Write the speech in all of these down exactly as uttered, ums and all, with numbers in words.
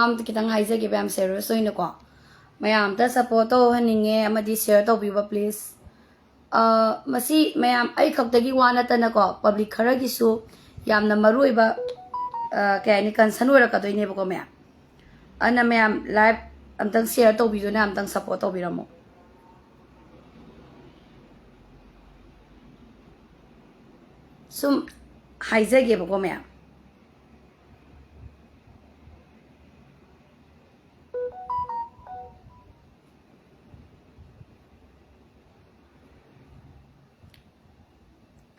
ꯑꯝꯇ ꯈꯤꯇꯪ ꯍꯥꯏꯖꯒꯦꯕ, ꯌꯥꯝ serious ꯑꯣꯏꯅꯀꯣ꯫ ꯃꯌꯥꯝ ꯑꯝꯇ support ꯇꯧꯍꯟꯅꯤꯡꯉꯦ ꯑꯃꯗꯤ share ꯇꯧꯕꯤꯕ please꯫ ꯑ, ꯃꯁꯤ ꯃꯌꯥꯝ ꯑꯩ ꯈꯛꯇꯒꯤ ꯋꯥ ꯅꯠꯇꯅꯀꯣ, public ꯈꯔꯒꯤꯁꯨ ꯌꯥꯝꯅ ꯃꯔꯨ ꯑꯣꯏꯕ, ꯑ, ꯀꯩ ꯍꯥꯏꯅꯤ, concern ꯑꯣꯏꯔꯛꯀꯗꯣꯏꯅꯦꯕꯀꯣ ꯃꯌꯥꯝ꯫ ꯑꯗꯨꯅ ꯃꯌꯥꯝ live ꯑꯝꯇꯪ share ꯇꯧꯕꯤꯗꯨꯅ ꯑꯝꯇꯪ support ꯇꯧꯕꯤꯔꯝꯃꯣ꯫ ꯁꯨꯝ ꯍꯥꯏꯖꯒꯦꯕꯀꯣ ꯃꯌꯥꯝ꯫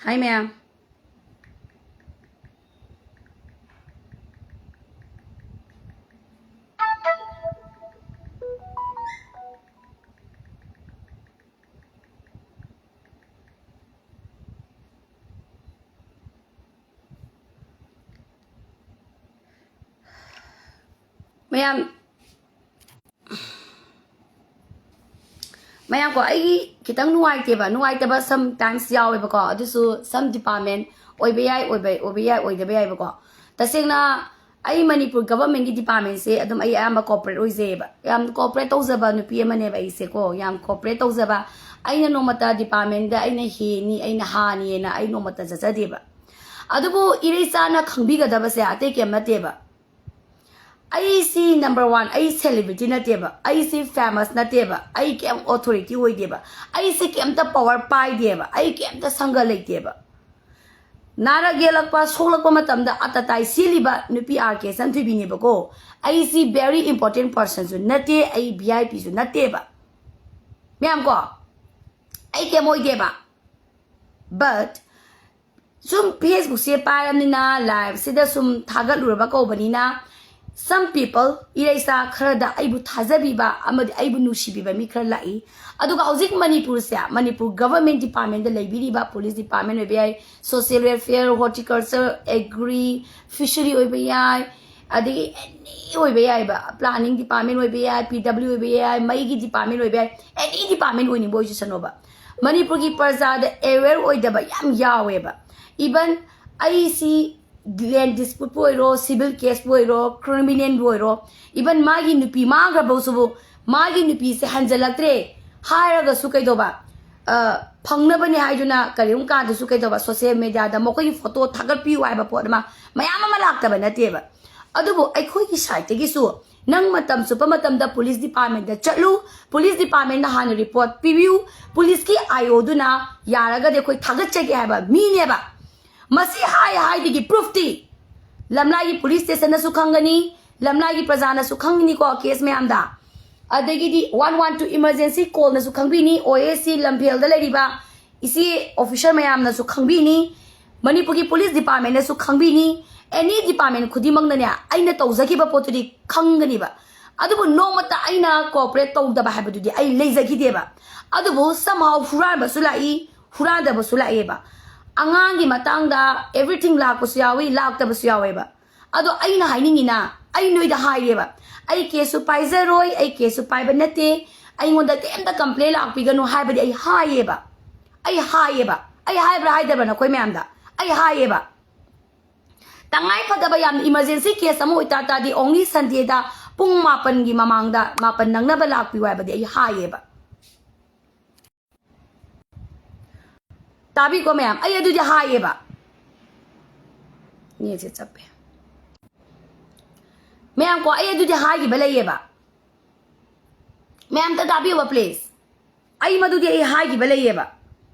Hi ꯃꯌꯥꯝ꯫ ꯃꯌꯥꯝ, ꯃꯌꯥꯝ ꯀꯣ, ꯑꯩꯒꯤ ꯈꯤꯇꯪ ꯅꯨꯡꯉꯥꯏꯇꯦꯕ, ꯅꯨꯡꯉꯥꯏꯇꯕ sometimes ꯌꯥꯎꯋꯦꯕꯀꯣ, ꯑꯗꯨꯁꯨ some department ꯑꯣꯏꯕ ꯌꯥꯏ, ꯑꯣꯏꯕ, ꯑꯣꯏꯕ ꯌꯥꯏ, ꯑꯣꯏꯗꯕ ꯌꯥꯏꯕꯀꯣ꯫ ꯇꯁꯦꯡꯅ ꯑꯩ ꯃꯅꯤꯄꯨꯔ governmentꯀꯤ departmentꯁꯦ ꯑꯗꯨꯝ ꯑꯩ ꯑꯌꯥꯝꯕ cooperate ꯑꯣꯏꯖꯩꯌꯦꯕ꯫ ꯌꯥꯝ cooperate ꯇꯧꯖꯕ ꯅꯨꯄꯤ ꯑꯃꯅꯦꯕ ꯑꯩꯁꯦꯀꯣ, ꯌꯥꯝ cooperate ꯇꯧꯖꯕ꯫ ꯑꯩꯅ ꯅꯣꯡꯃꯇ departmentꯗ ꯑꯩꯅ ꯍꯦꯅꯤ, ꯑꯩꯅ ꯍꯥꯅꯤꯅ ꯑꯩ ꯅꯣꯡꯃꯇ ꯆꯠꯆꯗꯦꯕ꯫ ꯑꯗꯨꯕꯨ ꯏꯔꯩꯆꯥꯅ ꯈꯪꯕꯤꯒꯗꯕꯁꯦ ꯑꯇꯩ ꯀꯩꯝ ꯅꯠꯇꯦꯕ꯫ ꯑꯩꯁꯤ number one, ꯑꯩ celebrity ꯅꯠꯇꯦꯕ, ꯑꯩꯁꯤ famous ꯅꯠꯇꯦꯕ, ꯑꯩ ꯀꯩꯝ authority ꯑꯣꯏꯗꯦꯕ, ꯑꯩꯁꯤ ꯀꯩꯝꯇ power ꯄꯥꯏꯗꯦꯕ, ꯑꯩ ꯀꯩꯝꯇ ꯁꯪꯒ ꯂꯩꯇꯦꯕ꯫ ꯅꯥꯔꯛ ꯌꯦꯛꯂꯛꯄ, ꯁꯣꯛꯂꯛꯄ ꯃꯇꯝꯗ ꯑꯇꯇꯥꯏ ꯆꯦꯜꯂꯤꯕ ꯅꯨꯄꯤ ꯑꯥꯔ ꯀꯦ ꯆꯟꯊꯣꯏꯕꯤꯅꯦꯕꯀꯣ꯫ ꯑꯩꯁꯤ very important personꯁꯨ ꯅꯠꯇꯦ, ꯑꯩ ꯚꯤ ꯑꯥꯏ ꯄꯤꯁꯨ ꯅꯠꯇꯦꯕ꯫ ꯃꯌꯥꯝ ꯀꯣ, ꯑꯩ ꯀꯩꯝ ꯑꯣꯏꯗꯦꯕ꯫ But ꯁꯨꯝ Facebookꯁꯦ ꯄꯥꯏꯔꯕꯅꯤꯅ, liveꯁꯤꯗ ꯁꯨꯝ ꯊꯥꯒꯠꯂꯨꯔꯕ ꯀꯧꯕꯅꯤꯅ, some people, ꯏꯔꯩꯆꯥ ꯈꯔꯗ ꯑꯩꯕꯨ ꯊꯥꯖꯕꯤꯕ ꯑꯃꯗꯤ ꯑꯩꯕꯨ ꯅꯨꯡꯁꯤꯕꯤꯕ ꯃꯤ ꯈꯔ ꯂꯥꯛꯏ꯫ ꯑꯗꯨꯒ ꯍꯧꯖꯤꯛ ꯃꯅꯤꯄꯨꯔꯁꯦ, ꯃꯅꯤꯄꯨꯔ government departmentꯗ ꯂꯩꯕꯤꯔꯤꯕ, police department ꯑꯣꯏꯕ ꯌꯥꯏ, social welfare, horticulture, agri, fishery ꯑꯣꯏꯕ ꯌꯥꯏ, ꯑꯗꯒꯤ any ꯑꯣꯏꯕ ꯌꯥꯏꯕ, planning department ꯑꯣꯏꯕ ꯌꯥꯏ, ꯄꯤ ꯗꯕ꯭ꯂꯤꯎ ꯑꯣꯏꯕ ꯌꯥꯏ, ꯃꯩꯒꯤ department ꯑꯣꯏꯕ ꯌꯥꯏ, any department ꯑꯣꯏꯅꯤꯡꯕ ꯑꯣꯏꯖꯁꯅꯣꯕ꯫ ꯃꯅꯤꯄꯨꯔꯒꯤ ꯄ꯭ꯔꯖꯥꯗ aware ꯑꯣꯏꯗꯕ ꯌꯥꯝ ꯌꯥꯎꯋꯦꯕ꯫ Even ꯑꯩꯁꯤ ꯂꯦꯟ ꯗꯤꯁꯄ꯭ꯌꯨꯠꯄꯨ ꯑꯣꯏꯔꯣ, ꯁꯤꯚꯤꯜ ꯀꯦꯁꯄꯨ ꯑꯣꯏꯔꯣ, ꯀ꯭ꯔꯤꯃꯤꯅꯦꯜꯕꯨ ꯑꯣꯏꯔꯣ, ꯏꯚꯟ ꯃꯥꯒꯤ ꯅꯨꯄꯤ ꯃꯥꯡꯈ꯭ꯔꯕꯁꯨꯕꯨ ꯃꯥꯒꯤ ꯅꯨꯄꯤꯁꯦ ꯍꯟꯖꯜꯂꯛꯇ꯭ꯔꯦ ꯍꯥꯏꯔꯒꯁꯨ ꯀꯩꯗꯧꯕ, ꯑ, ꯐꯪꯅꯕꯅꯦ ꯍꯥꯏꯗꯨꯅ ꯀꯔꯤꯒꯨꯝꯕ ꯀꯥꯟꯗꯁꯨ ꯀꯩꯗꯧꯕ, ꯁꯣꯁꯤꯌꯦꯜ ꯃꯦꯗꯤꯌꯥꯗ ꯃꯈꯣꯏꯒꯤ ꯐꯣꯇꯣ ꯊꯥꯒꯠꯄꯤꯌꯨ ꯍꯥꯏꯕ ꯄꯣꯠ ꯑꯃ ꯃꯌꯥꯝ ꯑꯃ ꯂꯥꯛꯇꯕ ꯅꯠꯇꯦꯕ꯫ ꯑꯗꯨꯕꯨ ꯑꯩꯈꯣꯏꯒꯤ ꯁꯥꯏꯠꯇꯒꯤꯁꯨ ꯅꯪ ꯃꯇꯝ ꯆꯨꯞꯄ ꯃꯇꯝꯗ ꯄꯨꯂꯤꯁ ꯗꯤꯄꯥꯔꯠꯃꯦꯟꯗ ꯆꯠꯂꯨ, ꯄꯨꯂꯤꯁ ꯗꯤꯄꯥꯔꯠꯃꯦꯟꯗ ꯍꯥꯟꯅ ꯔꯤꯄꯣꯔꯠ ꯄꯤꯕꯤꯌꯨ, ꯄꯨꯂꯤꯁꯀꯤ ꯑꯥꯏ ꯑꯣꯗꯨꯅ ꯌꯥꯔꯒꯗꯤ ꯑꯩꯈꯣꯏ ꯊꯥꯒꯠꯆꯒꯦ ꯍꯥꯏꯕ ꯃꯤꯅꯦꯕ꯫ ꯃꯁꯤ ꯍꯥꯏ ꯍꯥꯏꯗꯒꯤ ꯄ꯭ꯔꯨꯐꯇꯤ ꯂꯝꯂꯥꯏꯒꯤ ꯄꯨꯂꯤꯁ ꯁ꯭ꯇꯦꯁꯟꯅꯁꯨ ꯈꯪꯒꯅꯤ, ꯂꯝꯂꯥꯏꯒꯤ ꯄ꯭ꯔꯖꯥꯅꯁꯨ ꯈꯪꯒꯅꯤꯀꯣ ꯀꯦꯁ ꯃꯌꯥꯝꯗ꯫ ꯑꯗꯒꯤꯗꯤ ꯋꯥꯟ ꯋꯥꯟ ꯇꯨ ꯏꯃꯔꯖꯦꯟꯁꯤ ꯀꯣꯜꯅꯁꯨ ꯈꯪꯕꯤꯅꯤ, ꯑꯣ ꯑꯦꯁ ꯁꯤ ꯂꯝꯐꯦꯜꯗ ꯂꯩꯔꯤꯕ ꯏꯆꯦ ꯑꯣꯐꯤꯁꯔ ꯃꯌꯥꯝꯅꯁꯨ ꯈꯪꯕꯤꯅꯤ, ꯃꯅꯤꯄꯨꯔꯒꯤ ꯄꯨꯂꯤꯁ ꯗꯤꯄꯥꯔꯠꯃꯦꯟꯅꯁꯨ ꯈꯪꯕꯤꯅꯤ꯫ ꯑꯦꯅꯤ ꯗꯤꯄꯥꯔꯠꯃꯦꯟ ꯈꯨꯗꯤꯡꯃꯛꯅꯅꯦ ꯑꯩꯅ ꯇꯧꯖꯈꯤꯕ ꯄꯣꯠꯇꯨꯗꯤ ꯈꯪꯒꯅꯤꯕ꯫ ꯑꯗꯨꯕꯨ ꯅꯣꯡꯃꯇ ꯑꯩꯅ ꯀꯣꯑꯣꯄꯔꯦꯠ ꯇꯧꯗꯕ ꯍꯥꯏꯕꯗꯨꯗꯤ ꯑꯩ ꯂꯩꯖꯈꯤꯗꯦꯕ꯫ ꯑꯗꯨꯕꯨ somehow ꯍꯨꯔꯥꯟꯕꯁꯨ ꯂꯥꯛꯏ, ꯍꯨꯔꯥꯟꯗꯕꯁꯨ ꯂꯥꯛꯑꯦꯕ꯫ ꯑꯉꯥꯡꯒꯤ ꯃꯇꯥꯡꯗ everything ꯂꯥꯛꯄꯁꯨ ꯌꯥꯎꯏ, ꯂꯥꯛꯇꯕꯁꯨ ꯌꯥꯎꯋꯦꯕ꯫ ꯑꯗꯣ ꯑꯩꯅ ꯍꯥꯏꯅꯤꯡꯉꯤꯅ, ꯑꯩ ꯅꯣꯏꯗ ꯍꯥꯏꯔꯦꯕ, "ꯑꯩ ꯀꯦꯁꯁꯨ ꯄꯥꯏꯖꯔꯣꯏ, ꯑꯩ ꯀꯦꯁꯁꯨ ꯄꯥꯏꯕ ꯅꯠꯇꯦ, ꯑꯩꯉꯣꯟꯗ ꯀꯩꯝꯇ ꯀꯝꯄ꯭ꯂꯦꯟ ꯂꯥꯛꯄꯤꯒꯅꯨ" ꯍꯥꯏꯕꯗꯤ ꯑꯩ ꯍꯥꯏꯌꯦꯕ꯫ ꯑꯩ ꯍꯥꯏꯌꯦꯕ꯫ ꯑꯩ ꯍꯥꯏꯕ꯭ꯔꯥ ꯍꯥꯏꯗꯕ꯭ꯔꯥ ꯅꯈꯣꯏ ꯃꯌꯥꯝꯗ? ꯑꯩ ꯍꯥꯏꯌꯦꯕ꯫ ꯇꯉꯥꯏ ꯐꯗꯕ ꯌꯥꯝꯅ ꯏꯃꯔꯖꯦꯟꯁꯤ ꯀꯦꯁ ꯑꯃ ꯑꯣꯏꯇꯥ ꯇꯥꯔꯗꯤ only ꯁꯟꯗꯦꯗ ꯄꯨꯡ ꯃꯥꯄꯟꯒꯤ ꯃꯃꯥꯡꯗ, ꯃꯥꯄꯟ ꯅꯪꯅꯕ ꯂꯥꯛꯄꯤꯌꯨ ꯍꯥꯏꯕꯗꯤ ꯑꯩ ꯍꯥꯏꯌꯦꯕ꯫ ꯇꯥꯕꯤꯀꯣ ꯃꯌꯥꯝ, ꯑꯩ ꯑꯗꯨꯗꯤ ꯍꯥꯏꯌꯦꯕ꯫ ꯅꯦꯠꯁꯦ ꯆꯞꯄꯦ꯫ ꯃꯌꯥꯝ ꯀꯣ, ꯑꯩ ꯑꯗꯨꯗꯤ ꯍꯥꯏꯈꯤꯕ ꯂꯩꯌꯦꯕ꯫ ꯃꯌꯥꯝꯇ ꯇꯥꯕꯤꯌꯣꯕ please꯫ ꯑꯩ ꯃꯗꯨꯗꯤ ꯑꯩ ꯍꯥꯏꯈꯤꯕ ꯂꯩꯌꯦꯕ꯫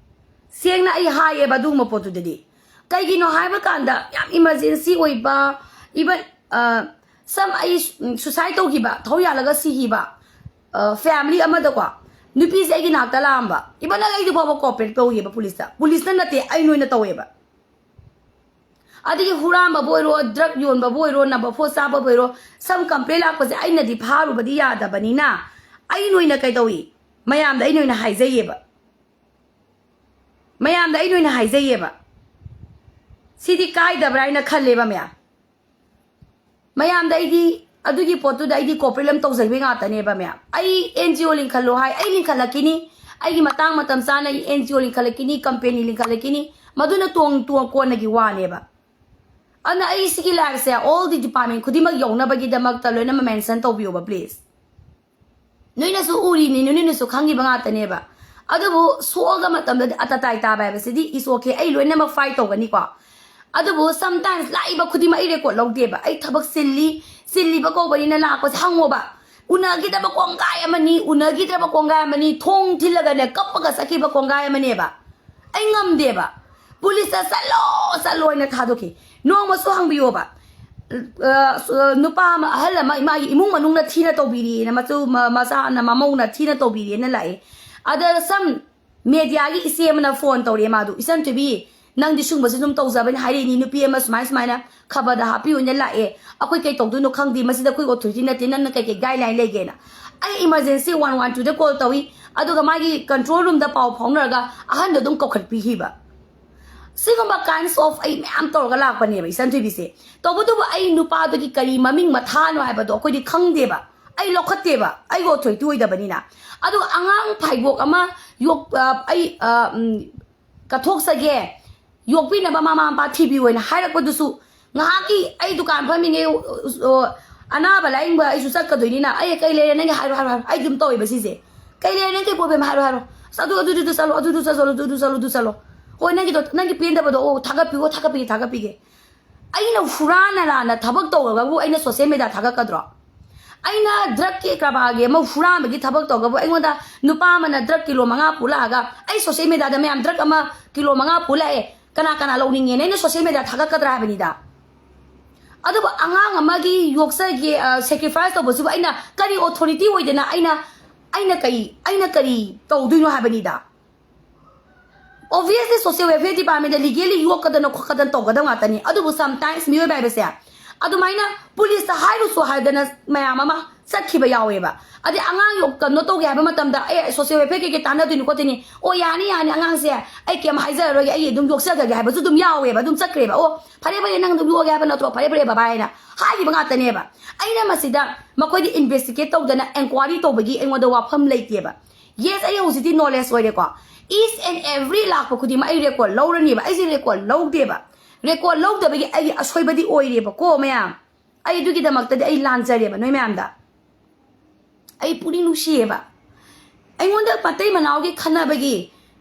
ꯁꯦꯡꯅ ꯑꯩ ꯍꯥꯏꯌꯦꯕ ꯑꯗꯨꯒꯨꯝꯕ ꯄꯣꯠꯇꯨꯗꯗꯤ꯫ ꯀꯩꯒꯤꯅꯣ ꯍꯥꯏꯕ ꯀꯥꯟꯗ ꯌꯥꯝ ꯏꯃꯔꯖꯦꯟꯁꯤ ꯑꯣꯏꯕ, even, ꯑ, some ꯑꯩ ꯁꯨ-, suicide ꯇꯧꯈꯤꯕ, ꯊꯧ ꯌꯥꯜꯂꯒ ꯁꯤꯈꯤꯕ, ꯑ, ꯐꯦꯃꯤꯂꯤ ꯑꯃꯗꯀꯣ, ꯅꯨꯄꯤꯁꯦ ꯑꯩꯒꯤ ꯅꯥꯛꯇ ꯂꯥꯛꯑꯝꯕ, even ꯑꯩꯗꯨ ꯐꯥꯎꯕ ꯀꯣꯑꯣꯄꯔꯦꯠ ꯇꯧꯈꯤꯕ ꯄꯨꯂꯤꯁꯇ꯫ ꯄꯨꯂꯤꯁꯅ ꯅꯠꯇꯦ, ꯑꯩ ꯅꯣꯏꯅ ꯇꯧꯋꯦꯕ꯫ ꯑꯗꯒꯤ ꯍꯨꯔꯥꯟꯕꯕꯨ ꯑꯣꯏꯔꯣ, ꯗ꯭ꯔꯒ ꯌꯣꯟꯕꯕꯨ ꯑꯣꯏꯔꯣ, ꯅꯝꯕ ꯐꯣꯔ ꯆꯥꯕꯕꯨ ꯑꯣꯏꯔꯣ, some ꯀꯝꯄ꯭ꯂꯦꯟ ꯂꯥꯛꯄꯁꯦ ꯑꯩꯅꯗꯤ ꯐꯥꯔꯨꯕꯗꯤ ꯌꯥꯗꯕꯅꯤꯅ, ꯑꯩ ꯅꯣꯏꯅ ꯀꯩꯗꯧꯏ? ꯃꯌꯥꯝꯗ ꯑꯩ ꯅꯣꯏꯅ ꯍꯥꯏꯖꯩꯌꯦꯕ꯫ ꯃꯌꯥꯝꯗ ꯑꯩ ꯅꯣꯏꯅ ꯍꯥꯏꯖꯩꯌꯦꯕ꯫ ꯁꯤꯗꯤ ꯀꯥꯏꯗꯕ꯭ꯔꯥ ꯍꯥꯏꯅ ꯈꯜꯂꯦꯕ ꯃꯌꯥꯝ꯫ ꯃꯌꯥꯝꯗ ꯑꯩꯗꯤ ꯑꯗꯨꯒꯤ ꯄꯣꯠꯇꯨꯗ ꯑꯩꯗꯤ ꯀꯣꯑꯣꯄꯔꯦꯠ ꯑꯃ ꯇꯧꯖꯈꯤꯕ ꯉꯥꯛꯇꯅꯦꯕ ꯃꯌꯥꯝ꯫ ꯑꯩ ꯑꯦꯟ ꯖꯤ ꯑꯣ ꯂꯤꯡꯈꯠꯂꯣ ꯍꯥꯏ, ꯑꯩ ꯂꯤꯡꯈꯠꯂꯛꯈꯤꯅꯤ꯫ ꯑꯩꯒꯤ ꯃꯇꯥꯡ ꯃꯇꯝ ꯆꯥꯅ ꯑꯩ ꯑꯦꯟ ꯖꯤ ꯑꯣ ꯂꯤꯡꯈꯠꯂꯛꯈꯤꯅꯤ, ꯀꯝꯄꯦꯅꯤ ꯂꯤꯡꯈꯠꯂꯛꯈꯤꯅꯤ꯫ ꯃꯗꯨꯅ ꯇꯣꯡ-, ꯇꯣꯡ-, ꯀꯣꯟꯅꯒꯤ ꯋꯥꯅꯦꯕ꯫ ꯑꯗꯨꯅ ꯑꯩ ꯁꯤꯒꯤ ꯂꯥꯏꯐꯁꯦ all the department ꯈꯨꯗꯤꯡꯃꯛ ꯌꯧꯅꯕꯒꯤꯗꯃꯛꯇ ꯂꯣꯏꯅꯃꯛ ꯃꯦꯟꯁꯟ ꯇꯧꯕꯤꯌꯣꯕ, ꯄ꯭ꯂꯤꯖ꯫ ꯅꯣꯏꯅꯁꯨ ꯎꯔꯤꯅꯤ, ꯅꯣꯏꯅꯁꯨ ꯈꯪꯉꯤꯕ ꯉꯥꯛꯇꯅꯦꯕ꯫ ꯑꯗꯨꯕꯨ ꯁꯣꯛꯑꯒ ꯃꯇꯝꯗꯗꯤ ꯑꯇꯇꯥꯏ ꯇꯥꯕ ꯍꯥꯏꯕꯁꯤꯗꯤ ꯏꯁ ꯑꯣꯀꯦ, ꯑꯩ ꯂꯣꯏꯅꯃꯛ ꯐꯥꯏꯠ ꯇꯧꯒꯅꯤꯀꯣ꯫ ꯑꯗꯨꯕꯨ ꯁꯝꯇꯥꯏꯝꯁ ꯂꯥꯛꯏꯕ ꯈꯨꯗꯤꯡꯃꯛ ꯑꯩ ꯔꯦꯀꯣꯔꯠ ꯂꯧꯗꯦꯕ꯫ ꯑꯩ ꯊꯕꯛ ꯆꯤꯜꯂꯤ, ꯆꯤꯜꯂꯤꯕ ꯀꯧꯕꯅꯤꯅ ꯂꯥꯛꯄꯁꯦ ꯍꯪꯉꯣꯕ꯫ ꯎꯅꯈꯤꯗꯕ ꯀꯣꯡꯒꯥꯏ ꯑꯃꯅꯤ, ꯎꯅꯈꯤꯗ꯭ꯔꯕ ꯀꯣꯡꯒꯥꯏ ꯑꯃꯅꯤ, ꯊꯣꯡ ꯊꯤꯜꯂꯒꯅꯦ ꯀꯞꯄꯒ ꯆꯠꯈꯤꯕ ꯀꯣꯡꯒꯥꯏ ꯑꯃꯅꯦꯕ꯫ ꯑꯩ ꯉꯝꯗꯦꯕ꯫ ꯄꯨꯂꯤꯁꯇ "ꯆꯠꯂꯣ, ꯆꯠꯂꯣ" ꯍꯥꯏꯅ ꯊꯥꯗꯣꯛꯈꯤ꯫ ꯅꯣꯡꯃꯁꯨ ꯍꯪꯕꯤꯌꯣꯕ, ꯑ, ꯅꯨꯄꯥ ꯑꯃ, ꯑꯍꯜ ꯑꯃ ꯃꯥꯒꯤ ꯏꯃꯨꯡ ꯃꯅꯨꯡꯅ ꯊꯤꯅ ꯇꯧꯕꯤꯔꯤꯑꯅ, ꯃꯆꯨ ꯃ-, ꯃꯆꯥꯅ, ꯃꯃꯧꯅ ꯊꯤꯅ ꯇꯧꯕꯤꯔꯤꯑꯅ ꯂꯥꯛꯑꯦ꯫ ꯑꯗ ꯁꯝ ꯃꯦꯗꯤꯌꯥꯒꯤ ꯏꯆꯦ ꯑꯃꯅ ꯐꯣꯟ ꯇꯧꯔꯛꯑꯦ꯫ ꯃꯥꯗꯨ, "ꯏꯆꯟ ꯊꯣꯏꯕꯤ, ꯅꯪꯗꯤ ꯁꯨꯝꯕꯁꯤ ꯑꯗꯨꯝ ꯇꯧꯖꯕꯅꯤ ꯍꯥꯏꯔꯛꯏꯅꯤ, ꯅꯨꯄꯤ ꯑꯃ ꯁꯨꯃꯥꯏ ꯁꯨꯃꯥꯏꯅ ꯈꯕꯔꯗ ꯍꯥꯞꯄꯤꯌꯨꯅ ꯂꯥꯛꯑꯦ, ꯑꯩꯈꯣꯏ ꯀꯩ ꯇꯧꯗꯣꯏꯅꯣ ꯈꯪꯗꯦ, ꯃꯁꯤꯗ ꯑꯩꯈꯣꯏ ꯑꯣꯊꯣꯔꯤꯇꯤ ꯅꯠꯇꯦ, ꯅꯪꯅ ꯀꯩꯀꯩ ꯒꯥꯏꯗꯂꯥꯏꯟ ꯂꯩꯒꯦꯅ?" ꯑꯩ ꯏꯃꯥꯔꯖꯦꯟꯁꯤ ꯋꯥꯟ ꯋꯥꯟ ꯇꯨꯗ ꯀꯣꯜ ꯇꯧꯏ, ꯑꯗꯨꯒ ꯃꯥꯒꯤ ꯀꯟꯇ꯭ꯔꯣꯜ ꯔꯨꯝꯗ ꯄꯥꯎ ꯐꯥꯎꯅꯔꯒ ꯑꯍꯟꯗꯣ ꯑꯗꯨꯝ ꯀꯧꯈꯠꯄꯤꯈꯤꯕ꯫ ꯁꯤꯒꯨꯝꯕ kinds of ꯑꯩ ꯃꯌꯥꯝ ꯇꯧꯔꯒ ꯂꯥꯛꯄꯅꯦꯕ, ꯏꯆꯟ ꯊꯣꯏꯕꯤꯁꯦ꯫ ꯇꯧꯕꯇꯕꯨ ꯑꯩ ꯅꯨꯄꯥꯗꯨꯒꯤ ꯀꯔꯤ ꯃꯃꯤꯡ ꯃꯊꯥꯅꯣ ꯍꯥꯏꯕꯗꯣ ꯑꯩꯈꯣꯏꯗꯤ ꯈꯪꯗꯦꯕ, ꯑꯩ ꯂꯧꯈꯠꯇꯦꯕ, ꯑꯩꯒꯤ ꯑꯣꯊꯣꯔꯤꯇꯤ ꯑꯣꯏꯗꯕꯅꯤꯅ꯫ ꯑꯗꯨꯒ ꯑꯉꯥꯡ ꯐꯥꯏꯕꯣꯛ ꯑꯃ ꯌꯣꯛ-, ꯑ, ꯑꯩ, ꯑ, ꯎꯝ, ꯀꯠꯊꯣꯛꯆꯒꯦ, ꯌꯣꯛꯄꯤꯅꯕ ꯃꯃꯥ ꯃꯄꯥ ꯊꯤꯕꯤꯌꯨ ꯍꯥꯏꯅ ꯍꯥꯏꯔꯛꯄꯗꯨꯁꯨ, ꯉꯥꯏꯍꯥꯛꯀꯤ ꯑꯩ ꯗꯨꯀꯥꯟ ꯐꯝꯃꯤꯉꯩ, ꯑ, ꯑꯅꯥꯕ ꯂꯥꯌꯦꯡꯕ ꯑꯩꯁꯨ ꯆꯠꯀꯗꯣꯏꯅꯤꯅ, "ꯑꯩ ꯀꯩ ꯂꯩꯔꯦ ꯅꯪꯒꯤ? ꯍꯥꯏꯔꯣ, ꯍꯥꯏꯔꯣ, ꯍꯥꯏꯔꯣ"꯫ ꯑꯩ ꯑꯗꯨꯝ ꯇꯧꯋꯦꯕ ꯁꯤꯁꯦ꯫ "ꯀꯩ ꯂꯩꯔꯦ ꯅꯪ? ꯀꯩ ꯄ꯭ꯔꯣꯕ꯭ꯂꯦꯝ? ꯍꯥꯏꯔꯣ, ꯍꯥꯏꯔꯣ꯫ ꯑꯁ, ꯑꯗꯨ, ꯑꯗꯨꯗꯨ ꯆꯠꯂꯣ, ꯑꯗꯨꯗꯨ ꯆꯠꯂꯣ, ꯑꯗꯨꯗꯨ ꯆꯠꯂꯣ, ꯑꯗꯨꯗꯨ ꯆꯠꯂꯣ꯫ ꯍꯣꯏ, ꯅꯪꯒꯤꯗꯣ, ꯅꯪꯒꯤ ꯄꯦꯟꯗꯕꯗꯣ, ꯑꯣ, ꯊꯥꯒꯠꯄꯤꯌꯨ, ꯊꯥꯒꯠꯄꯤꯒꯦ, ꯊꯥꯒꯠꯄꯤꯒꯦ"꯫ ꯑꯩꯅ ꯍꯨꯔꯥꯟꯅ ꯂꯥꯟꯅ ꯊꯕꯛ ꯇꯧꯔꯒꯕꯨ ꯑꯩꯅ ꯁꯣꯁꯤꯌꯦꯜ ꯃꯦꯗꯤꯌꯥ ꯊꯥꯒꯠꯀꯗ꯭ꯔꯣ? ꯑꯩꯅ ꯗ꯭ꯔꯒꯀꯤ ꯀꯔꯕꯥꯔꯒꯤ ꯑꯃ ꯍꯨꯔꯥꯟꯕꯒꯤ ꯊꯕꯛ ꯇꯧꯔꯒꯕꯨ ꯑꯩꯉꯣꯟꯗ ꯅꯨꯄꯥ ꯑꯃꯅ ꯗ꯭ꯔꯒ ꯀꯤꯂꯣ ꯃꯉꯥ ꯄꯨꯂꯛꯑꯒ ꯑꯩ ꯁꯣꯁꯤꯌꯦꯜ ꯃꯦꯗꯤꯌꯥꯗ "ꯃꯌꯥꯝ, ꯗ꯭ꯔꯒ ꯑꯃ ꯀꯤꯂꯣ ꯃꯉꯥ ꯄꯨꯂꯥꯛꯑꯦ, ꯀꯅꯥ ꯀꯅꯥ ꯂꯧꯅꯤꯡꯉꯦꯅ?" ꯑꯩꯅ ꯁꯣꯁꯤꯌꯦꯜ ꯃꯦꯗꯤꯌꯥ ꯊꯥꯒꯠꯀꯗ꯭ꯔꯥ ꯍꯥꯏꯕꯅꯤꯗ꯫ ꯑꯗꯨꯕꯨ ꯑꯉꯥꯡ ꯑꯃꯒꯤ ꯌꯣꯛꯆꯒꯦ, ꯑ, ꯁꯦꯀ꯭ꯔꯤꯐꯥꯏꯁ ꯇꯧꯕꯁꯤꯕꯨ ꯑꯩꯅ ꯀꯔꯤ ꯑꯣꯊꯣꯔꯤꯇꯤ ꯑꯣꯏꯗꯅ ꯑꯩꯅ, ꯑꯩꯅ ꯀꯔꯤ, ꯑꯩꯅ ꯀꯔꯤ ꯇꯧꯗꯣꯏꯅꯣ ꯍꯥꯏꯕꯅꯤꯗ꯫ Obviously, social welfare department ꯗ legally ꯌꯣꯛꯀꯗꯅ ꯈꯣꯠꯀꯗꯅ ꯇꯧꯒꯗꯕ ꯉꯥꯛꯇꯅꯤ꯫ ꯑꯗꯨꯕꯨ sometimes ꯃꯤꯑꯣꯏꯕ ꯍꯥꯏꯕꯁꯦ ꯑꯗꯨꯃꯥꯏꯅ ꯄꯨꯂꯤꯁꯇ ꯍꯥꯏꯔꯨꯁꯨ ꯍꯥꯏꯗꯅ ꯃꯌꯥꯝ ꯑꯃ ꯆꯠꯈꯤꯕ ꯌꯥꯎꯋꯦꯕ꯫ ꯑꯗꯩ ꯑꯉꯥꯡ ꯌꯣꯛ-, ꯀꯩꯅꯣ ꯇꯧꯒꯦ ꯍꯥꯏꯕ ꯃꯇꯝꯗ, "ꯑꯦ, social welfare ꯀꯩꯀꯩ ꯇꯥꯟꯅꯗꯣꯏꯅꯤ ꯈꯣꯠꯇꯣꯏꯅꯤ"꯫ "ꯑꯣ, ꯌꯥꯅꯤ, ꯌꯥꯅꯤ, ꯑꯉꯥꯡꯁꯦ ꯑꯩ ꯀꯩꯝ ꯍꯥꯏꯖꯔꯔꯣꯏꯒꯦ, ꯑꯩ ꯑꯗꯨꯝ ꯌꯣꯛꯆꯖꯒꯦ" ꯍꯥꯏꯕꯁꯨ ꯑꯗꯨꯝ ꯌꯥꯎꯋꯦꯕ꯫ ꯑꯗꯨꯝ ꯆꯠꯈ꯭ꯔꯦꯕ꯫ "ꯑꯣ, ꯐꯔꯦ, ꯐꯔꯦ, ꯅꯪ ꯑꯗꯨꯝ ꯌꯣꯛꯑꯒꯦ ꯍꯥꯏꯕ ꯅꯠꯇ꯭ꯔꯣ? ꯐꯔꯦ, ꯐꯔꯦ, ꯕꯕꯥ" ꯍꯥꯏꯅ ꯍꯥꯏꯈꯤꯕ ꯉꯥꯛꯇꯅꯦꯕ꯫ ꯑꯩꯅ ꯃꯁꯤꯗ ꯃꯈꯣꯏꯗ ꯏꯟꯚꯦꯁꯇꯤꯒꯦꯠ ꯇꯧꯗꯅ ꯑꯦꯟꯀ꯭ꯋꯥꯏꯔꯤ ꯇꯧꯕꯒꯤ ꯑꯩꯉꯣꯟꯗ ꯋꯥꯐꯝ ꯂꯩꯇꯦꯕ꯫ Yes, ꯑꯩ ꯍꯧꯖꯤꯛꯇꯤ ꯅꯣꯂꯦꯖ ꯑꯣꯏꯔꯦꯀꯣ꯫ Each and every ꯂꯥꯛꯄ ꯈꯨꯗꯤꯡꯃꯛ ꯑꯩ ꯔꯦꯀꯣꯔꯗ ꯂꯧꯔꯅꯦꯕ꯫ ꯑꯩꯁꯦ ꯔꯦꯀꯣꯔꯗ ꯂꯧꯗꯦꯕ꯫ ꯔꯦꯀꯣꯔꯗ ꯂꯧꯗꯕꯒꯤ ꯑꯩꯒꯤ ꯑꯁꯣꯏꯕꯗꯤ ꯑꯣꯏꯔꯦꯕꯀꯣ ꯃꯌꯥꯝ꯫ ꯑꯩ ꯑꯗꯨꯒꯤꯗꯃꯛꯇꯗꯤ ꯑꯩ ꯂꯥꯟꯖꯔꯦꯕ ꯅꯣꯏ ꯃꯌꯥꯝꯗ꯫ ꯑꯩ ꯄꯨꯛꯅꯤꯡ ꯅꯨꯡꯁꯤꯌꯦꯕꯕ꯫ ꯑꯩꯉꯣꯟꯗ ꯃꯇꯩ ꯃꯅꯥꯎꯒꯤ ꯈꯟꯅꯕꯒꯤ,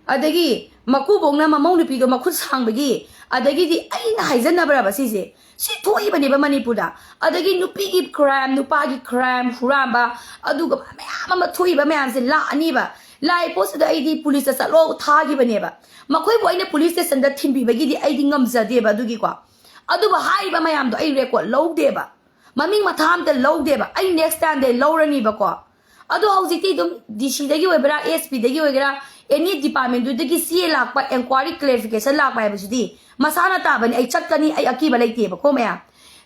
ꯑꯗꯒꯤ ꯃꯀꯨꯕꯣꯛꯅ ꯃꯃꯧ ꯅꯨꯄꯤꯗꯣ ꯃꯈꯨꯠ ꯁꯥꯡꯕꯒꯤ, ꯑꯗꯒꯤꯗꯤ ꯑꯩꯅ ꯍꯥꯏꯖꯟꯅꯕ꯭ꯔꯕ ꯁꯤꯁꯦ? ꯁꯤ ꯊꯣꯛꯏꯕꯅꯦꯕ ꯃꯅꯤꯄꯨꯔꯗ꯫ ꯑꯗꯒꯤ ꯅꯨꯄꯤꯒꯤ ꯀ꯭ꯔꯥꯏꯝ, ꯅꯨꯄꯥꯒꯤ ꯀ꯭ꯔꯥꯏꯝ, ꯍꯨꯔꯥꯟꯕ, ꯑꯗꯨꯒ ꯃꯌꯥꯝ ꯑꯃ ꯊꯣꯛꯏꯕ ꯃꯌꯥꯝꯁꯦ ꯂꯥꯛꯑꯅꯤꯕ꯫ ꯂꯥꯛꯏ ꯄꯣꯠꯁꯤꯗ ꯑꯩꯗꯤ ꯄꯨꯂꯤꯁꯇ ꯆꯠꯂꯣ ꯊꯥꯈꯤꯕꯅꯦꯕ꯫ ꯃꯈꯣꯏꯕꯨ ꯑꯩꯅ ꯄꯨꯂꯤꯁ ꯁ꯭ꯇꯦꯁꯟꯗ ꯊꯤꯟꯕꯤꯕꯒꯤꯗꯤ ꯑꯩꯗꯤ ꯉꯝꯖꯗꯦꯕ ꯑꯗꯨꯒꯤꯀꯣ꯫ ꯑꯗꯨꯕꯨ ꯍꯥꯏꯔꯤꯕ ꯃꯌꯥꯝꯗꯣ ꯑꯩ ꯔꯦꯀꯣꯔꯗ ꯂꯧꯗꯦꯕ, ꯃꯃꯤꯡ ꯃꯊꯥ ꯑꯝꯇ ꯂꯧꯗꯦꯕ꯫ ꯑꯩ ꯅꯦꯛꯁ ꯇꯥꯏꯝꯗꯩ ꯂꯧꯔꯅꯤꯕꯀꯣ꯫ ꯑꯗꯣ ꯍꯧꯖꯤꯛꯇꯤ ꯑꯗꯨꯝ ꯗꯤ ꯁꯤꯗꯒꯤ ꯑꯣꯏꯕ꯭ꯔꯥ, ꯑꯦꯁ ꯄꯤꯗꯒꯤ ꯑꯣꯏꯒꯦꯔꯥ, ꯑꯦꯅꯤ ꯗꯤꯄꯥꯔꯠꯃꯦꯟꯗꯨꯗꯒꯤ ꯆꯦ ꯂꯥꯛꯄ, ꯏꯟꯀ꯭ꯋꯥꯏꯔꯤ, ꯀ꯭ꯂꯦꯔꯤꯐꯤꯀꯦꯁꯟ ꯂꯥꯛꯄ ꯍꯥꯏꯕꯁꯤꯗꯤ ꯃꯁꯥꯅ ꯇꯥꯕꯅꯤ꯫ ꯑꯩ ꯆꯠꯀꯅꯤ, ꯑꯩ ꯑꯀꯤꯕ ꯂꯩꯇꯦꯕꯀꯣ ꯃꯌꯥꯝ꯫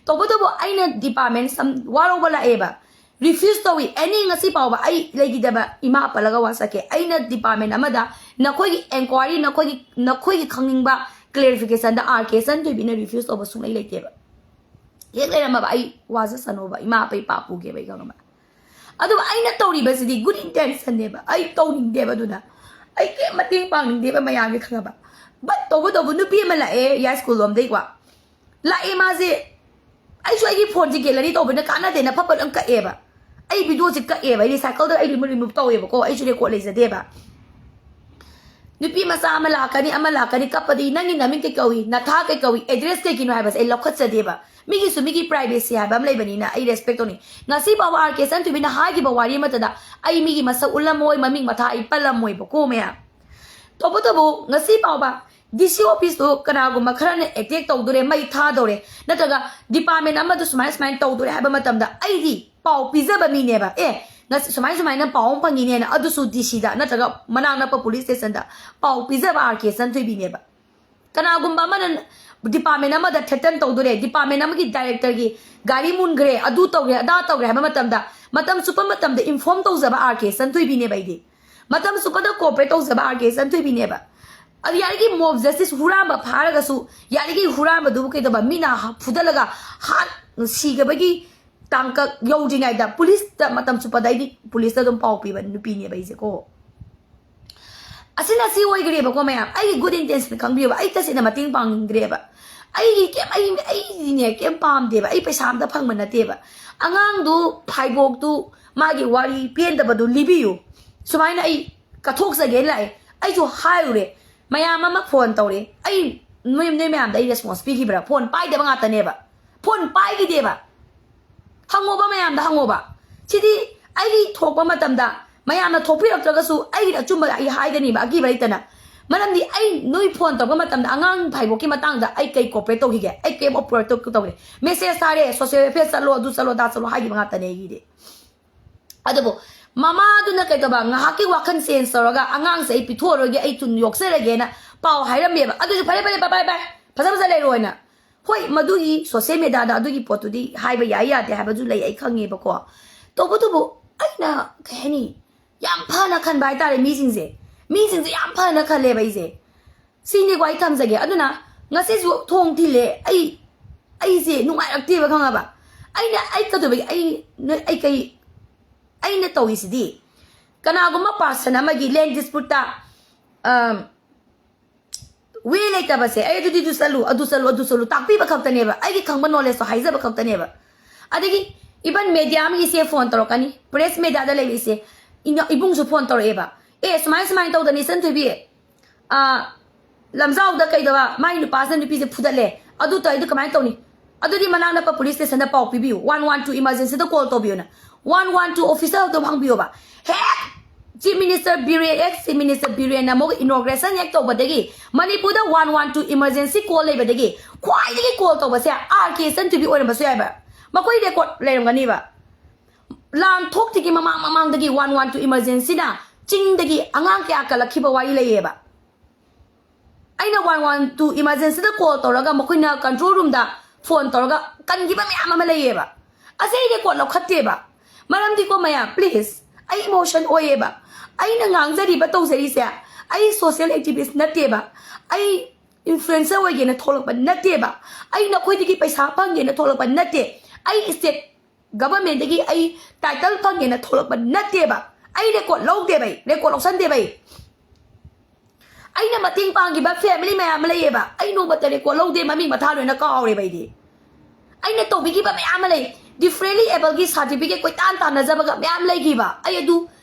ꯇꯧꯕꯇꯕꯨ ꯑꯩꯅ ꯗꯤꯄꯥꯔꯠꯃꯦꯟ ꯁꯝ ꯋꯥꯔꯧꯕ ꯂꯥꯛꯑꯦꯕ, ꯔꯤꯐ꯭ꯌꯨꯁ ꯇꯧꯏ꯫ ꯑꯦꯅꯤ ꯉꯁꯤ ꯐꯥꯎꯕ ꯑꯩ ꯂꯩꯈꯤꯗꯕ ꯏꯃꯥ ꯄꯜꯂꯒ ꯋꯥ ꯆꯠꯀꯦ꯫ ꯑꯩꯅ ꯗꯤꯄꯥꯔꯠꯃꯦꯟ ꯑꯃꯗ ꯅꯈꯣꯏꯒꯤ ꯏꯟꯀ꯭ꯋꯥꯏꯔꯤ, ꯅꯈꯣꯏꯒꯤ, ꯅꯈꯣꯏꯒꯤ ꯈꯪꯅꯤꯡꯕ ꯀ꯭ꯂꯦꯔꯤꯐꯤꯀꯦꯁꯟꯗ ꯑꯥꯔ ꯀꯦ ꯁꯟꯊꯣꯏꯕꯤꯅ ꯔꯤꯐ꯭ꯌꯨꯁ ꯇꯧꯕ ꯁꯨꯡꯂꯩ ꯂꯩꯇꯦꯕ꯫ ꯍꯦꯛ ꯂꯩꯔꯝꯃꯕ ꯑꯩ ꯋꯥꯖꯁꯅꯣꯕ, ꯏꯃꯥ ꯑꯄꯩ ꯄꯥꯞ ꯄꯨꯒꯦꯕ ꯑꯩ ꯈꯪꯉꯕ꯫ ꯑꯗꯨꯕꯨ ꯑꯩꯅ ꯇꯧꯔꯤꯕꯁꯤꯗꯤ ꯒꯨꯗ ꯏꯟꯇꯦꯟꯁꯟꯅꯦꯕ, ꯑꯩ ꯇꯧꯅꯤꯡꯗꯦꯕ꯫ ꯑꯗꯨꯅ ꯑꯩ ꯀꯩꯝ ꯃꯇꯦꯡ ꯄꯥꯡꯅꯤꯡꯗꯦꯕ ꯃꯌꯥꯝꯒꯤ ꯈꯪꯉꯕ꯫ ꯕꯠ ꯇꯧꯕꯇꯕꯨ ꯅꯨꯄꯤ ꯑꯃ ꯂꯥꯛꯑꯦ ꯌꯥꯏꯁ꯭ꯀꯨꯜ ꯂꯣꯝꯗꯩꯀꯣ, ꯂꯥꯛꯑꯦ ꯃꯥꯁꯦ꯫ ꯑꯩꯁꯨ ꯑꯩꯒꯤ ꯐꯣꯟꯁꯦ ꯒꯦꯂꯔꯤ ꯇꯧꯕꯅ ꯀꯥꯟꯅꯗꯦꯅ ꯐꯠ ꯐꯠ ꯑꯗꯨꯝ ꯀꯛꯑꯦꯕ꯫ ꯑꯩ ꯚꯤꯗꯤꯑꯣꯁꯦ ꯀꯛꯑꯦꯕ, ꯑꯩ ꯔꯤꯁꯥꯏꯀꯜꯗ ꯑꯩ ꯔꯤꯃꯨꯚ ꯇꯧꯋꯦꯕꯀꯣ, ꯑꯩꯁꯨ ꯔꯦꯀꯣꯔꯗ ꯂꯩꯖꯗꯦꯕ꯫ ꯅꯨꯄꯤ ꯃꯆꯥ ꯑꯃ ꯂꯥꯛꯀꯅꯤ, ꯑꯃ ꯂꯥꯛꯀꯅꯤ, ꯀꯞꯄꯗꯤ, "ꯅꯪꯒꯤ ꯅꯃꯤꯡ ꯀꯩ ꯀꯧꯏ? ꯅꯊꯥ ꯀꯩ ꯀꯧꯏ? ꯑꯦꯗ꯭ꯔꯦꯁ ꯀꯩꯒꯤꯅꯣ?" ꯍꯥꯏꯕꯁꯦ ꯑꯩ ꯂꯧꯈꯠꯆꯗꯦꯕ꯫ ꯃꯤꯒꯤꯁꯨ ꯃꯤꯒꯤ ꯄ꯭ꯔꯥꯏꯚꯦꯁꯤ ꯍꯥꯏꯕ ꯑꯃ ꯂꯩꯕꯅꯤꯅ ꯑꯩ ꯔꯦꯁꯄꯦꯛ ꯇꯧꯅꯤ꯫ ꯉꯁꯤ ꯐꯥꯎꯕ ꯑꯥꯔ ꯀꯦ ꯁꯟꯊꯣꯏꯕꯤꯅ ꯍꯥꯏꯈꯤꯕ ꯋꯥꯔꯤ ꯑꯃꯠꯇꯗ ꯑꯩ ꯃꯤꯒꯤ ꯃꯁꯛ ꯎꯠꯂꯝꯃꯣꯏ, ꯃꯃꯤꯡ ꯃꯊꯥ ꯑꯩ ꯄꯜꯂꯝꯃꯣꯏꯕꯀꯣ ꯃꯌꯥꯝ꯫ ꯇꯧꯕꯇꯕꯨ ꯉꯁꯤ ꯐꯥꯎꯕ ꯗꯤ ꯁꯤ ꯑꯣꯐꯤꯁꯇꯨ ꯀꯅꯥꯒꯨꯝꯕ ꯈꯔꯅ ꯑꯦꯇꯦꯛ ꯇꯧꯗꯣꯔꯦ, ꯃꯩ ꯊꯥꯗꯧꯔꯦ, ꯅꯠꯇ꯭ꯔꯒ ꯗꯤꯄꯥꯔꯠꯃꯦꯟ ꯑꯃꯗ ꯁꯨꯃꯥꯏꯅ ꯁꯨꯃꯥꯏꯅ ꯇꯧꯗꯣꯔꯦ ꯍꯥꯏꯕ ꯃꯇꯝꯗ ꯑꯩꯗꯤ ꯄꯥꯎ ꯄꯤꯖꯕ ꯃꯤꯅꯦꯕ꯫ "ꯑꯦ, ꯉꯁꯤ ꯁꯨꯃꯥꯏ ꯁꯨꯃꯥꯏꯅ ꯄꯥꯎ ꯑꯃ ꯐꯪꯉꯤꯅꯦꯅ", ꯑꯗꯨꯁꯨ ꯗꯤ ꯁꯤꯗ ꯅꯠꯇ꯭ꯔꯒ ꯃꯅꯥꯛ ꯅꯛꯄ ꯄꯨꯂꯤꯁ ꯁ꯭ꯇꯦꯁꯟꯗ ꯄꯥꯎ ꯄꯤꯖꯕ ꯑꯥꯔ ꯀꯦ ꯁꯟꯊꯣꯏꯕꯤꯅꯦꯕ꯫ ꯀꯅꯥꯒꯨꯝꯕ ꯑꯃꯅ ꯗꯤꯄꯥꯔꯠꯃꯦꯟ ꯑꯃꯗ ꯊ꯭ꯔꯦꯇꯟ ꯇꯧꯗꯣꯔꯦ, ꯗꯤꯄꯥꯔꯠꯃꯦꯟ ꯑꯃꯒꯤ ꯗꯥꯏꯔꯦꯛꯇꯔꯒꯤ ꯒꯥꯔꯤ ꯃꯨꯟꯈ꯭ꯔꯦ, ꯑꯗꯨ ꯇꯧꯈ꯭ꯔꯦ, ꯑꯗꯥ ꯇꯧꯈ꯭ꯔꯦ ꯍꯥꯏꯕ ꯃꯇꯝꯗ ꯃꯇꯝ ꯆꯨꯞꯄ ꯃꯇꯝꯗ ꯏꯟꯐꯣꯔꯝ ꯇꯧꯖꯕ ꯑꯥꯔ ꯀꯦ ꯁꯟꯊꯣꯏꯕꯤꯅꯦꯕ ꯑꯩꯗꯤ꯫ ꯃꯇꯝ ꯆꯨꯞꯄꯗ ꯀꯣꯑꯣꯄꯔꯦꯠ ꯇꯧꯖꯕ ꯑꯥꯔ ꯀꯦ ꯁꯟꯊꯣꯏꯕꯤꯅꯦꯕ꯫ ꯑꯗꯨ ꯌꯥꯔꯤꯈꯩ ꯃꯣꯕ ꯖꯁꯇꯤꯁ ꯍꯨꯔꯥꯟꯕ ꯐꯥꯔꯒꯁꯨ ꯌꯥꯔꯤꯈꯩ ꯍꯨꯔꯥꯟꯕꯗꯨꯕꯨ ꯀꯩꯗꯧꯕ, ꯃꯤꯅ ꯐꯨꯗꯠꯂꯒ ꯍꯥꯠ ꯁꯤꯒꯕꯒꯤ ꯇꯥꯡꯀꯛ ꯌꯧꯗ꯭ꯔꯤꯉꯩꯗ ꯄꯨꯂꯤꯁꯇ ꯃꯇꯝ ꯆꯨꯞꯄꯗ ꯑꯩꯗꯤ ꯄꯨꯂꯤꯁꯇ ꯑꯗꯨꯝ ꯄꯥꯎ ꯄꯤꯕ ꯅꯨꯄꯤꯅꯦꯕ ꯑꯩꯁꯦꯀꯣ꯫ ꯑꯁꯤꯅ ꯑꯁꯤ ꯑꯣꯏꯈ꯭ꯔꯦꯕꯀꯣ ꯃꯌꯥꯝ, ꯑꯩꯒꯤ ꯒꯨꯗ ꯏꯟꯇꯦꯟꯁꯟ ꯈꯪꯕꯤꯌꯣꯕ, ꯑꯩ ꯇꯁꯦꯡꯅ ꯃꯇꯦꯡ ꯄꯥꯡꯅꯤꯡꯗ꯭ꯔꯦꯕ꯫ ꯑꯩꯒꯤ ꯀꯩꯝ ꯑꯩ ꯑꯩꯗꯤꯅꯦ ꯀꯩꯝ ꯄꯥꯝꯗꯦꯕ꯫ ꯑꯩ ꯄꯩꯁꯥ ꯑꯝꯇ ꯐꯪꯕ ꯅꯠꯇꯦꯕ꯫ ꯑꯉꯥꯡꯗꯨ ꯐꯥꯏꯕꯣꯛꯇꯨ ꯃꯥꯒꯤ ꯋꯥꯔꯤ ꯄꯦꯟꯗꯕꯗꯨ ꯂꯤꯕꯤꯌꯨ꯫ ꯁꯨꯃꯥꯏꯅ ꯑꯩ ꯀꯠꯊꯣꯛꯆꯒꯦ ꯂꯥꯛꯑꯦ꯫ ꯑꯩꯁꯨ ꯍꯥꯏꯔꯨꯔꯦ꯫ ꯃꯌꯥꯝ ꯑꯃ ꯐꯣꯟ ꯇꯧꯔꯦ꯫ ꯑꯩ ꯅꯣꯏ ꯅꯣꯏ ꯃꯌꯥꯝꯗ ꯑꯩ ꯔꯦꯁꯄꯣꯟꯁ ꯄꯤꯈꯤꯕ꯭ꯔꯥ? ꯐꯣꯟ ꯄꯥꯏꯗꯕ ꯉꯥꯛꯇꯅꯦꯕ꯫ ꯐꯣꯟ ꯄꯥꯏꯈꯤꯗꯦꯕ꯫ ꯍꯪꯉꯣꯕ, ꯃꯌꯥꯝꯗ ꯍꯪꯉꯣꯕ꯫ ꯁꯤꯗꯤ ꯑꯩꯒꯤ ꯊꯣꯛꯄ ꯃꯇꯝꯗ ꯃꯌꯥꯝꯅ ꯊꯣꯛꯄꯤꯔꯛꯇ꯭ꯔꯒꯁꯨ ꯑꯩꯒꯤ ꯑꯆꯨꯝꯕ ꯑꯩ ꯍꯥꯏꯒꯅꯤꯕ, ꯑꯀꯤꯕ ꯂꯩꯇꯅ꯫ ꯃꯔꯝꯗꯤ ꯑꯩ ꯅꯣꯏ ꯐꯣꯟ ꯇꯧꯔꯛꯄ ꯃꯇꯝꯗ ꯑꯉꯥꯡ ꯐꯥꯏꯕꯣꯛꯀꯤ ꯃꯇꯥꯡꯗ ꯑꯩ ꯀꯩ ꯀꯣꯄꯔꯦꯠ ꯇꯧꯈꯤꯒꯦ? ꯑꯩ ꯀꯩꯝ ꯑꯣꯄꯔꯦꯠ ꯇꯧ-, ꯇꯧꯗꯦ꯫ ꯃꯦꯁꯦꯖ ꯊꯥꯔꯦ, ꯁꯣꯁꯤꯌꯦꯜ ꯋꯦꯜꯐꯤꯌꯔ ꯆꯠꯂꯣ, ꯑꯗꯨ ꯆꯠꯂꯣ, ꯑꯗꯥ ꯆꯠꯂꯣ ꯍꯥꯏꯈꯤꯕ ꯉꯥꯛꯇꯅꯦ ꯑꯩꯒꯤꯗꯤ꯫ ꯑꯗꯨꯕꯨ ꯃꯃꯥꯗꯨꯅ ꯀꯩꯗꯧꯕ, ꯉꯥꯏꯍꯥꯛꯀꯤ ꯋꯥꯈꯜ ꯆꯦꯟꯖ ꯇꯧꯔꯒ ꯑꯉꯥꯡꯁꯦ ꯑꯩ ꯄꯤꯊꯣꯛꯑꯔꯣꯏꯒꯦ, ꯑꯩ ꯊꯨꯅ ꯌꯣꯛꯆꯔꯒꯦꯅ ꯄꯥꯎ ꯍꯥꯏꯔꯝꯃꯦꯕ꯫ ꯑꯗꯨꯁꯨ ꯐꯔꯦ, ꯐꯔꯦ, ꯕꯥꯏ, ꯕꯥꯏ, ꯕꯥꯏ, ꯐꯖ ꯐꯖ ꯂꯩꯔꯣꯅ꯫ ꯍꯣꯏ, ꯃꯗꯨꯒꯤ ꯁꯣꯁꯤꯌꯦꯜ ꯃꯦꯗꯤꯌꯥꯗ ꯑꯗꯨꯒꯤ ꯄꯣꯠꯇꯨꯗꯤ ꯍꯥꯏꯕ ꯌꯥꯏ ꯌꯥꯗꯦ ꯍꯥꯏꯕꯁꯨ ꯂꯩ, ꯑꯩ ꯈꯪꯉꯦꯕꯀꯣ꯫ ꯇꯧꯕꯇꯕꯨ ꯑꯩꯅ ꯀꯩ ꯍꯥꯏꯅꯤ, ꯌꯥꯝ ꯐꯅ ꯈꯟꯕ ꯍꯥꯏꯇꯥꯔꯦ ꯃꯤꯁꯤꯡꯁꯦ꯫ ꯃꯤꯁꯤꯡꯁꯦ ꯌꯥꯝ ꯐꯅ ꯈꯜꯂꯦꯕ ꯑꯩꯁꯦ꯫ ꯁꯤꯅꯤꯀꯣ ꯑꯩ ꯊꯝꯖꯒꯦ꯫ ꯑꯗꯨꯅ ꯉꯁꯤꯁꯨ ꯊꯣꯡ ꯊꯤꯜꯂꯦ꯫ ꯑꯩ, ꯑꯩꯁꯦ ꯅꯨꯡꯉꯥꯏꯔꯛꯇꯦꯕ, ꯈꯪꯉꯕ? ꯑꯩꯅ, ꯑꯩ ꯀꯩꯗꯧꯕꯒꯤ, ꯑꯩ, ꯅꯣꯏ, ꯑꯩ ꯀꯩ, ꯑꯩꯅ ꯇꯧꯔꯤꯁꯤꯗꯤ ꯀꯅꯥꯒꯨꯝꯕ ꯄꯥꯔꯁꯟ ꯑꯃꯒꯤ ꯂꯦꯟ ꯗꯤꯁꯄ꯭ꯌꯨꯠꯇ, ꯋꯦ ꯂꯩꯇꯕꯁꯦ, ꯑꯩ ꯑꯗꯨꯗꯤ ꯑꯗꯨ ꯆꯠꯂꯨ, ꯑꯗꯨ ꯆꯠꯂꯨ, ꯑꯗꯨ ꯆꯠꯂꯨ ꯇꯥꯛꯄꯤꯕ ꯈꯛꯇꯅꯦꯕ, ꯑꯩꯒꯤ ꯈꯪꯕ ꯅꯣꯂꯦꯖꯇꯣ ꯍꯥꯏꯖꯕ ꯈꯛꯇꯅꯦꯕ꯫ ꯑꯗꯒꯤ ꯏꯚꯟ ꯃꯦꯗꯤꯌꯥ ꯑꯃꯒꯤꯁꯦ ꯐꯣꯟ ꯇꯧꯔꯛꯀꯅꯤ, ꯄ꯭ꯔꯦꯁ ꯃꯦꯗꯤꯌꯥꯗ ꯂꯩꯕ ꯏꯆꯦ, ꯏꯅ-, ꯏꯕꯨꯡꯁꯨ ꯐꯣꯟ ꯇꯧꯔꯛꯑꯦꯕ, "ꯑꯦ, ꯁꯨꯃꯥꯏ ꯁꯨꯃꯥꯏꯅ ꯇꯧꯗꯅ ꯏꯆꯟ ꯊꯣꯏꯕꯤ, ꯑꯥ, ꯂꯝꯖꯥꯎꯗ ꯀꯩꯗꯧꯕ, ꯃꯥꯏ ꯅꯨꯄꯥꯁꯤꯅ ꯅꯨꯄꯤꯁꯦ ꯐꯨꯗꯠꯂꯦ, ꯑꯗꯨ ꯇꯧꯔꯗꯤ ꯀꯃꯥꯏꯅ ꯇꯧꯅꯤ? ꯑꯗꯨꯗꯤ ꯃꯅꯥꯛ ꯅꯛꯄ ꯄꯨꯂꯤꯁ ꯁ꯭ꯇꯦꯁꯟꯗ ꯄꯥꯎ ꯄꯤꯕꯤꯌꯨ, ꯋꯥꯟ ꯋꯥꯟ ꯇꯨ ꯏꯃꯥꯔꯖꯦꯟꯁꯤꯗ ꯀꯣꯜ ꯇꯧꯕꯤꯌꯨꯅ", ꯋꯥꯟ ꯋꯥꯟ ꯇꯨ ꯑꯣꯐꯤꯁꯔꯗꯣ ꯍꯪꯕꯤꯌꯣꯕ꯫ ꯍꯦꯛ chief minister Biren, ex chief minister ꯕꯤꯔꯦꯟꯅ ꯃꯣꯏꯒꯤ ꯏꯅꯣꯒ꯭ꯔꯦꯁꯟ ꯍꯦꯛ ꯇꯧꯕꯗꯒꯤ ꯃꯅꯤꯄꯨꯔꯗ one one two emergency call ꯂꯩꯕꯗꯒꯤ ꯈ꯭ꯋꯥꯏꯗꯒꯤ ꯀꯣꯜ ꯇꯧꯕꯁꯦ ꯑꯥꯔ ꯀꯦ ꯏꯆꯟꯊꯣꯏꯕꯤ ꯑꯣꯏꯔꯝꯕꯁꯨ ꯌꯥꯏꯕ꯫ ꯃꯈꯣꯏ ꯔꯦꯀꯣꯔꯠ ꯂꯩꯔꯝꯒꯅꯤꯕ꯫ ꯂꯥꯟ ꯊꯣꯛꯇ꯭ꯔꯤꯉꯩ ꯃꯃꯥꯡ ꯃꯃꯥꯡꯗꯒꯤ ꯋꯥꯟ ꯋꯥꯟ ꯇꯨ ꯏꯃꯥꯔꯖꯦꯟꯁꯤꯅ ꯆꯤꯡꯗꯒꯤ ꯑꯉꯥꯡ ꯀꯌꯥ ꯀꯜꯂꯛꯈꯤꯕ ꯋꯥꯔꯤ ꯂꯩꯌꯦꯕ꯫ ꯑꯩꯅ ꯋꯥꯟ ꯋꯥꯟ ꯇꯨ ꯏꯃꯥꯔꯖꯦꯟꯁꯤꯗ ꯀꯣꯜ ꯇꯧꯔꯒ ꯃꯈꯣꯏꯅ ꯀꯟꯇ꯭ꯔꯣꯜ ꯔꯨꯝꯗ ꯐꯣꯟ ꯇꯧꯔꯒ ꯀꯟꯈꯤꯕ ꯃꯌꯥꯝ ꯑꯃ ꯂꯩꯌꯦꯕ꯫ ꯑꯁꯤ ꯑꯩ ꯔꯦꯀꯣꯔꯠ ꯂꯧꯈꯠꯇꯦꯕ꯫ ꯃꯔꯝꯗꯤꯀꯣ ꯃꯌꯥꯝ, ꯄ꯭ꯂꯤꯖ, ꯑꯩ ꯏꯃꯣꯁꯟ ꯑꯣꯏꯌꯦꯕ꯫ ꯑꯩꯅ ꯉꯥꯡꯖꯔꯤꯕ ꯇꯧꯖꯔꯤꯁꯦ, ꯑꯩ ꯁꯣꯁꯤꯌꯦꯜ ꯑꯦꯛꯇꯤꯚꯤꯁ ꯅꯠꯇꯦꯕ, ꯑꯩ ꯏꯟꯐ꯭ꯂꯨꯌꯦꯟꯁꯔ ꯑꯣꯏꯒꯦꯅ ꯊꯣꯛꯂꯛꯄ ꯅꯠꯇꯦꯕ, ꯑꯩ ꯅꯈꯣꯏꯗꯒꯤ ꯄꯩꯁꯥ ꯐꯪꯒꯦꯅ ꯊꯣꯛꯂꯛꯄ ꯅꯠꯇꯦ, ꯑꯩ ꯁ꯭ꯇꯦꯠ ꯒꯚꯔꯟꯃꯦꯟꯠꯇꯒꯤ ꯑꯩ ꯇꯥꯏꯇꯜ ꯐꯪꯒꯦꯅ ꯊꯣꯛꯂꯛꯄ ꯅꯠꯇꯦꯕ꯫ ꯑꯩ ꯔꯦꯀꯣꯔꯠ ꯂꯧꯗꯦꯕ, ꯑꯩ ꯔꯦꯀꯣꯔꯠ ꯂꯧꯁꯟꯗꯦꯕ꯫ ꯑꯩ, ꯑꯩꯅ ꯃꯇꯦꯡ ꯄꯥꯡꯈꯤꯕ ꯐꯦꯃꯤꯂꯤ ꯃꯌꯥꯝ ꯑꯃ ꯂꯩꯌꯦꯕ, ꯑꯩ ꯅꯣꯡꯃꯇ ꯔꯦꯀꯣꯔꯠ ꯂꯧꯗꯦ, ꯃꯃꯤꯡ ꯃꯊꯥ ꯂꯣꯏꯅ ꯀꯥꯎꯔꯦꯕ꯫ ꯑꯩꯗꯤ ꯑꯩꯅ ꯇꯧꯕꯤꯈꯤꯕ ꯃꯌꯥꯝ ꯑꯃ ꯂꯩ, ꯗꯤꯐ꯭ꯔꯦꯟꯂꯤ ꯑꯦꯕꯜꯒꯤ ꯁꯥꯔꯇꯤꯐꯤꯀꯦꯠ ꯀꯣꯏꯇꯥꯟ ꯇꯥꯟꯅꯖꯕꯒ ꯃꯌꯥꯝ ꯂꯩꯈꯤꯕ, ꯑꯩ ꯑꯗꯨ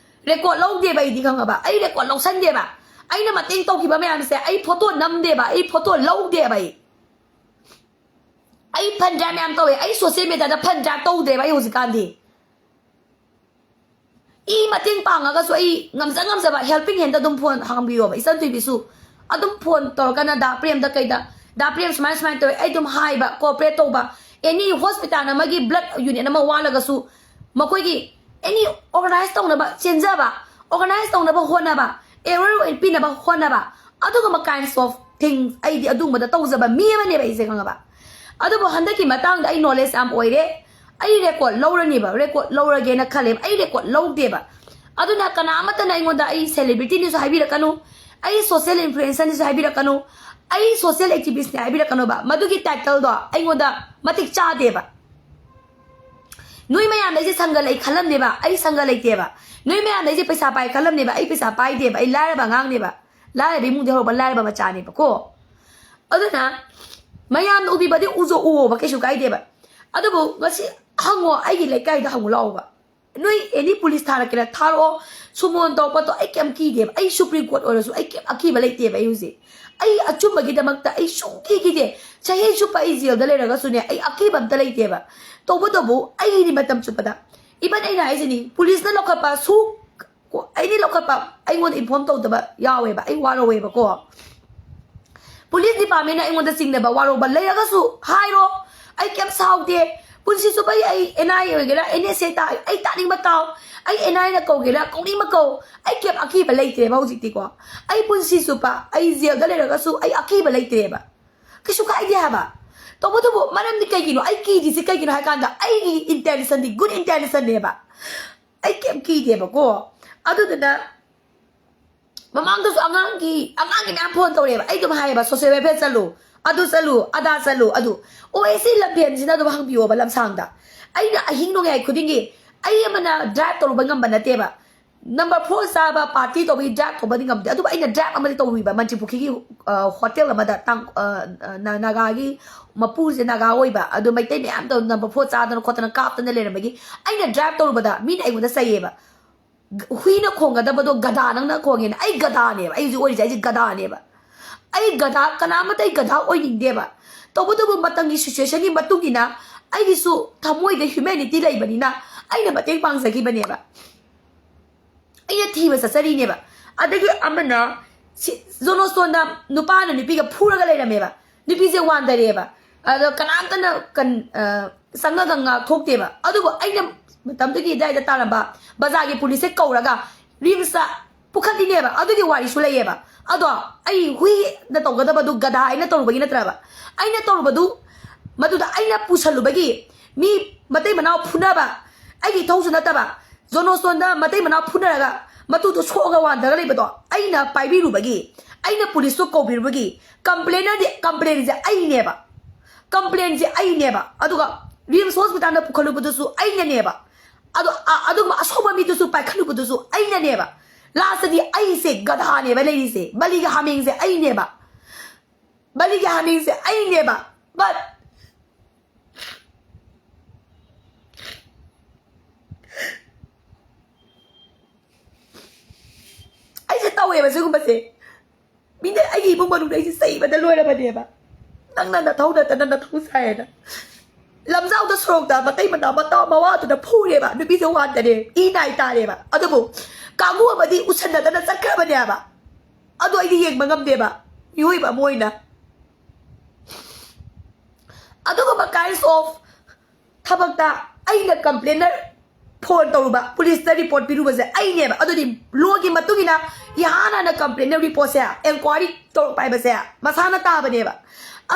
ꯔꯦꯀꯣꯔꯠ ꯂꯧꯗꯦꯕ꯫ ꯑꯩꯗꯤ ꯈꯪꯉꯕ, ꯑꯩ ꯔꯦꯀꯣꯔꯠ ꯂꯧꯁꯟꯗꯦꯕ꯫ ꯑꯩꯅ ꯃꯇꯦꯡ ꯇꯧꯈꯤꯕ ꯃꯌꯥꯝꯁꯦ ꯑꯩ ꯐꯣꯇꯣ ꯅꯝꯗꯦꯕ, ꯑꯩ ꯐꯣꯇꯣ ꯂꯧꯗꯦꯕ꯫ ꯑꯩ ꯑꯩ ꯐꯟ ꯗ꯭ꯔꯥꯏꯚ ꯃꯌꯥꯝ ꯇꯧꯋꯦ, ꯑꯩ ꯁꯣꯁꯤꯌꯦꯜ ꯃꯦꯗꯤꯌꯥꯗ ꯐꯟ ꯗ꯭ꯔꯥꯏꯚ ꯇꯧꯗꯦꯕ ꯑꯩ ꯍꯧꯖꯤꯛꯀꯥꯟꯗꯤ꯫ ꯏ ꯃꯇꯦꯡ ꯄꯥꯡꯉꯒꯁꯨ ꯑꯩ ꯉꯝꯖ ꯉꯝꯖꯕ ꯍꯦꯜꯄꯤꯡ ꯍꯦꯟꯗ ꯑꯗꯨꯝ ꯐꯣꯟ ꯍꯥꯡꯕꯤꯌꯣꯕ ꯏꯆꯟ ꯊꯣꯏꯕꯤꯁꯨ꯫ ꯑꯗꯨꯝ ꯐꯣꯟ ꯇꯧꯔꯀꯥꯟꯗ ꯗꯥ ꯄ꯭ꯔꯦꯝꯗ ꯀꯩꯗ, "ꯗꯥ ꯄ꯭ꯔꯦꯝ ꯁꯨꯃꯥꯏꯅ ꯁꯨꯃꯥꯏꯅ ꯇꯧꯋꯦ", ꯑꯩ ꯑꯗꯨꯝ ꯍꯥꯏꯕ, ꯀꯣꯑꯣꯄꯔꯦꯠ ꯇꯧꯕ꯫ ꯑꯦꯅꯤ ꯍꯣꯁꯄꯤꯇꯥꯜ ꯑꯃꯒꯤ ꯕ꯭ꯂꯗ ꯌꯨꯅꯤꯠ ꯑꯃ ꯋꯥꯠꯂꯒꯁꯨ, ꯃꯈꯣꯏꯒꯤ ꯑꯦꯅꯤ ꯑꯣꯔꯒꯅꯥꯏꯁ ꯇꯧꯅꯕ ꯆꯦꯟꯖꯕ, ꯑꯣꯔꯒꯅꯥꯏꯁ ꯇꯧꯅꯕ ꯍꯣꯠꯅꯕ, ꯑꯦꯋꯦꯌꯔ ꯑꯣꯏꯅ ꯄꯤꯅꯕ ꯍꯣꯠꯅꯕ, ꯑꯗꯨꯒꯨꯝꯕ kinds of things ꯑꯩꯗꯤ ꯑꯗꯨꯒꯨꯝꯕꯗ ꯇꯧꯖꯕ ꯃꯤ ꯑꯃꯅꯦꯕ ꯑꯩꯁꯦ, ꯈꯪꯉꯕ? ꯑꯗꯨꯕꯨ ꯍꯟꯗꯛꯀꯤ ꯃꯇꯥꯡꯗ ꯑꯩ ꯅꯣꯂꯦꯖ ꯌꯥꯝ ꯑꯣꯏꯔꯦ꯫ ꯑꯩ ꯔꯦꯀꯣꯔꯠ ꯂꯧꯔꯅꯤꯕ, ꯔꯦꯀꯣꯔꯠ ꯂꯧꯔꯒꯦꯅ ꯈꯜꯂꯦꯕ꯫ ꯑꯩ ꯔꯦꯀꯣꯔꯠ ꯂꯧꯗꯦꯕ꯫ ꯑꯗꯨꯅ ꯀꯅꯥ ꯑꯃꯠꯇꯅ ꯑꯩꯉꯣꯟꯗ "ꯑꯩ ꯁꯦꯂꯤꯕ꯭ꯔꯤꯇꯤꯅꯤꯁꯨ ꯍꯥꯏꯕꯤꯔꯛꯀꯅꯨ, ꯑꯩ ꯁꯣꯁꯤꯌꯦꯜ ꯏꯟꯐ꯭ꯂꯨꯌꯦꯟꯁꯔꯅꯤꯁꯨ ꯍꯥꯏꯕꯤꯔꯛꯀꯅꯨ, ꯑꯩ ꯁꯣꯁꯤꯌꯦꯜ ꯑꯦꯛꯇꯤꯚꯤꯁ꯭ꯠꯅꯤ" ꯍꯥꯏꯕꯤꯔꯛꯀꯅꯣꯕ꯫ ꯃꯗꯨꯒꯤ ꯇꯥꯏꯇꯜꯗꯣ ꯑꯩꯉꯣꯟꯗ ꯃꯇꯤꯛ ꯆꯥꯗꯦꯕ꯫ ꯅꯣꯏ ꯃꯌꯥꯝꯗ ꯑꯩꯁꯦ ꯁꯪꯒ ꯂꯩ ꯈꯜꯂꯝꯅꯦꯕ, ꯑꯩ ꯁꯪꯒ ꯂꯩꯇꯦꯕ꯫ ꯅꯣꯏ ꯃꯌꯥꯝꯗ ꯑꯩꯁꯦ ꯄꯩꯁꯥ ꯄꯥꯏ ꯈꯜꯂꯝꯅꯦꯕ, ꯑꯩ ꯄꯩꯁꯥ ꯄꯥꯏꯗꯦꯕ꯫ ꯑꯩ ꯂꯥꯏꯔꯕ ꯑꯉꯥꯡꯅꯦꯕ, ꯂꯥꯏꯔꯕ ꯏꯃꯨꯡꯗ ꯍꯧꯔꯛꯄ ꯂꯥꯏꯔꯕ ꯃꯆꯥꯅꯦꯕꯀꯣ꯫ ꯑꯗꯨꯅ ꯃꯌꯥꯝꯅ ꯎꯕꯤꯕꯗꯤ ꯎꯖ ꯎꯋꯣꯕ, ꯀꯩꯁꯨ ꯀꯥꯏꯗꯦꯕ꯫ ꯑꯗꯨꯕꯨ ꯉꯁꯤ ꯍꯪꯉꯣ, ꯑꯩꯒꯤ ꯂꯩꯀꯥꯏꯗ ꯍꯪꯉꯨ ꯂꯥꯛꯑꯣꯕ꯫ ꯅꯣꯏ ꯑꯦꯅꯤ ꯄꯨꯂꯤꯁ ꯊꯥꯔꯛꯀꯦꯔꯥ ꯊꯥꯔꯛꯑꯣ, ꯁꯨꯃꯣꯟ ꯇꯧꯔꯛꯄꯗꯣ ꯑꯩ ꯀꯩꯝ ꯀꯤꯗꯦꯕ꯫ ꯑꯩ ꯁꯨꯄ꯭ꯔꯤꯝ ꯀꯣꯔꯠ ꯑꯣꯏꯔꯁꯨ ꯑꯩ ꯀꯩꯝ ꯑꯀꯤꯕ ꯂꯩꯇꯦꯕ꯫ ꯑꯩ ꯍꯧꯖꯤꯛ ꯑꯩ ꯑꯆꯨꯝꯕꯒꯤꯗꯃꯛꯇ ꯑꯩ ꯁꯨꯡꯀꯤ ꯀꯤꯗꯦ꯫ ꯆꯍꯤ ꯆꯨꯞꯄ ꯑꯩ ꯖꯦꯜꯗ ꯂꯩꯔꯒꯁꯨꯅꯦ, ꯑꯩ ꯑꯀꯤꯕ ꯑꯝꯇ ꯂꯩꯇꯦꯕ꯫ ꯇꯧꯕꯇꯕꯨ ꯑꯩꯒꯤꯗꯤ ꯃꯇꯝ ꯆꯨꯞꯄꯗ, ꯏꯚꯟ ꯑꯩꯅ ꯍꯥꯏꯁꯤꯅꯤ, ꯄꯨꯂꯤꯁꯅ ꯂꯧꯈꯠꯄ ꯁꯨ ꯑꯩꯗꯤ ꯂꯧꯈꯠꯄ ꯑꯩꯉꯣꯟꯗ ꯏꯟꯐꯣꯔꯝ ꯇꯧꯗꯕ ꯌꯥꯎꯋꯦꯕ, ꯑꯩ ꯋꯥꯔꯧꯋꯦꯕꯀꯣ꯫ ꯄꯨꯂꯤꯁ ꯗꯤꯄꯥꯔꯠꯃꯦꯟꯅ ꯑꯩꯉꯣꯟꯗ ꯆꯤꯡꯅꯕ ꯋꯥꯔꯧꯕ ꯂꯩꯔꯒꯁꯨ ꯍꯥꯏꯔꯣ, ꯑꯩ ꯀꯩꯝ ꯁꯥꯎꯗꯦ꯫ ꯄꯨꯟꯁꯤ ꯆꯨꯞꯄ ꯑꯩ, ꯑꯩ ꯑꯦꯟ ꯑꯥꯏ ꯑꯦ ꯑꯣꯏꯒꯦꯔꯥ, ꯑꯦꯟ ꯑꯦꯁ ꯑꯦ ꯇꯥ-, ꯑꯩ ꯇꯥꯅꯤꯡꯕ ꯇꯥꯎ, ꯑꯩ ꯑꯦꯟ ꯑꯥꯏ ꯑꯦꯅ ꯀꯧꯒꯦꯔꯥ, ꯀꯧꯅꯤꯡꯕ ꯀꯧ, ꯑꯩ ꯀꯩꯝ ꯑꯀꯤꯕ ꯂꯩꯇ꯭ꯔꯦꯕ ꯍꯧꯖꯤꯛꯇꯤꯀꯣ꯫ ꯑꯩ ꯄꯨꯟꯁꯤ ꯆꯨꯞꯄ ꯑꯩ ꯖꯦꯜꯗ ꯂꯩꯔꯒꯁꯨ ꯑꯩ ꯑꯀꯤꯕ ꯂꯩꯇ꯭ꯔꯦꯕ, ꯀꯩꯁꯨ ꯀꯥꯏꯗꯦ ꯍꯥꯏꯕ꯫ ꯇꯧꯕꯇꯕꯨ ꯃꯔꯝꯗꯤ ꯀꯩꯒꯤꯅꯣ ꯑꯩ ꯀꯤꯔꯤꯁꯦ, ꯀꯩꯒꯤꯅꯣ ꯍꯥꯏ ꯀꯥꯟꯗ ꯑꯩꯒꯤ ꯏꯟꯇꯦꯟꯁꯟꯗꯤ ꯒꯨꯗ ꯏꯟꯇꯦꯟꯁꯟꯅꯦꯕ꯫ ꯑꯩ ꯀꯩꯝ ꯀꯤꯗꯦꯕꯀꯣ꯫ ꯑꯗꯨꯗꯨꯅ ꯃꯃꯥꯡꯗꯁꯨ ꯑꯉꯥꯡꯒꯤ, ꯑꯉꯥꯡꯒꯤ ꯃꯌꯥꯝ ꯐꯣꯟ ꯇꯧꯔꯛꯑꯦꯕ꯫ ꯑꯩ ꯑꯗꯨꯝ ꯍꯥꯏꯌꯦꯕ, "ꯁꯣꯁꯤꯌꯦꯜ ꯋꯦꯜꯐꯤꯌꯔ ꯆꯠꯂꯨ, ꯑꯗꯨ ꯆꯠꯂꯨ, ꯑꯗꯥ ꯆꯠꯂꯨ", ꯑꯗꯨ꯫ ꯑꯣ, ꯑꯩ ꯁꯤ ꯂꯝꯐꯦꯟꯁꯤꯅ ꯑꯗꯨꯝ ꯍꯪꯕꯤꯌꯣꯕ ꯂꯝꯁꯥꯡꯗ꯫ ꯑꯩꯅ ꯑꯍꯤꯡ ꯅꯣꯡꯌꯥꯏ ꯈꯨꯗꯤꯡꯒꯤ, ꯑꯩ ꯑꯃꯅ ꯗ꯭ꯔꯥꯏꯚ ꯇꯧꯔꯨꯕ ꯉꯝꯕ ꯅꯠꯇꯦꯕ꯫ ꯅꯝꯕꯔ ꯐꯣꯔ ꯆꯥꯕ ꯄꯥꯔꯇꯤ ꯇꯧꯕꯒꯤ ꯗ꯭ꯔꯥꯏꯕ ꯇꯧꯕꯗꯤ ꯉꯝꯗꯦ, ꯑꯗꯨꯕꯨ ꯑꯩꯅ ꯗ꯭ꯔꯥꯏꯕ ꯑꯃꯗꯤ ꯇꯧꯔꯨꯏꯕ ꯃꯟꯇ꯭ꯔꯤ ꯄꯨꯈ꯭ꯔꯤꯒꯤ ꯍꯣꯇꯦꯜ ꯑꯃꯗ꯫ ꯇꯥꯡ-, ꯑ, ꯑ, ꯅꯥ-, ꯅꯥꯒꯥꯒꯤ ꯃꯄꯨꯁꯦ ꯅꯥꯒꯥ ꯑꯣꯏꯕ, ꯑꯗꯨ ꯃꯩꯇꯩ ꯃꯌꯥꯝ ꯇꯧ ꯅꯝꯕꯔ ꯐꯣꯔ ꯆꯥꯗꯅ ꯈꯣꯠꯇꯅ ꯀꯥꯞꯇꯅ ꯂꯩꯔꯝꯕꯒꯤ ꯑꯩꯅ ꯗ꯭ꯔꯥꯏꯕ ꯇꯧꯔꯨꯕꯗ ꯃꯤꯅ ꯑꯩꯉꯣꯟꯗ ꯆꯩꯌꯦꯕ꯫ ꯍꯨꯏꯅ ꯈꯣꯡꯒꯗꯕꯗꯣ ꯒꯙꯥ ꯅꯪꯅ ꯈꯣꯡꯉꯦꯅ꯫ ꯑꯩ ꯒꯙꯥꯅꯦꯕ, ꯑꯩ ꯍꯧꯖꯤꯛ ꯑꯣꯏꯔꯤꯁꯦ ꯑꯩꯁꯦ ꯒꯙꯥꯅꯦꯕ꯫ ꯑꯩ ꯒꯙꯥ, ꯀꯅꯥꯃꯠꯇ ꯑꯩ ꯒꯙꯥ ꯑꯣꯏꯅꯤꯡꯗꯦꯕ꯫ ꯇꯧꯕꯇꯕꯨ ꯃꯇꯝꯒꯤ ꯁꯤꯆꯨꯋꯦꯁꯟꯒꯤ ꯃꯇꯨꯡ ꯏꯟꯅ ꯑꯩꯒꯤꯁꯨ ꯊꯃꯣꯏꯗ ꯍ꯭ꯌꯨꯃꯦꯅꯤꯇꯤ ꯂꯩꯕꯅꯤꯅ ꯑꯩꯅ ꯃꯇꯦꯡ ꯄꯥꯡꯖꯈꯤꯕꯅꯦꯕ꯫ ꯑꯩꯅ ꯊꯤꯕ ꯆꯠꯆꯔꯤꯅꯦꯕ꯫ ꯑꯗꯒꯤ ꯑꯃꯅ ꯁꯤ-, ꯖꯣꯅꯣꯁꯇꯣꯟꯗ ꯅꯨꯄꯥꯅ ꯅꯨꯄꯤꯒ ꯐꯨꯔꯒ ꯂꯩꯔꯝꯃꯦꯕ꯫ ꯅꯨꯄꯤꯁꯦ ꯋꯥꯟꯊꯔꯛꯑꯦꯕ꯫ ꯑꯗꯣ ꯀꯅꯥꯝꯇꯅ ꯀꯟ-, ꯑ, ꯆꯪꯉꯒ ꯉꯥꯛꯊꯣꯛꯇꯦꯕ꯫ ꯑꯗꯨꯕꯨ ꯑꯩꯅ ꯃꯇꯝꯗꯨꯒꯤ ꯑꯗꯨꯋꯥꯏꯗ ꯇꯥꯔꯝꯕ ꯕꯖꯥꯔꯒꯤ ꯄꯨꯂꯤꯁꯁꯦ ꯀꯧꯔꯒ ꯔꯤꯝꯁꯇ ꯄꯨꯈꯠꯂꯤꯅꯦꯕ꯫ ꯑꯗꯨꯒꯤ ꯋꯥꯔꯤꯁꯨ ꯂꯩꯌꯦꯕ꯫ ꯑꯗꯣ ꯑꯩ ꯍꯨꯏꯅ ꯇꯧꯒꯗꯕꯗꯨ ꯒꯙꯥ ꯑꯩꯅ ꯇꯧꯔꯨꯕꯒꯤ ꯅꯠꯇ꯭ꯔꯕ? ꯑꯩꯅ ꯇꯧꯔꯨꯕꯗꯨ, ꯃꯗꯨꯗ ꯑꯩꯅ ꯄꯨꯁꯜꯂꯨꯕꯒꯤ ꯃꯤ ꯃꯇꯩ ꯃꯅꯥꯎ ꯐꯨꯅꯕ, ꯑꯩꯒꯤ ꯏꯊꯧꯁꯨ ꯅꯠꯇꯕ, ꯖꯣꯅꯣꯁꯇꯣꯟꯗ ꯃꯇꯩ ꯃꯅꯥꯎ ꯐꯨꯅꯔꯒ ꯃꯇꯨꯗꯣ ꯁꯣꯛꯑꯒ ꯋꯥꯟꯊꯔꯒ ꯂꯩꯕꯗꯣ ꯑꯩꯅ ꯄꯥꯏꯕꯤꯔꯨꯕꯒꯤ, ꯑꯩꯅ ꯄꯨꯂꯤꯁꯇꯣ ꯀꯧꯕꯤꯔꯨꯕꯒꯤ, ꯀꯝꯄ꯭ꯂꯦꯅꯔꯗꯤ, ꯀꯝꯄ꯭ꯂꯦꯟꯁꯦ ꯑꯩꯅꯦꯕ꯫ ꯀꯝꯄ꯭ꯂꯦꯟꯁꯦ ꯑꯩꯅꯦꯕ꯫ ꯑꯗꯨꯒ ꯔꯤꯝꯁ ꯍꯣꯁꯄꯤꯇꯥꯜꯗ ꯄꯨꯈꯠꯂꯨꯕꯗꯨꯁꯨ ꯑꯩꯅꯅꯦꯕ꯫ ꯑꯗꯣ, ꯑ-, ꯑꯗꯨꯒꯨꯝꯕ ꯑꯁꯣꯛꯄ ꯃꯤꯗꯨꯁꯨ ꯄꯥꯏꯈꯠꯂꯨꯕꯗꯨꯁꯨ ꯑꯩꯅꯅꯦꯕ꯫ ꯂꯥꯁꯇꯗꯤ ꯑꯩꯁꯦ ꯒꯙꯥꯅꯦꯕ ꯂꯩꯔꯤꯁꯦ, ꯕꯂꯤꯒꯤ ꯍꯥꯃꯦꯡꯁꯦ ꯑꯩꯅꯦꯕ꯫ ꯕꯂꯤꯒꯤ ꯍꯥꯃꯦꯡꯁꯦ ꯑꯩꯅꯦꯕ꯫ But ꯑꯩꯁꯦ ꯇꯧꯋꯦꯕ ꯁꯤꯒꯨꯝꯕꯁꯦ꯫ ꯃꯤꯅ ꯑꯩꯒꯤ ꯏꯃꯨꯡ ꯃꯅꯨꯡꯗ ꯑꯩꯁꯦ ꯆꯩꯕꯗ ꯂꯣꯏꯔꯕꯅꯦꯕ꯫ "ꯅꯪꯅ ꯅꯊꯧ ꯅꯠꯇꯅ ꯅꯊꯧ ꯁꯥꯏꯌꯦꯅ꯫ ꯂꯝꯖꯥꯎꯗ ꯁꯣꯔꯣꯛꯇ ꯃꯇꯩ ꯃꯅꯥꯎ ꯃꯇꯥꯎ ꯃꯋꯥꯗꯨꯅ ꯐꯨꯔꯦꯕ, ꯅꯨꯄꯤꯁꯦ ꯋꯥꯟꯗꯔꯦ, ꯏ ꯅꯥꯏ ꯇꯥꯔꯦꯕ꯫ ꯑꯗꯨꯕꯨ ꯀꯥꯡꯕꯨ ꯑꯃꯗꯤ ꯎꯁꯟꯅꯗꯅ ꯆꯠꯈ꯭ꯔꯕꯅꯦꯕ꯫ ꯑꯗꯣ ꯑꯩꯗꯤ ꯌꯦꯡꯕ ꯉꯝꯗꯦꯕ, ꯃꯤꯑꯣꯏꯕ ꯑꯃ ꯑꯣꯏꯅ꯫ ꯑꯗꯨꯒꯨꯝꯕ kinds of ꯊꯕꯛꯇ ꯑꯩꯅ ꯀꯝꯄ꯭ꯂꯦꯅꯔ ꯐꯣꯟ ꯇꯧꯔꯨꯕ, ꯄꯨꯂꯤꯁꯇ ꯔꯤꯄꯣꯔꯠ ꯄꯤꯔꯨꯕꯁꯦ ꯑꯩꯅꯦꯕ꯫ ꯑꯗꯨꯗꯤ ꯂꯣꯒꯤ ꯃꯇꯨꯡ ꯏꯟꯅ ꯏꯍꯥꯟ ꯍꯥꯟꯅ ꯀꯝꯄ꯭ꯂꯦꯅꯔ ꯔꯤꯄꯣꯔꯠꯁꯦ, ꯑꯦꯟꯀ꯭ꯋꯥꯏꯔꯤ ꯇꯧꯔꯛꯄ ꯍꯥꯏꯕꯁꯦ ꯃꯁꯥꯅ ꯇꯥꯕꯅꯦꯕ꯫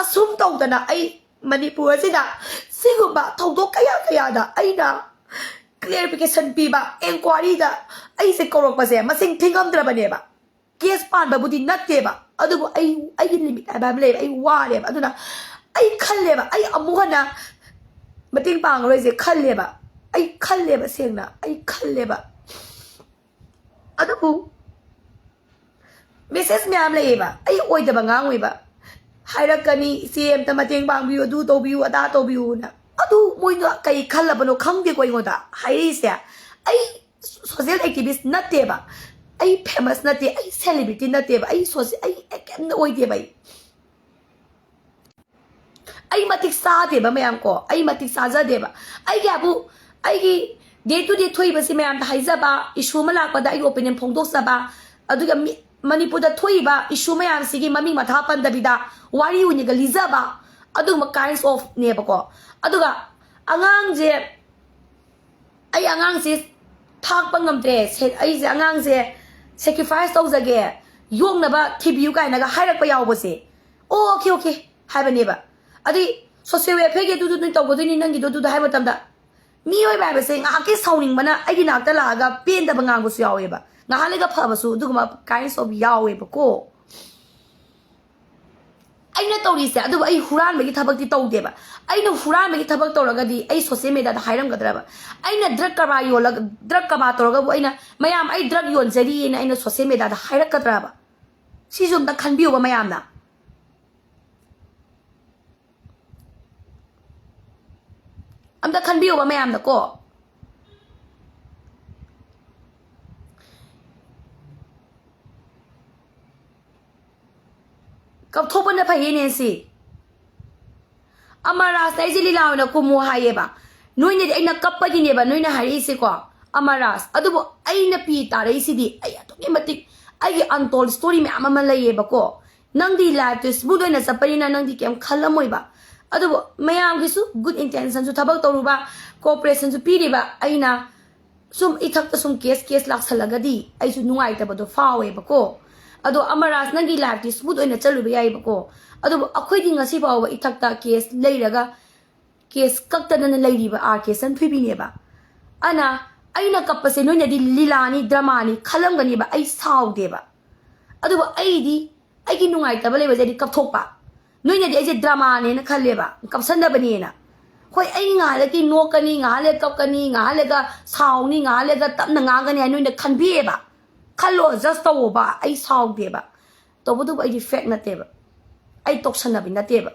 ꯑꯁꯨꯝ ꯇꯧꯗꯅ ꯑꯩ ꯃꯅꯤꯄꯨꯔ ꯑꯁꯤꯗ ꯁꯤꯒꯨꯝꯕ ꯊꯧꯗꯣꯛ ꯀꯌꯥ ꯀꯌꯥꯗ ꯑꯩꯅ ꯀ꯭ꯂꯦꯔꯤꯐꯤꯀꯦꯁꯟ ꯄꯤꯕ, ꯑꯦꯟꯀ꯭ꯋꯥꯏꯔꯤꯗ ꯑꯩꯁꯦ ꯀꯧꯔꯛꯄꯁꯦ ꯃꯁꯤꯡ ꯊꯤꯉꯝꯗ꯭ꯔꯕꯅꯦꯕ꯫ ꯀꯦꯁ ꯄꯥꯟꯕꯕꯨꯗꯤ ꯅꯠꯇꯦꯕ, ꯑꯗꯨꯕꯨ ꯑꯩ, ꯑꯩꯒꯤ ꯂꯤꯃꯤꯠ ꯍꯥꯏꯕ ꯑꯃ ꯂꯩꯌꯦꯕ꯫ ꯑꯩ ꯋꯥꯔꯦꯕ꯫ ꯑꯗꯨꯅ ꯑꯩ ꯈꯜꯂꯦꯕ, ꯑꯩ ꯑꯃꯨꯛ ꯍꯟꯅ ꯃꯇꯦꯡ ꯄꯥꯡꯉꯔꯣꯏꯁꯦ ꯈꯜꯂꯦꯕ꯫ ꯑꯩ ꯈꯜꯂꯦꯕ, ꯁꯦꯡꯅ ꯑꯩ ꯈꯜꯂꯦꯕ꯫ ꯑꯗꯨꯕꯨ ꯃꯦꯁꯦꯖ ꯃꯌꯥꯝ ꯂꯩꯌꯦꯕ, ꯑꯩ ꯑꯣꯏꯗꯕ ꯉꯥꯡꯉꯣꯏꯕ꯫ ꯍꯥꯏꯔꯛꯀꯅꯤ, "ꯏꯆꯦ, ꯑꯝꯇ ꯃꯇꯦꯡ ꯄꯥꯡꯕꯤꯌꯨ, ꯑꯗꯨ ꯇꯧꯕꯤꯌꯨ, ꯑꯗꯥ ꯇꯧꯕꯤꯌꯨꯅ"꯫ ꯑꯗꯨ ꯃꯣꯏꯅ ꯀꯩ ꯈꯜꯂꯕꯅꯣ ꯈꯪꯗꯦꯀꯣ ꯑꯩꯉꯣꯟꯗ ꯍꯥꯏꯔꯛꯏꯁꯦ꯫ ꯑꯩ ꯁꯣꯁꯤꯌꯦꯜ ꯑꯦꯛꯇꯤꯚꯤꯁ ꯅꯠꯇꯦꯕ, ꯑꯩ ꯐꯦꯃꯁ ꯅꯠꯇꯦ, ꯑꯩ ꯁꯦꯂꯤꯕ꯭ꯔꯤꯇꯤ ꯅꯠꯇꯦꯕ, ꯑꯩ ꯁꯣꯁꯤ-, ꯑꯩ ꯀꯩꯝꯇ ꯑꯣꯏꯗꯦꯕ꯫ ꯑꯩ, ꯑꯩ ꯃꯇꯤꯛ ꯆꯥꯗꯦꯕ ꯃꯌꯥꯝ ꯀꯣ, ꯑꯩ ꯃꯇꯤꯛ ꯆꯥꯖꯗꯦꯕ꯫ ꯑꯩꯒꯤ ꯍꯥꯏꯕꯨ, ꯑꯩꯒꯤ ꯗꯦ ꯇꯨ ꯗꯦ ꯊꯣꯛꯏꯕꯁꯤ ꯃꯌꯥꯝꯗ ꯍꯥꯏꯖꯕ, ꯏꯁꯨ ꯑꯃ ꯂꯥꯛꯄꯗ ꯑꯩꯒꯤ ꯑꯣꯄꯤꯅꯤꯌꯟ ꯐꯣꯡꯗꯣꯛꯆꯕ, ꯑꯗꯨꯒ ꯃꯤ-, ꯃꯅꯤꯄꯨꯔꯗ ꯊꯣꯛꯏꯕ ꯏꯁꯨ ꯃꯌꯥꯝꯁꯤꯒꯤ ꯃꯃꯤꯡ ꯃꯊꯥ ꯄꯟꯗꯕꯤꯗ ꯋꯥꯔꯤ ꯑꯣꯏꯅꯒ ꯂꯤꯖꯕ, ꯑꯗꯨꯒꯨꯝꯕ kinds of ꯅꯦꯕꯀꯣ꯫ ꯑꯗꯨꯒ ꯑꯉꯥꯡꯁꯦ, "ꯑꯩ ꯑꯉꯥꯡꯁꯦ ꯊꯥꯛꯄ ꯉꯝꯗ꯭ꯔꯦ, ꯁꯦ-, ꯑꯩꯁꯦ ꯑꯉꯥꯡꯁꯦ ꯁꯦꯀ꯭ꯔꯤꯐꯥꯏꯁ ꯇꯧꯖꯒꯦ, ꯌꯣꯛꯅꯕ ꯊꯤꯕꯤꯌꯨ" ꯀꯥꯏꯅꯒ ꯍꯥꯏꯔꯛꯄ ꯌꯥꯎꯕꯁꯦ, "ꯑꯣ, ꯑꯣꯀꯦ, ꯑꯣꯀꯦ" ꯍꯥꯏꯕꯅꯦꯕ꯫ ꯑꯗꯨꯏ ꯁꯣꯁꯤꯌꯦꯜ ꯋꯦꯜꯐꯤꯌꯔꯒꯤ ꯑꯗꯨꯗꯨ ꯅꯣꯏ ꯇꯧꯒꯗꯣꯏꯅꯤ, ꯅꯪꯒꯤꯗꯣ ꯑꯗꯨꯗꯣ ꯍꯥꯏꯕ ꯃꯇꯝꯗ, ꯃꯤꯑꯣꯏꯕ ꯍꯥꯏꯕꯁꯦ ꯉꯥꯏꯍꯥꯛꯀꯤ ꯁꯥꯎꯅꯤꯡꯕꯅ ꯑꯩꯒꯤ ꯅꯥꯛꯇ ꯂꯥꯛꯑꯒ ꯄꯦꯟꯗꯕ ꯉꯥꯡꯕꯁꯨ ꯌꯥꯎꯋꯦꯕ, ꯉꯥꯏꯍꯥꯛ ꯂꯩꯒ ꯐꯕꯁꯨ ꯑꯗꯨꯒꯨꯝꯕ kinds of ꯌꯥꯎꯋꯦꯕꯀꯣ꯫ ꯑꯩꯅ ꯇꯧꯔꯤꯁꯦ, ꯑꯗꯨꯕꯨ ꯑꯩ ꯍꯨꯔꯥꯟꯕꯒꯤ ꯊꯕꯛꯇꯤ ꯇꯧꯗꯦꯕ꯫ ꯑꯩꯅ ꯍꯨꯔꯥꯟꯕꯒꯤ ꯊꯕꯛ ꯇꯧꯔꯒꯗꯤ ꯑꯩ ꯁꯣꯁꯤꯌꯦꯜ ꯃꯦꯗꯤꯌꯥꯗ ꯍꯥꯏꯔꯝꯒꯗ꯭ꯔꯕ? ꯑꯩꯅ ꯗ꯭ꯔꯒ ꯀꯔꯕꯥꯔ ꯌꯣꯜꯂꯒ, ꯗ꯭ꯔꯒ ꯀꯔꯕꯥꯔ ꯇꯧꯔꯒꯕꯨ ꯑꯩꯅ, "ꯃꯌꯥꯝ, ꯑꯩ ꯗ꯭ꯔꯒ ꯌꯣꯟꯖꯔꯤꯑꯅ" ꯑꯩꯅ ꯁꯣꯁꯤꯌꯦꯜ ꯃꯦꯗꯤꯌꯥꯗ ꯍꯥꯏꯔꯛꯀꯗ꯭ꯔꯕ? ꯁꯤꯁꯨ ꯑꯝꯇ ꯈꯟꯕꯤꯌꯣꯕ ꯃꯌꯥꯝꯅ꯫ ꯑꯝꯇ ꯈꯟꯕꯤꯌꯣꯕ ꯃꯌꯥꯝꯅꯀꯣ꯫ ꯀꯞꯊꯣꯛꯄꯅ ꯐꯩꯌꯦ ꯅꯦꯟꯁꯤ꯫ ꯑꯃꯔꯥꯖꯅ ꯑꯩꯁꯦ ꯂꯤꯂꯥ ꯑꯣꯏꯅ ꯀꯨꯝꯃꯣ ꯍꯥꯏꯌꯦꯕ꯫ ꯅꯣꯏꯅꯗꯤ ꯑꯩꯅ ꯀꯞꯄꯒꯤꯅꯦꯕ ꯅꯣꯏꯅ ꯍꯥꯏꯔꯛꯏꯁꯦꯀꯣ, ꯑꯃꯔꯥꯖ꯫ ꯑꯗꯨꯕꯨ ꯑꯩꯅ ꯄꯤ ꯇꯥꯔꯛꯏꯁꯤꯗꯤ ꯑꯩ ꯑꯗꯨꯛꯀꯤ ꯃꯇꯤꯛ ꯑꯩꯒꯤ untold story ꯃꯌꯥꯝ ꯑꯃ ꯂꯩꯌꯦꯕꯀꯣ꯫ ꯅꯪꯗꯤ ꯂꯥꯏꯐꯇꯨ ꯁ꯭ꯃꯨꯠ ꯑꯣꯏꯅ ꯆꯠꯄꯅꯤꯅ ꯅꯪꯗꯤ ꯀꯩꯝ ꯈꯜꯂꯝꯃꯣꯏꯕ꯫ ꯑꯗꯨꯕꯨ ꯃꯌꯥꯝꯒꯤꯁꯨ ꯒꯨꯗ ꯏꯟꯇꯦꯟꯁꯟꯁꯨ ꯊꯕꯛ ꯇꯧꯔꯨꯕ, ꯀꯣꯑꯣꯄꯔꯦꯁꯟꯁꯨ ꯄꯤꯔꯤꯕ ꯑꯩꯅ ꯁꯨꯝ ꯏꯊꯛꯇ ꯁꯨꯝ ꯀꯦꯁ, ꯀꯦꯁ ꯂꯥꯛꯁꯜꯂꯒꯗꯤ ꯑꯩꯁꯨ ꯅꯨꯡꯉꯥꯏꯇꯕꯗꯣ ꯐꯥꯎꯋꯦꯕꯀꯣ꯫ ꯑꯗꯣ ꯑꯃꯔꯥꯖ, ꯅꯪꯒꯤ ꯂꯥꯏꯐꯇꯤ ꯁ꯭ꯃꯨꯠ ꯑꯣꯏꯅ ꯆꯠꯂꯨꯕ ꯌꯥꯏꯕꯀꯣ꯫ ꯑꯗꯨꯕꯨ ꯑꯩꯈꯣꯏꯗꯤ ꯉꯁꯤ ꯐꯥꯎꯕ ꯏꯊꯛꯇ ꯀꯦꯁ ꯂꯩꯔꯒ, ꯀꯦꯁ ꯀꯛꯇꯗꯅ ꯂꯩꯔꯤꯕ ꯑꯥꯔ ꯀꯦ ꯁꯟꯊꯣꯏꯕꯤꯅꯦꯕ꯫ ꯑꯅ, ꯑꯩꯅ ꯀꯞꯄꯁꯦ ꯅꯣꯏꯅꯗꯤ ꯂꯤꯂꯥꯅꯤ, ꯗ꯭ꯔꯃꯥꯅꯤ ꯈꯜꯂꯝꯒꯅꯦꯕ꯫ ꯑꯩ ꯁꯥꯎꯗꯦꯕ꯫ ꯑꯗꯨꯕꯨ ꯑꯩꯗꯤ ꯑꯩꯒꯤ ꯅꯨꯡꯉꯥꯏꯇꯕ ꯂꯩꯕꯁꯦ ꯑꯩꯗꯤ ꯀꯞꯊꯣꯛꯄ꯫ ꯅꯣꯏꯅꯗꯤ ꯑꯩꯁꯦ ꯗ꯭ꯔꯃꯥꯅꯦꯅ ꯈꯜꯂꯦꯕ, ꯀꯞꯁꯟꯅꯕꯅꯦꯅ꯫ ꯍꯣꯏ, ꯑꯩ ꯉꯥꯏꯍꯥꯛ ꯂꯩꯇꯦ ꯅꯣꯛꯀꯅꯤ, ꯉꯥꯏꯍꯥꯛ ꯂꯩ ꯀꯞꯀꯅꯤ, ꯉꯥꯏꯍꯥꯛ ꯂꯩꯒ ꯁꯥꯎꯅꯤ, ꯉꯥꯏꯍꯥꯛ ꯂꯩꯒ ꯇꯞꯅ ꯉꯥꯡꯒꯅꯤ ꯍꯥꯏ ꯅꯣꯏꯅ ꯈꯟꯕꯤꯌꯦꯕ꯫ ꯈꯜꯂꯣ, ꯖꯁ ꯇꯧꯋꯣꯕ꯫ ꯑꯩ ꯁꯥꯎꯗꯦꯕ, ꯇꯧꯕꯇꯕꯨ ꯑꯩꯗꯤ ꯐꯦꯛ ꯅꯠꯇꯦꯕ, ꯑꯩ ꯇꯣꯛꯁꯟꯅꯕꯤ ꯅꯠꯇꯦꯕ꯫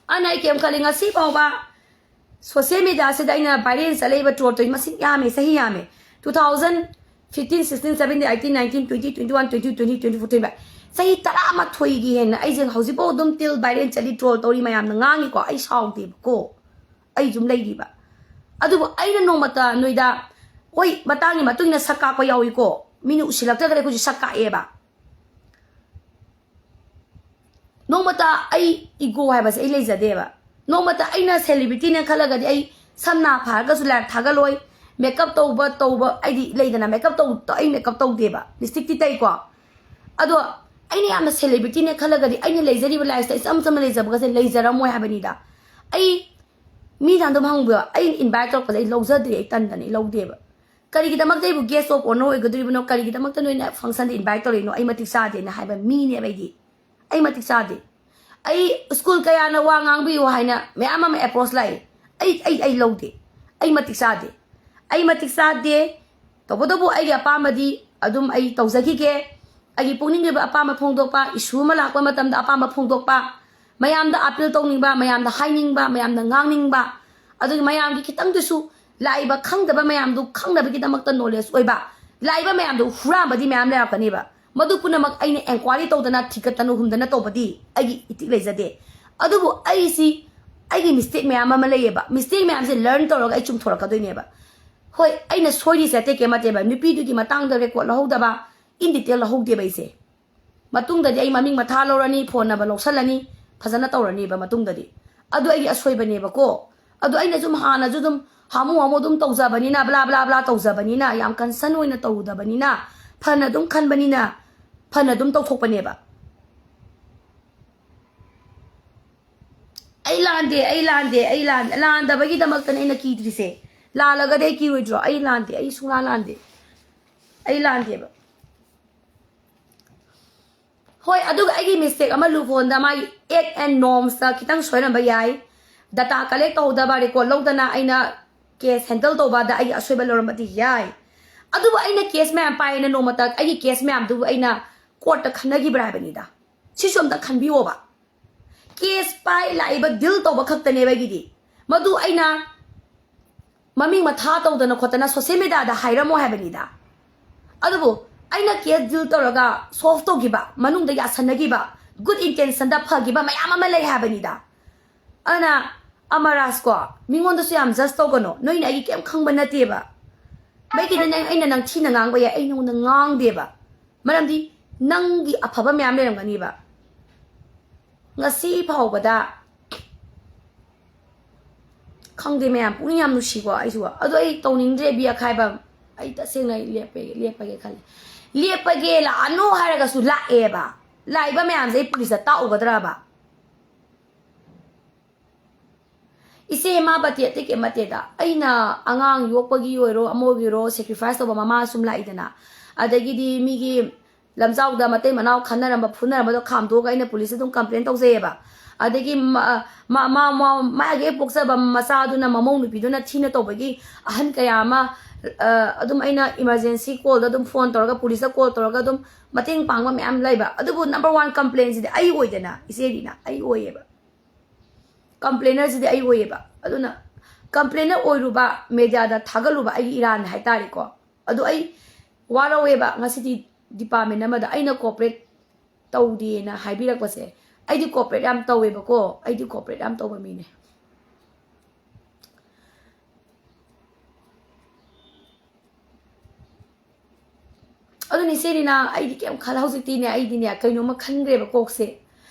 ꯑꯗꯨꯅ ꯑꯩ ꯀꯩꯝ ꯈꯜꯂꯤ꯫ ꯉꯁꯤ ꯐꯥꯎꯕ ꯁꯣꯁꯤꯌꯦꯜ ꯃꯦꯗꯤꯌꯥꯁꯤꯗ ꯑꯩꯅ ꯚꯥꯏꯔꯦꯜ ꯆꯠꯂꯛꯏꯕ, ꯇ꯭ꯔꯣꯜ ꯇꯧꯔꯤ ꯃꯁꯤꯡ ꯌꯥꯝꯃꯦ, ꯆꯍꯤ ꯌꯥꯝꯃꯦ꯫ Two thousand fifteen, sixteen, seventeen, eighteen, nineteen, twenty, twenty-one, twenty-two, twenty-three, twenty-four, twenty-five, ꯆꯍꯤ ꯇꯔꯥꯃꯥꯊꯣꯏꯒꯤ ꯍꯦꯟꯅ ꯑꯩꯁꯦ ꯍꯧꯖꯤꯛꯐꯥꯎ ꯑꯗꯨꯝ ꯇꯤꯜ ꯚꯥꯏꯔꯦꯜ ꯆꯠꯂꯤ, ꯇ꯭ꯔꯣꯜ ꯇꯧꯔꯤ, ꯃꯌꯥꯝꯅ ꯉꯥꯡꯉꯤꯀꯣ꯫ ꯑꯩ ꯁꯥꯎꯗꯦꯕꯀꯣ, ꯑꯩ ꯑꯗꯨꯝ ꯂꯩꯔꯤꯕ꯫ ꯑꯗꯨꯕꯨ ꯑꯩꯅ ꯅꯣꯡꯃꯇ ꯅꯣꯏꯗ, ꯍꯣꯏ, ꯃꯇꯥꯡꯒꯤ ꯃꯇꯨꯡ ꯏꯟꯅ ꯁꯛ ꯀꯥꯛꯄ ꯌꯥꯎꯏꯀꯣ, ꯃꯤꯅ ꯎꯁꯤꯜꯂꯛꯇꯗꯅ ꯑꯩꯈꯣꯏꯁꯨ ꯁꯛ ꯀꯥꯛꯑꯦꯕ꯫ ꯅꯣꯡꯃꯇ ꯑꯩ ꯏꯒꯣ ꯍꯥꯏꯕꯁꯦ ꯑꯩ ꯂꯩꯖꯗꯦꯕ꯫ ꯅꯣꯡꯃꯇ ꯑꯩꯅ ꯁꯦꯂꯤꯕ꯭ꯔꯤꯇꯤꯅꯦ ꯈꯜꯂꯒꯗꯤ ꯑꯩ ꯁꯝ ꯅꯥ ꯐꯥꯔꯒꯁꯨ ꯂꯥꯏꯞ ꯊꯥꯒꯠꯂꯣꯏ꯫ ꯃꯦꯀꯞ ꯇꯧꯕ, ꯇꯧꯕ, ꯑꯩꯗꯤ ꯂꯩꯗꯅ, ꯃꯦꯀꯞ ꯇꯧ-, ꯑꯩ ꯃꯦꯀꯞ ꯇꯧꯗꯦꯕ, ꯂꯤꯞꯁꯇꯤꯛꯇꯤ ꯇꯩꯀꯣ꯫ ꯑꯗꯣ ꯑꯩꯅ ꯌꯥꯝꯅ ꯁꯦꯂꯤꯕ꯭ꯔꯤꯇꯤꯅꯦ ꯈꯜꯂꯒꯗꯤ ꯑꯩꯅ ꯂꯩꯖꯔꯤꯕ ꯂꯥꯏꯐꯁꯦ ꯏꯆꯝ ꯆꯝꯅ ꯂꯩꯖꯕꯒꯁꯦ ꯂꯩꯖꯔꯝꯃꯣꯏ ꯍꯥꯏꯕꯅꯤꯗ꯫ ꯑꯩ ꯃꯤꯅ ꯑꯗꯨꯝ ꯍꯪꯕ, ꯑꯩꯅ ꯏꯟꯚꯥꯏꯠ ꯇꯧꯔꯛꯄꯁꯦ ꯑꯩ ꯂꯧꯖꯗ꯭ꯔꯦ, ꯑꯩ ꯇꯟꯗꯅ ꯑꯩ ꯂꯧꯗꯦꯕ꯫ ꯀꯔꯤꯒꯤꯗꯃꯛꯇ ꯑꯩꯕꯨ ꯒꯦꯁ ꯑꯣꯐ ꯑꯣꯅꯔ ꯑꯣꯏꯒꯗꯣꯔꯤꯕꯅꯣ? ꯀꯔꯤꯒꯤꯗꯃꯛꯇ ꯅꯣꯏꯅ ꯐꯪꯁꯟꯗ ꯏꯟꯚꯥꯏꯠ ꯇꯧꯔꯛꯏꯅꯣ? ꯑꯩ ꯃꯇꯤꯛ ꯆꯥꯗꯦꯅ ꯍꯥꯏꯕ ꯃꯤꯅꯦꯕ ꯑꯩꯗꯤ꯫ ꯑꯩ ꯃꯇꯤꯛ ꯆꯥꯗꯦ꯫ ꯑꯩ ꯁ꯭ꯀꯨꯜ ꯀꯌꯥꯅ ꯋꯥ ꯉꯥꯡꯕꯤꯌꯨ ꯍꯥꯏꯅ ꯃꯌꯥꯝ ꯑꯃ ꯑꯦꯄ꯭ꯔꯣꯁ ꯂꯥꯛꯏ꯫ ꯑꯩ, ꯑꯩ, ꯑꯩ ꯂꯧꯗꯦ꯫ ꯑꯩ ꯃꯇꯤꯛ ꯆꯥꯗꯦ꯫ ꯑꯩ ꯃꯇꯤꯛ ꯆꯥꯗꯦ꯫ ꯇꯧꯕꯇꯕꯨ ꯑꯩꯒꯤ ꯑꯄꯥꯝꯕꯗꯤ ꯑꯗꯨꯝ ꯑꯩ ꯇꯧꯖꯈꯤꯒꯦ꯫ ꯑꯩꯒꯤ ꯄꯨꯛꯅꯤꯡꯒꯤ ꯑꯣꯏꯕ ꯑꯄꯥꯝꯕ ꯐꯣꯡꯗꯣꯛꯄ, ꯏꯁꯨ ꯑꯃ ꯂꯥꯛꯄ ꯃꯇꯝꯗ ꯑꯄꯥꯝꯕ ꯐꯣꯡꯗꯣꯛꯄ, ꯃꯌꯥꯝꯗ ꯑꯥꯄꯤꯜ ꯇꯧꯅꯤꯡꯕ, ꯃꯌꯥꯝꯗ ꯍꯥꯏꯅꯤꯡꯕ, ꯃꯌꯥꯝꯗ ꯉꯥꯡꯅꯤꯡꯕ, ꯑꯗꯨꯒ ꯃꯌꯥꯝꯒꯤ ꯈꯤꯇꯪꯗꯁꯨ ꯂꯥꯛꯏꯕ ꯈꯪꯗꯕ ꯃꯌꯥꯝꯗꯨ ꯈꯪꯅꯕꯒꯤꯗꯃꯛꯇ ꯅꯣꯂꯦꯖ ꯑꯣꯏꯕ, ꯂꯥꯛꯏꯕ ꯃꯌꯥꯝꯗꯨ ꯍꯨꯔꯥꯟꯕꯗꯤ ꯃꯌꯥꯝ ꯂꯩꯔꯛꯀꯅꯦꯕ꯫ ꯃꯗꯨ ꯄꯨꯝꯅꯃꯛ ꯑꯩꯅ ꯑꯦꯟꯀ꯭ꯋꯥꯏꯔꯤ ꯇꯧꯗꯅ, ꯊꯤꯒꯠꯇꯅ, ꯍꯨꯝꯗꯅ ꯇꯧꯕꯗꯤ ꯑꯩꯒꯤ ꯏꯊꯤꯛ ꯂꯩꯖꯗꯦ꯫ ꯑꯗꯨꯕꯨ ꯑꯩꯁꯤ, ꯑꯩꯒꯤ ꯃꯤꯁꯇꯦꯛ ꯃꯌꯥꯝ ꯑꯃ ꯂꯩꯌꯦꯕ꯫ ꯃꯤꯁꯇꯦꯛ ꯃꯌꯥꯝꯁꯦ ꯂꯔꯟ ꯇꯧꯔꯒ ꯑꯩ ꯆꯨꯝꯊꯣꯔꯛꯀꯗꯣꯏꯅꯦꯕ꯫ ꯍꯣꯏ, ꯑꯩꯅ ꯁꯣꯏꯔꯤꯁꯦ ꯑꯇꯩ ꯀꯩꯝ ꯅꯠꯇꯦꯕ, ꯅꯨꯄꯤꯗꯨꯒꯤ ꯃꯇꯥꯡꯗ ꯔꯦꯀꯣꯔꯠ ꯂꯧꯍꯧꯗꯕ, ꯏꯟ ꯗꯤꯇꯦꯜ ꯂꯧꯍꯧꯗꯦꯕ ꯑꯩꯁꯦ꯫ ꯃꯇꯨꯡꯗꯗꯤ ꯑꯩ ꯃꯃꯤꯡ ꯃꯊꯥ ꯂꯧꯔꯅꯤ, ꯐꯣꯟ ꯅꯝꯕꯔ ꯂꯧꯁꯜꯂꯅꯤ, ꯐꯖꯅ ꯇꯧꯔꯅꯤꯕ ꯃꯇꯨꯡꯗꯗꯤ꯫ ꯑꯗꯨ ꯑꯩꯒꯤ ꯑꯁꯣꯏꯕꯅꯦꯕꯀꯣ꯫ ꯑꯗꯨ ꯑꯩꯅ ꯁꯨꯝ ꯍꯥꯟꯅꯁꯨ ꯑꯗꯨꯝ ꯍꯥꯃꯨ ꯍꯥꯃꯨ ꯑꯗꯨꯝ ꯇꯧꯖꯕꯅꯤꯅ, ꯕ꯭ꯂꯥ ꯕ꯭ꯂꯥ ꯕ꯭ꯂꯥ ꯇꯧꯖꯕꯅꯤꯅ, ꯌꯥꯝ ꯀꯟꯁꯔꯟ ꯑꯣꯏꯅ ꯇꯧꯔꯨꯗꯕꯅꯤꯅ, ꯐꯅ ꯑꯗꯨꯝ ꯈꯟꯕꯅꯤꯅ, ꯐꯅ ꯑꯗꯨꯝ ꯇꯧꯊꯣꯛꯄꯅꯦꯕ꯫ ꯑꯩ ꯂꯥꯟꯗꯦ, ꯑꯩ ꯂꯥꯟꯗꯦ, ꯑꯩ ꯂꯥꯟ-, ꯂꯥꯟꯗꯕꯒꯤꯗꯃꯛꯇꯅꯦ ꯑꯩꯅ ꯀꯤꯗ꯭ꯔꯤꯁꯦ꯫ ꯂꯥꯜꯂꯒꯗꯤ ꯑꯩ ꯀꯤꯔꯣꯏꯗ꯭ꯔꯣ? ꯑꯩ ꯂꯥꯟꯗꯦ, ꯑꯩ ꯁꯨꯡꯂꯥꯟ ꯂꯥꯟꯗꯦ꯫ ꯑꯩ ꯂꯥꯟꯗꯦꯕ꯫ ꯍꯣꯏ, ꯑꯗꯨꯒ ꯑꯩꯒꯤ mistake ꯑꯃ, ꯂꯨꯐꯣꯟꯗ ꯃꯥꯒꯤ act and normsꯇ ꯈꯤꯇꯪ ꯁꯣꯏꯔꯝꯕ ꯌꯥꯏ꯫ Data collect ꯇꯧꯍꯧꯗꯕ, record ꯂꯧꯗꯅ ꯑꯩꯅ case handle ꯇꯧꯕꯗ ꯑꯩꯒꯤ ꯑꯁꯣꯏꯕ ꯂꯩꯔꯝꯕꯗꯤ ꯌꯥꯏ꯫ ꯑꯗꯨꯕꯨ ꯑꯩꯅ case ꯃꯌꯥꯝ ꯄꯥꯏꯌꯦꯅ ꯅꯣꯡꯃꯇ ꯑꯩꯒꯤ case ꯃꯌꯥꯝꯗꯨꯕꯨ ꯑꯩꯅ courtꯇ ꯈꯟꯅꯈꯤꯕ꯭ꯔꯥ ꯍꯥꯏꯕꯅꯤꯗ꯫ ꯁꯤꯁꯨ ꯑꯝꯇ ꯈꯟꯕꯤꯌꯣꯕ꯫ Case ꯄꯥꯏ, ꯂꯥꯛꯏꯕ, deal ꯇꯧꯕ ꯈꯛꯇꯅꯦꯕ ꯑꯩꯒꯤꯗꯤ꯫ ꯃꯗꯨ ꯑꯩꯅ ꯃꯃꯤꯡ ꯃꯊꯥ ꯇꯧꯗꯅ ꯈꯣꯠꯇꯅ social mediaꯗ ꯍꯥꯏꯔꯝꯃꯣ ꯍꯥꯏꯕꯅꯤꯗ꯫ ꯑꯗꯨꯕꯨ ꯑꯩꯅ case deal ꯇꯧꯔꯒ solve ꯇꯧꯈꯤꯕ, ꯃꯅꯨꯡꯗ ꯌꯥꯁꯟꯅꯈꯤꯕ, good intentionꯗ ꯐꯈꯤꯕ ꯃꯌꯥꯝ ꯑꯃ ꯂꯩ ꯍꯥꯏꯕꯅꯤꯗ꯫ ꯑꯗꯨꯅ ꯑꯃꯔꯥꯖ ꯀꯣ, ꯃꯤꯉꯣꯟꯗꯁꯨ ꯌꯥꯝ judge ꯇꯧꯒꯅꯣ꯫ ꯅꯣꯏꯅ ꯑꯩꯒꯤ ꯀꯩꯝ ꯈꯪꯕ ꯅꯠꯇꯦꯕ꯫ ꯃꯩꯒꯤꯗꯤ ꯅꯪ, ꯑꯩꯅ ꯅꯪ ꯊꯤꯅ ꯉꯥꯡꯕ ꯌꯥꯏ, ꯑꯩ ꯅꯉꯣꯟꯗ ꯉꯥꯡꯗꯦꯕ꯫ ꯃꯔꯝꯗꯤ ꯅꯪꯒꯤ ꯑꯐꯕ ꯃꯌꯥꯝ ꯂꯩꯔꯝꯒꯅꯤꯕ꯫ ꯉꯁꯤ ꯐꯥꯎꯕꯗ ꯈꯪꯗꯦ ꯃꯌꯥꯝ, ꯄꯨꯛꯅꯤꯡ ꯌꯥꯝ ꯅꯨꯡꯁꯤꯀꯣ꯫ ꯑꯩꯁꯨ ꯑꯗꯣ ꯑꯩ ꯇꯧꯅꯤꯡꯗ꯭ꯔꯦ ꯕꯤ ꯑꯈꯥꯏꯕ꯫ ꯑꯩ ꯇꯁꯦꯡꯅ ꯑꯩ ꯂꯦꯞꯄꯒꯦ, ꯂꯦꯞꯄꯒꯦ ꯈꯜꯂꯦ꯫ ꯂꯦꯞꯄꯒꯦ ꯂꯥꯛꯑꯅꯨ ꯍꯥꯏꯔꯒꯁꯨ ꯂꯥꯛꯑꯦꯕ꯫ ꯂꯥꯛꯏꯕ ꯃꯌꯥꯝꯁꯦ ꯑꯩ ꯄꯨꯂꯤꯁꯇ ꯇꯥꯛꯎꯒꯗ꯭ꯔꯕ? ꯏꯆꯦ, ꯃꯥ ꯕꯇꯦ ꯑꯇꯩ ꯀꯩꯝ ꯅꯠꯇꯦꯗ꯫ ꯑꯩꯅ ꯑꯉꯥꯡ ꯌꯣꯛꯄꯒꯤ ꯑꯣꯏꯔꯣ, ꯑꯃꯒꯤ ꯑꯣꯏꯔꯣ, sacrifice ꯇꯧꯕ ꯃꯃꯥ ꯁꯨꯝ ꯂꯥꯛꯏꯗꯅ꯫ ꯑꯗꯒꯤꯗꯤ ꯃꯤꯒꯤ ꯂꯝꯖꯥꯎꯗ ꯃꯇꯩ ꯃꯅꯥꯎ ꯈꯟꯅꯔꯝꯕ, ꯐꯨꯅꯔꯝꯕꯗꯣ ꯈꯥꯝꯗꯣꯛꯑꯒ ꯑꯩꯅ ꯄꯨꯂꯤꯁꯇ ꯑꯗꯨꯝ complain ꯇꯧꯖꯩꯌꯦꯕ꯫ ꯑꯗꯒꯤ ꯃ-, ꯃ-, ꯃ-, ꯃ-, ꯃꯥꯒꯤ ꯍꯦꯛ ꯄꯣꯛꯆꯕ ꯃꯆꯥꯗꯨꯅ, ꯃꯃꯧ ꯅꯨꯄꯤꯗꯨꯅ ꯊꯤꯅ ꯇꯧꯕꯒꯤ ꯑꯍꯟ ꯀꯌꯥ ꯑꯃ, ꯑ, ꯑꯗꯨꯝ ꯑꯩꯅ emergency callꯗ ꯑꯗꯨꯝ phone ꯇꯧꯔꯒ, ꯄꯨꯂꯤꯁꯇ call ꯇꯧꯔꯒ ꯑꯗꯨꯝ ꯃꯇꯦꯡ ꯄꯥꯡꯕ ꯃꯌꯥꯝ ꯂꯩꯕ꯫ ꯑꯗꯨꯕꯨ number one complainꯁꯤꯗꯤ ꯑꯩ ꯑꯣꯏꯗꯅ, ꯏꯆꯦ ꯔꯤꯅꯥ, ꯑꯩ ꯑꯣꯏꯌꯦꯕ꯫ Complainerꯁꯤꯗꯤ ꯑꯩ ꯑꯣꯏꯌꯦꯕ꯫ ꯑꯗꯨꯅ complainer ꯑꯣꯏꯔꯨꯕ, mediaꯗ ꯊꯥꯒꯠꯂꯨꯕ ꯑꯩꯒꯤ ꯏꯔꯥꯟꯅꯤ ꯍꯥꯏꯇꯥꯔꯦꯀꯣ꯫ ꯑꯗꯨ ꯑꯩ ꯋꯥꯔꯧꯋꯦꯕ꯫ ꯉꯁꯤꯗꯤ department ꯑꯃꯗ ꯑꯩꯅ cooperate ꯇꯧꯗꯦꯅ ꯍꯥꯏꯕꯤꯔꯛꯄꯁꯦ꯫ ꯑꯩꯗꯤ cooperate ꯌꯥꯝ ꯇꯧꯋꯦꯕꯀꯣ꯫ ꯑꯩꯗꯤ cooperate ꯌꯥꯝ ꯇꯧꯕ ꯃꯤꯅꯦ꯫ ꯑꯗꯨꯅ ꯏꯆꯦ ꯔꯤꯅꯥ, ꯑꯩꯗꯤ ꯀꯩꯝ ꯈꯜꯂ, ꯍꯧꯖꯤꯛꯇꯤꯅꯦ, ꯑꯩꯗꯤꯅꯦ, ꯀꯩꯅꯣꯝꯃ ꯈꯟꯈ꯭ꯔꯦꯕ ꯀꯣꯛꯁꯦ꯫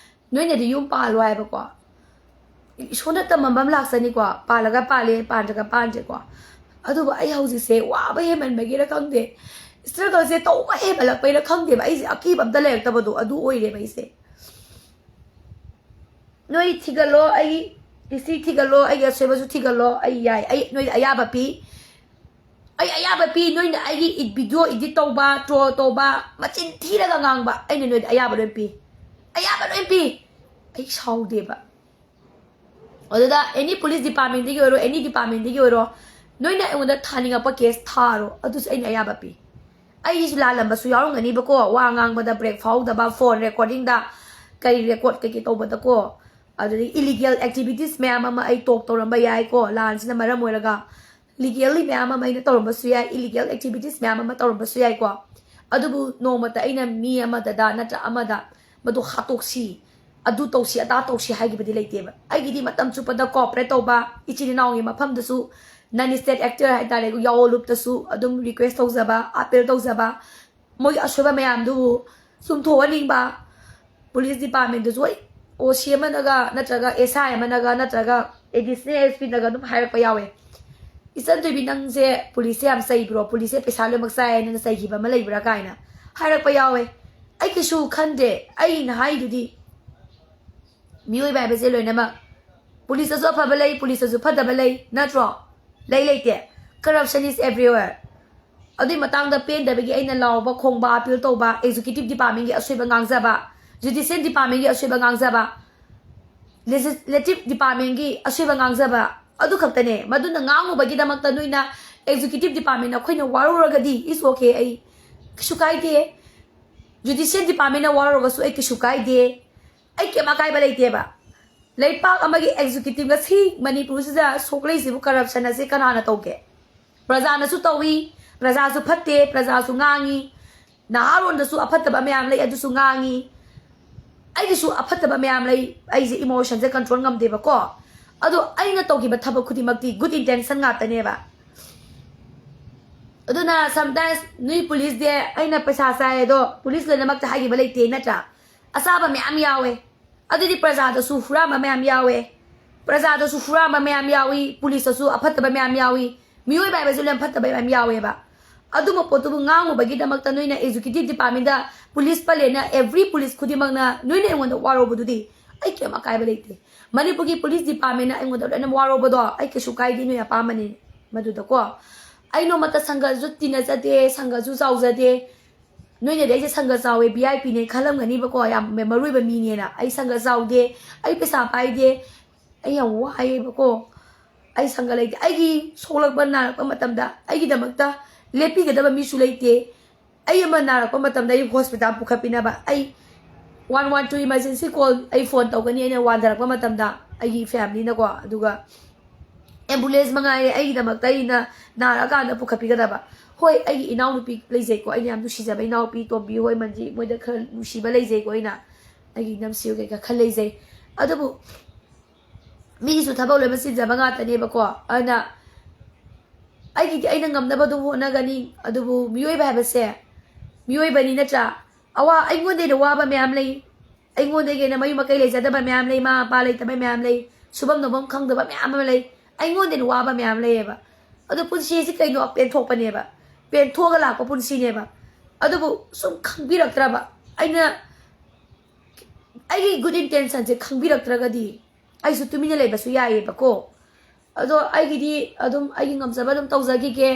ꯅꯣꯏꯅꯗꯤ ꯌꯨꯝ ꯄꯥꯜꯂꯣ ꯍꯥꯏꯕꯀꯣ, ꯏꯁꯣꯔꯅ ꯇꯝꯃꯝꯕ ꯑꯃ ꯂꯥꯛꯆꯅꯤꯀꯣ, ꯄꯥꯜꯂꯒ ꯄꯥꯜꯂꯦ, ꯄꯥꯟꯗ꯭ꯔꯒ ꯄꯥꯟꯗ꯭ꯔꯦꯀꯣ꯫ ꯑꯗꯨꯕꯨ ꯑꯩ ꯍꯧꯖꯤꯛꯁꯦ ꯋꯥꯕ ꯍꯦꯟꯃꯟꯕꯒꯤꯔ ꯈꯪꯗꯦ, struggleꯁꯦ ꯇꯧꯕ ꯍꯦꯟꯃꯜꯂꯛꯄꯩꯔ ꯈꯪꯗꯦꯕ, ꯑꯩꯁꯦ ꯑꯀꯤꯕ ꯑꯝꯇ ꯂꯩꯔꯛꯇꯕꯗꯣ ꯑꯗꯨ ꯑꯣꯏꯔꯦꯕ ꯑꯩꯁꯦ꯫ ꯅꯣꯏ ꯊꯤꯒꯠꯂꯣ, ꯑꯩ history ꯊꯤꯒꯠꯂꯣ, ꯑꯩꯒꯤ ꯑꯁꯣꯏꯕꯁꯨ ꯊꯤꯒꯠꯂꯣ, ꯑꯩ ꯌꯥꯏ, ꯑꯩ ꯅꯣꯏꯗ ꯑꯌꯥꯕ ꯄꯤ꯫ ꯑꯩ ꯑꯌꯥꯕ ꯄꯤ꯫ ꯅꯣꯏꯅ ꯑꯩꯒꯤ video edit ꯇꯧꯕ, troll ꯇꯧꯕ, ꯃꯆꯤꯟ ꯊꯤꯔꯒ ꯉꯥꯡꯕ, ꯑꯩꯅ ꯅꯣꯏꯗ ꯑꯌꯥꯕ ꯂꯣꯏ ꯄꯤ꯫ ꯑꯌꯥꯕ ꯂꯣꯏ ꯄꯤ꯫ ꯑꯩ ꯁꯥꯎꯗꯦꯕ꯫ ꯑꯗꯨꯗ any police department ꯇꯒꯤ ꯑꯣꯏꯔꯣ, any department ꯇꯒꯤ ꯑꯣꯏꯔꯣ, ꯅꯣꯏꯅ ꯑꯩꯉꯣꯟꯗ ꯊꯥꯅꯤꯡꯉꯛꯄ case ꯊꯥꯔꯣ, ꯑꯗꯨꯁꯨ ꯑꯩꯅ ꯑꯌꯥꯕ ꯄꯤ꯫ ꯑꯩꯒꯤꯁꯨ ꯂꯥꯜꯂꯝꯕꯁꯨ ꯌꯥꯎꯔꯝꯒꯅꯤꯕꯀꯣ, ꯋꯥ ꯉꯥꯡꯕꯗ break ꯐꯥꯎꯗꯕ, phone recording ꯗ ꯀꯔꯤ record ꯀꯩꯀꯩ ꯇꯧꯕꯗꯀꯣ, ꯑꯗꯨꯗꯒꯤ illegal activities ꯃꯌꯥꯝ ꯑꯃ ꯑꯩ talk ꯇꯧꯔꯝꯕ ꯌꯥꯏꯀꯣ, ꯂꯥꯟꯁꯤꯅ ꯃꯔꯝ ꯑꯣꯏꯔꯒ legally ꯃꯌꯥꯝ ꯑꯃ ꯑꯩꯅ ꯇꯧꯔꯝꯕꯁꯨ ꯌꯥꯏ, illegal activities ꯃꯌꯥꯝ ꯑꯃ ꯇꯧꯔꯝꯕꯁꯨ ꯌꯥꯏꯀꯣ꯫ ꯑꯗꯨꯕꯨ ꯅꯣꯡꯃꯇ ꯑꯩꯅ ꯃꯤ ꯑꯃꯗꯗ ꯅꯠꯇ꯭ꯔ ꯑꯃꯗ ꯃꯗꯨ ꯍꯥꯠꯇꯣꯛꯁꯤ, ꯑꯗꯨ ꯇꯧꯁꯤ, ꯑꯗꯥ ꯇꯧꯁꯤ ꯍꯥꯏꯈꯤꯕꯗꯤ ꯂꯩꯇꯦꯕ꯫ ꯑꯩꯒꯤꯗꯤ ꯃꯇꯝ ꯆꯨꯞꯄꯗ cooperate ꯇꯧꯕ, ꯏꯆꯤꯟ ꯏꯅꯥꯎꯒꯤ ꯃꯐꯝꯗꯁꯨ, non state actor ꯍꯥꯏꯇꯥꯔꯦ, ꯌꯥꯑꯣ ꯂꯨꯞꯇꯁꯨ ꯑꯗꯨꯝ request ꯇꯧꯖꯕ, appeal ꯇꯧꯖꯕ, ꯃꯣꯏꯒꯤ ꯑꯁꯣꯏꯕ ꯃꯌꯥꯝꯗꯨꯕꯨ ꯆꯨꯝꯊꯣꯛꯍꯟꯅꯤꯡꯕ꯫ Police department ꯇꯁꯨ ꯍꯣꯏ, OC ꯑꯃꯅꯒ ꯅꯠꯇ꯭ꯔꯒ SI ꯑꯃꯅꯒ ꯅꯠꯇ꯭ꯔꯒ additional SP ꯅꯒ ꯑꯗꯨꯝ ꯍꯥꯏꯔꯛꯄ ꯌꯥꯎꯋꯦ, "ꯏꯆꯟ ꯊꯣꯏꯕꯤ, ꯅꯪꯁꯦ police ꯁꯦ ꯌꯥꯝ ꯆꯩꯕ꯭ꯔꯣ? Police ꯁꯦ ꯄꯩꯁꯥ ꯂꯣꯏꯅꯃꯛ ꯆꯥꯏ, ꯅꯪꯅ ꯆꯩꯈꯤꯕ ꯑꯃ ꯂꯩꯕ꯭ꯔꯥ?" ꯀꯥꯏꯅ ꯍꯥꯏꯔꯛꯄ ꯌꯥꯎꯋꯦ꯫ ꯑꯩ ꯀꯩꯁꯨ ꯈꯟꯗꯦ꯫ ꯑꯩꯅ ꯍꯥꯏꯗꯨꯗꯤ, ꯃꯤꯑꯣꯏꯕ ꯍꯥꯏꯕꯁꯦ ꯂꯣꯏꯅꯃꯛ, police ꯇꯁꯨ ꯑꯐꯕ ꯂꯩ, police ꯇꯁꯨ ꯐꯠꯇꯕ ꯂꯩ, ꯅꯠꯇ꯭ꯔꯣ? ꯂꯩ ꯂꯩꯇꯦ? Corruption is everywhere꯫ ꯑꯗꯨꯏ ꯃꯇꯥꯡꯗ ꯄꯦꯟꯗꯕꯒꯤ ꯑꯩꯅ ꯂꯥꯎꯕ, ꯈꯣꯡꯕ, appeal ꯇꯧꯕ, executive department ꯀꯤ ꯑꯁꯣꯏꯕ ꯉꯥꯡꯖꯕ, judicial department ꯀꯤ ꯑꯁꯣꯏꯕ ꯉꯥꯡꯖꯕ, legislative department ꯀꯤ ꯑꯁꯣꯏꯕ ꯉꯥꯡꯖꯕ, ꯑꯗꯨ ꯈꯛꯇꯅꯦ꯫ ꯃꯗꯨꯅ ꯉꯥꯡꯉꯨꯕꯒꯤꯗꯃꯛꯇ ꯅꯣꯏꯅ executive department ꯅ ꯑꯩꯈꯣꯏꯅ ꯋꯥꯔꯧꯔꯒꯗꯤ, it's okay, ꯑꯩ ꯀꯩꯁꯨ ꯀꯥꯏꯗꯦ꯫ Judicial department ꯅ ꯋꯥꯔꯧꯔꯒꯁꯨ ꯑꯩ ꯀꯩꯁꯨ ꯀꯥꯏꯗꯦ꯫ ꯑꯩ ꯀꯩꯝ ꯑꯀꯥꯏꯕ ꯂꯩꯇꯦꯕ꯫ ꯂꯩꯄꯥꯛ ꯑꯃꯒꯤ executive ꯉꯁꯤ ꯃꯅꯤꯄꯨꯔꯁꯤꯗ ꯁꯣꯛꯂꯛꯏꯁꯤꯕꯨ corruption ꯑꯁꯤ ꯀꯅꯥꯅ ꯇꯧꯒꯦ? ꯄ꯭ꯔꯖꯥꯅꯁꯨ ꯇꯧꯏ, ꯄ꯭ꯔꯖꯥꯁꯨ ꯐꯠꯇꯦ, ꯄ꯭ꯔꯖꯥꯁꯨ ꯉꯥꯡꯉꯤ, ꯅꯍꯥꯔꯣꯟꯗꯁꯨ ꯑꯐꯠꯇꯕ ꯃꯌꯥꯝ ꯂꯩ, ꯑꯗꯨꯁꯨ ꯉꯥꯡꯉꯤ꯫ ꯑꯩꯒꯤꯁꯨ ꯑꯐꯠꯇꯕ ꯃꯌꯥꯝ ꯂꯩ, ꯑꯩꯁꯦ emotion ꯁꯦ control ꯉꯝꯗꯦꯕꯀꯣ꯫ ꯑꯗꯣ ꯑꯩꯅ ꯇꯧꯈꯤꯕ ꯊꯕꯛ ꯈꯨꯗꯤꯡꯃꯛꯇꯤ good intention ꯉꯥꯛꯇꯅꯦꯕ꯫ ꯑꯗꯨꯅ sometimes ꯅꯣꯏ police ꯗꯤ ꯑꯩꯅ ꯄꯩꯁꯥ ꯆꯥꯏ ꯑꯗꯣ police ꯂꯣꯏꯅꯃꯛꯇ ꯍꯥꯏꯈꯤꯕ ꯂꯩꯇꯦ, ꯅꯠꯇ꯭ꯔꯥ? ꯑꯆꯥꯕ ꯃꯌꯥꯝ ꯌꯥꯎꯋꯦ꯫ ꯑꯗꯨꯗꯤ ꯄ꯭ꯔꯖꯥꯗꯁꯨ ꯍꯨꯔꯥꯟꯕ ꯃꯌꯥꯝ ꯌꯥꯎꯋꯦ, ꯄ꯭ꯔꯖꯥꯗꯁꯨ ꯍꯨꯔꯥꯟꯕ ꯃꯌꯥꯝ ꯌꯥꯎꯏ, police ꯇꯁꯨ ꯑꯐꯠꯇꯕ ꯃꯌꯥꯝ ꯌꯥꯎꯏ, ꯃꯤꯑꯣꯏꯕ ꯍꯥꯏꯕꯁꯨ ꯂꯣꯏꯅ ꯐꯠꯇꯕ ꯃꯌꯥꯝ ꯌꯥꯎꯋꯦꯕ꯫ ꯑꯗꯨꯝꯕ ꯄꯣꯠꯇꯨꯕꯨ ꯉꯥꯡꯉꯨꯕꯒꯤꯗꯃꯛꯇ ꯅꯣꯏꯅ executive department ꯗ police ꯄꯜꯂꯦꯅ every police ꯈꯨꯗꯤꯡꯃꯛꯅ ꯅꯣꯏꯅ ꯑꯩꯉꯣꯟꯗ ꯋꯥꯔꯧꯕꯗꯨꯗꯤ ꯑꯩ ꯀꯩꯝ ꯑꯀꯥꯏꯕ ꯂꯩꯇꯦ꯫ ꯃꯅꯤꯄꯨꯔꯒꯤ police department ꯅ ꯑꯩꯉꯣꯟꯗ ꯂꯣꯏꯅ ꯋꯥꯔꯧꯕꯗꯣ ꯑꯩ ꯀꯩꯁꯨ ꯀꯥꯏꯗꯦ, ꯅꯣꯏ ꯑꯄꯥꯝꯕꯅꯤ ꯃꯗꯨꯗꯀꯣ꯫ ꯑꯩ ꯅꯣꯡꯃꯇ ꯁꯪꯒꯁꯨ ꯇꯤꯟꯅꯖꯗꯦ, ꯁꯪꯒꯁꯨ ꯆꯥꯎꯖꯗꯦ꯫ ꯅꯣꯏꯅꯗꯤ ꯑꯩꯁꯦ ꯁꯪꯒ ꯆꯥꯎꯋꯦ, ꯚꯤ ꯑꯥꯏ ꯄꯤꯅꯦ ꯈꯜꯂꯝꯒꯅꯤꯕꯀꯣ, ꯌꯥꯝ ꯃꯔꯨ ꯑꯣꯏꯕ ꯃꯤꯅꯦꯅ꯫ ꯑꯩ ꯁꯪꯒ ꯆꯥꯎꯗꯦ, ꯑꯩ ꯄꯩꯁꯥ ꯄꯥꯏꯗꯦ, ꯑꯩ ꯌꯥꯝ ꯋꯥꯏꯑꯦꯕꯀꯣ꯫ ꯑꯩ ꯁꯪꯒ ꯂꯩꯇꯦ꯫ ꯑꯩꯒꯤ ꯁꯣꯛꯂꯛꯄ ꯅꯥꯔꯛꯄ ꯃꯇꯝꯗ ꯑꯩꯒꯤꯗꯃꯛꯇ ꯂꯦꯞꯄꯤꯒꯗꯕ ꯃꯤꯁꯨ ꯂꯩꯇꯦ꯫ ꯑꯩ ꯑꯃ ꯅꯥꯔꯛꯄ ꯃꯇꯝꯗ ꯑꯩ ꯍꯣꯁꯄꯤꯇꯥꯜ ꯄꯨꯈꯠꯄꯤꯅꯕ ꯑꯩ one one two emergency call ꯑꯩ ꯐꯣꯟ ꯇꯧꯒꯅꯤ, ꯑꯩꯅ ꯋꯥꯟꯊꯔꯛꯄ ꯃꯇꯝꯗ ꯑꯩꯒꯤ ꯐꯦꯃꯤꯂꯤꯅꯀꯣ꯫ ꯑꯗꯨꯒ ꯑꯦꯝꯕꯨꯂꯦꯟꯁ ꯃꯉꯥꯏꯔꯦ ꯑꯩꯒꯤꯗꯃꯛꯇ ꯑꯩꯅ ꯅꯥꯔꯛꯑꯀꯥꯟꯗ ꯄꯨꯈꯠꯄꯤꯒꯗꯕ꯫ ꯍꯣꯏ, ꯑꯩꯒꯤ ꯏꯅꯥꯎꯅꯨꯄꯤ ꯂꯩꯖꯩꯀꯣ, ꯑꯩꯅ ꯌꯥꯝ ꯅꯨꯡꯁꯤꯖꯕ ꯏꯅꯥꯎꯄꯤ ꯇꯣꯝꯕꯤ ꯍꯣꯏ, ꯃꯟꯖꯤ, ꯃꯣꯏꯗ ꯈꯔ ꯅꯨꯡꯁꯤꯕ ꯂꯩꯖꯩꯀꯣ, ꯑꯩꯅ ꯑꯩꯒꯤ ꯏꯅꯝꯁꯤ ꯀꯩꯀꯥ ꯈꯔ ꯂꯩꯖꯩ꯫ ꯑꯗꯨꯕꯨ ꯃꯤꯒꯤꯁꯨ ꯊꯕꯛ ꯂꯣꯏꯅ ꯆꯤꯟꯖꯕ ꯉꯥꯛꯇꯅꯦꯕꯀꯣ꯫ ꯑꯗꯨꯅ ꯑꯩꯒꯤꯗꯤ ꯑꯩꯅ ꯉꯝꯅꯕ ꯑꯗꯨꯝ ꯍꯣꯠꯅꯒꯅꯤ꯫ ꯑꯗꯨꯕꯨ ꯃꯤꯑꯣꯏꯕ ꯍꯥꯏꯕꯁꯦ ꯃꯤꯑꯣꯏꯕꯅꯤ, ꯅꯠꯇ꯭ꯔꯥ? ꯑꯋꯥ ꯑꯩꯉꯣꯟꯗ ꯍꯦꯟꯅ ꯋꯥꯕ ꯃꯌꯥꯝ ꯂꯩ꯫ ꯑꯩꯉꯣꯟꯗꯒꯤ ꯍꯦꯟꯅ ꯃꯌꯨꯝ ꯃꯀꯩ ꯂꯩꯖꯗꯕ ꯃꯌꯥꯝ ꯂꯩ, ꯃꯃꯥ ꯃꯄꯥ ꯂꯩꯇꯕ ꯃꯌꯥꯝ ꯂꯩ, ꯁꯨꯐꯝ ꯅꯣꯝꯐꯝ ꯈꯪꯗꯕ ꯃꯌꯥꯝ ꯑꯃ ꯂꯩ꯫ ꯑꯩꯉꯣꯟꯗ ꯍꯦꯟꯅ ꯋꯥꯕ ꯃꯌꯥꯝ ꯂꯩꯌꯦꯕ꯫ ꯑꯗꯣ ꯄꯨꯟꯁꯤꯁꯤ ꯀꯩꯅꯣ? ꯄꯦꯟꯊꯣꯛꯄꯅꯦꯕ, ꯄꯦꯟꯊꯣꯛꯑꯒ ꯂꯥꯛꯄ ꯄꯨꯟꯁꯤꯅꯦꯕ꯫ ꯑꯗꯨꯕꯨ ꯁꯨꯝ ꯈꯪꯕꯤꯔꯛꯇ꯭ꯔꯕ, ꯑꯩꯅ ꯑꯩꯒꯤ ꯒꯨꯗ ꯏꯟꯇꯦꯟꯁꯟꯁꯦ ꯈꯪꯕꯤꯔꯛꯇ꯭ꯔꯒꯗꯤ ꯑꯩꯁꯨ ꯇꯨꯃꯤꯟꯅ ꯂꯩꯕꯁꯨ ꯌꯥꯏꯌꯦꯕꯀꯣ꯫ ꯑꯗꯣ ꯑꯩꯒꯤꯗꯤ ꯑꯗꯨꯝ ꯑꯩꯒꯤ ꯉꯝꯖꯕ ꯑꯗꯨꯝ ꯇꯧꯖꯈꯤꯒꯦ꯫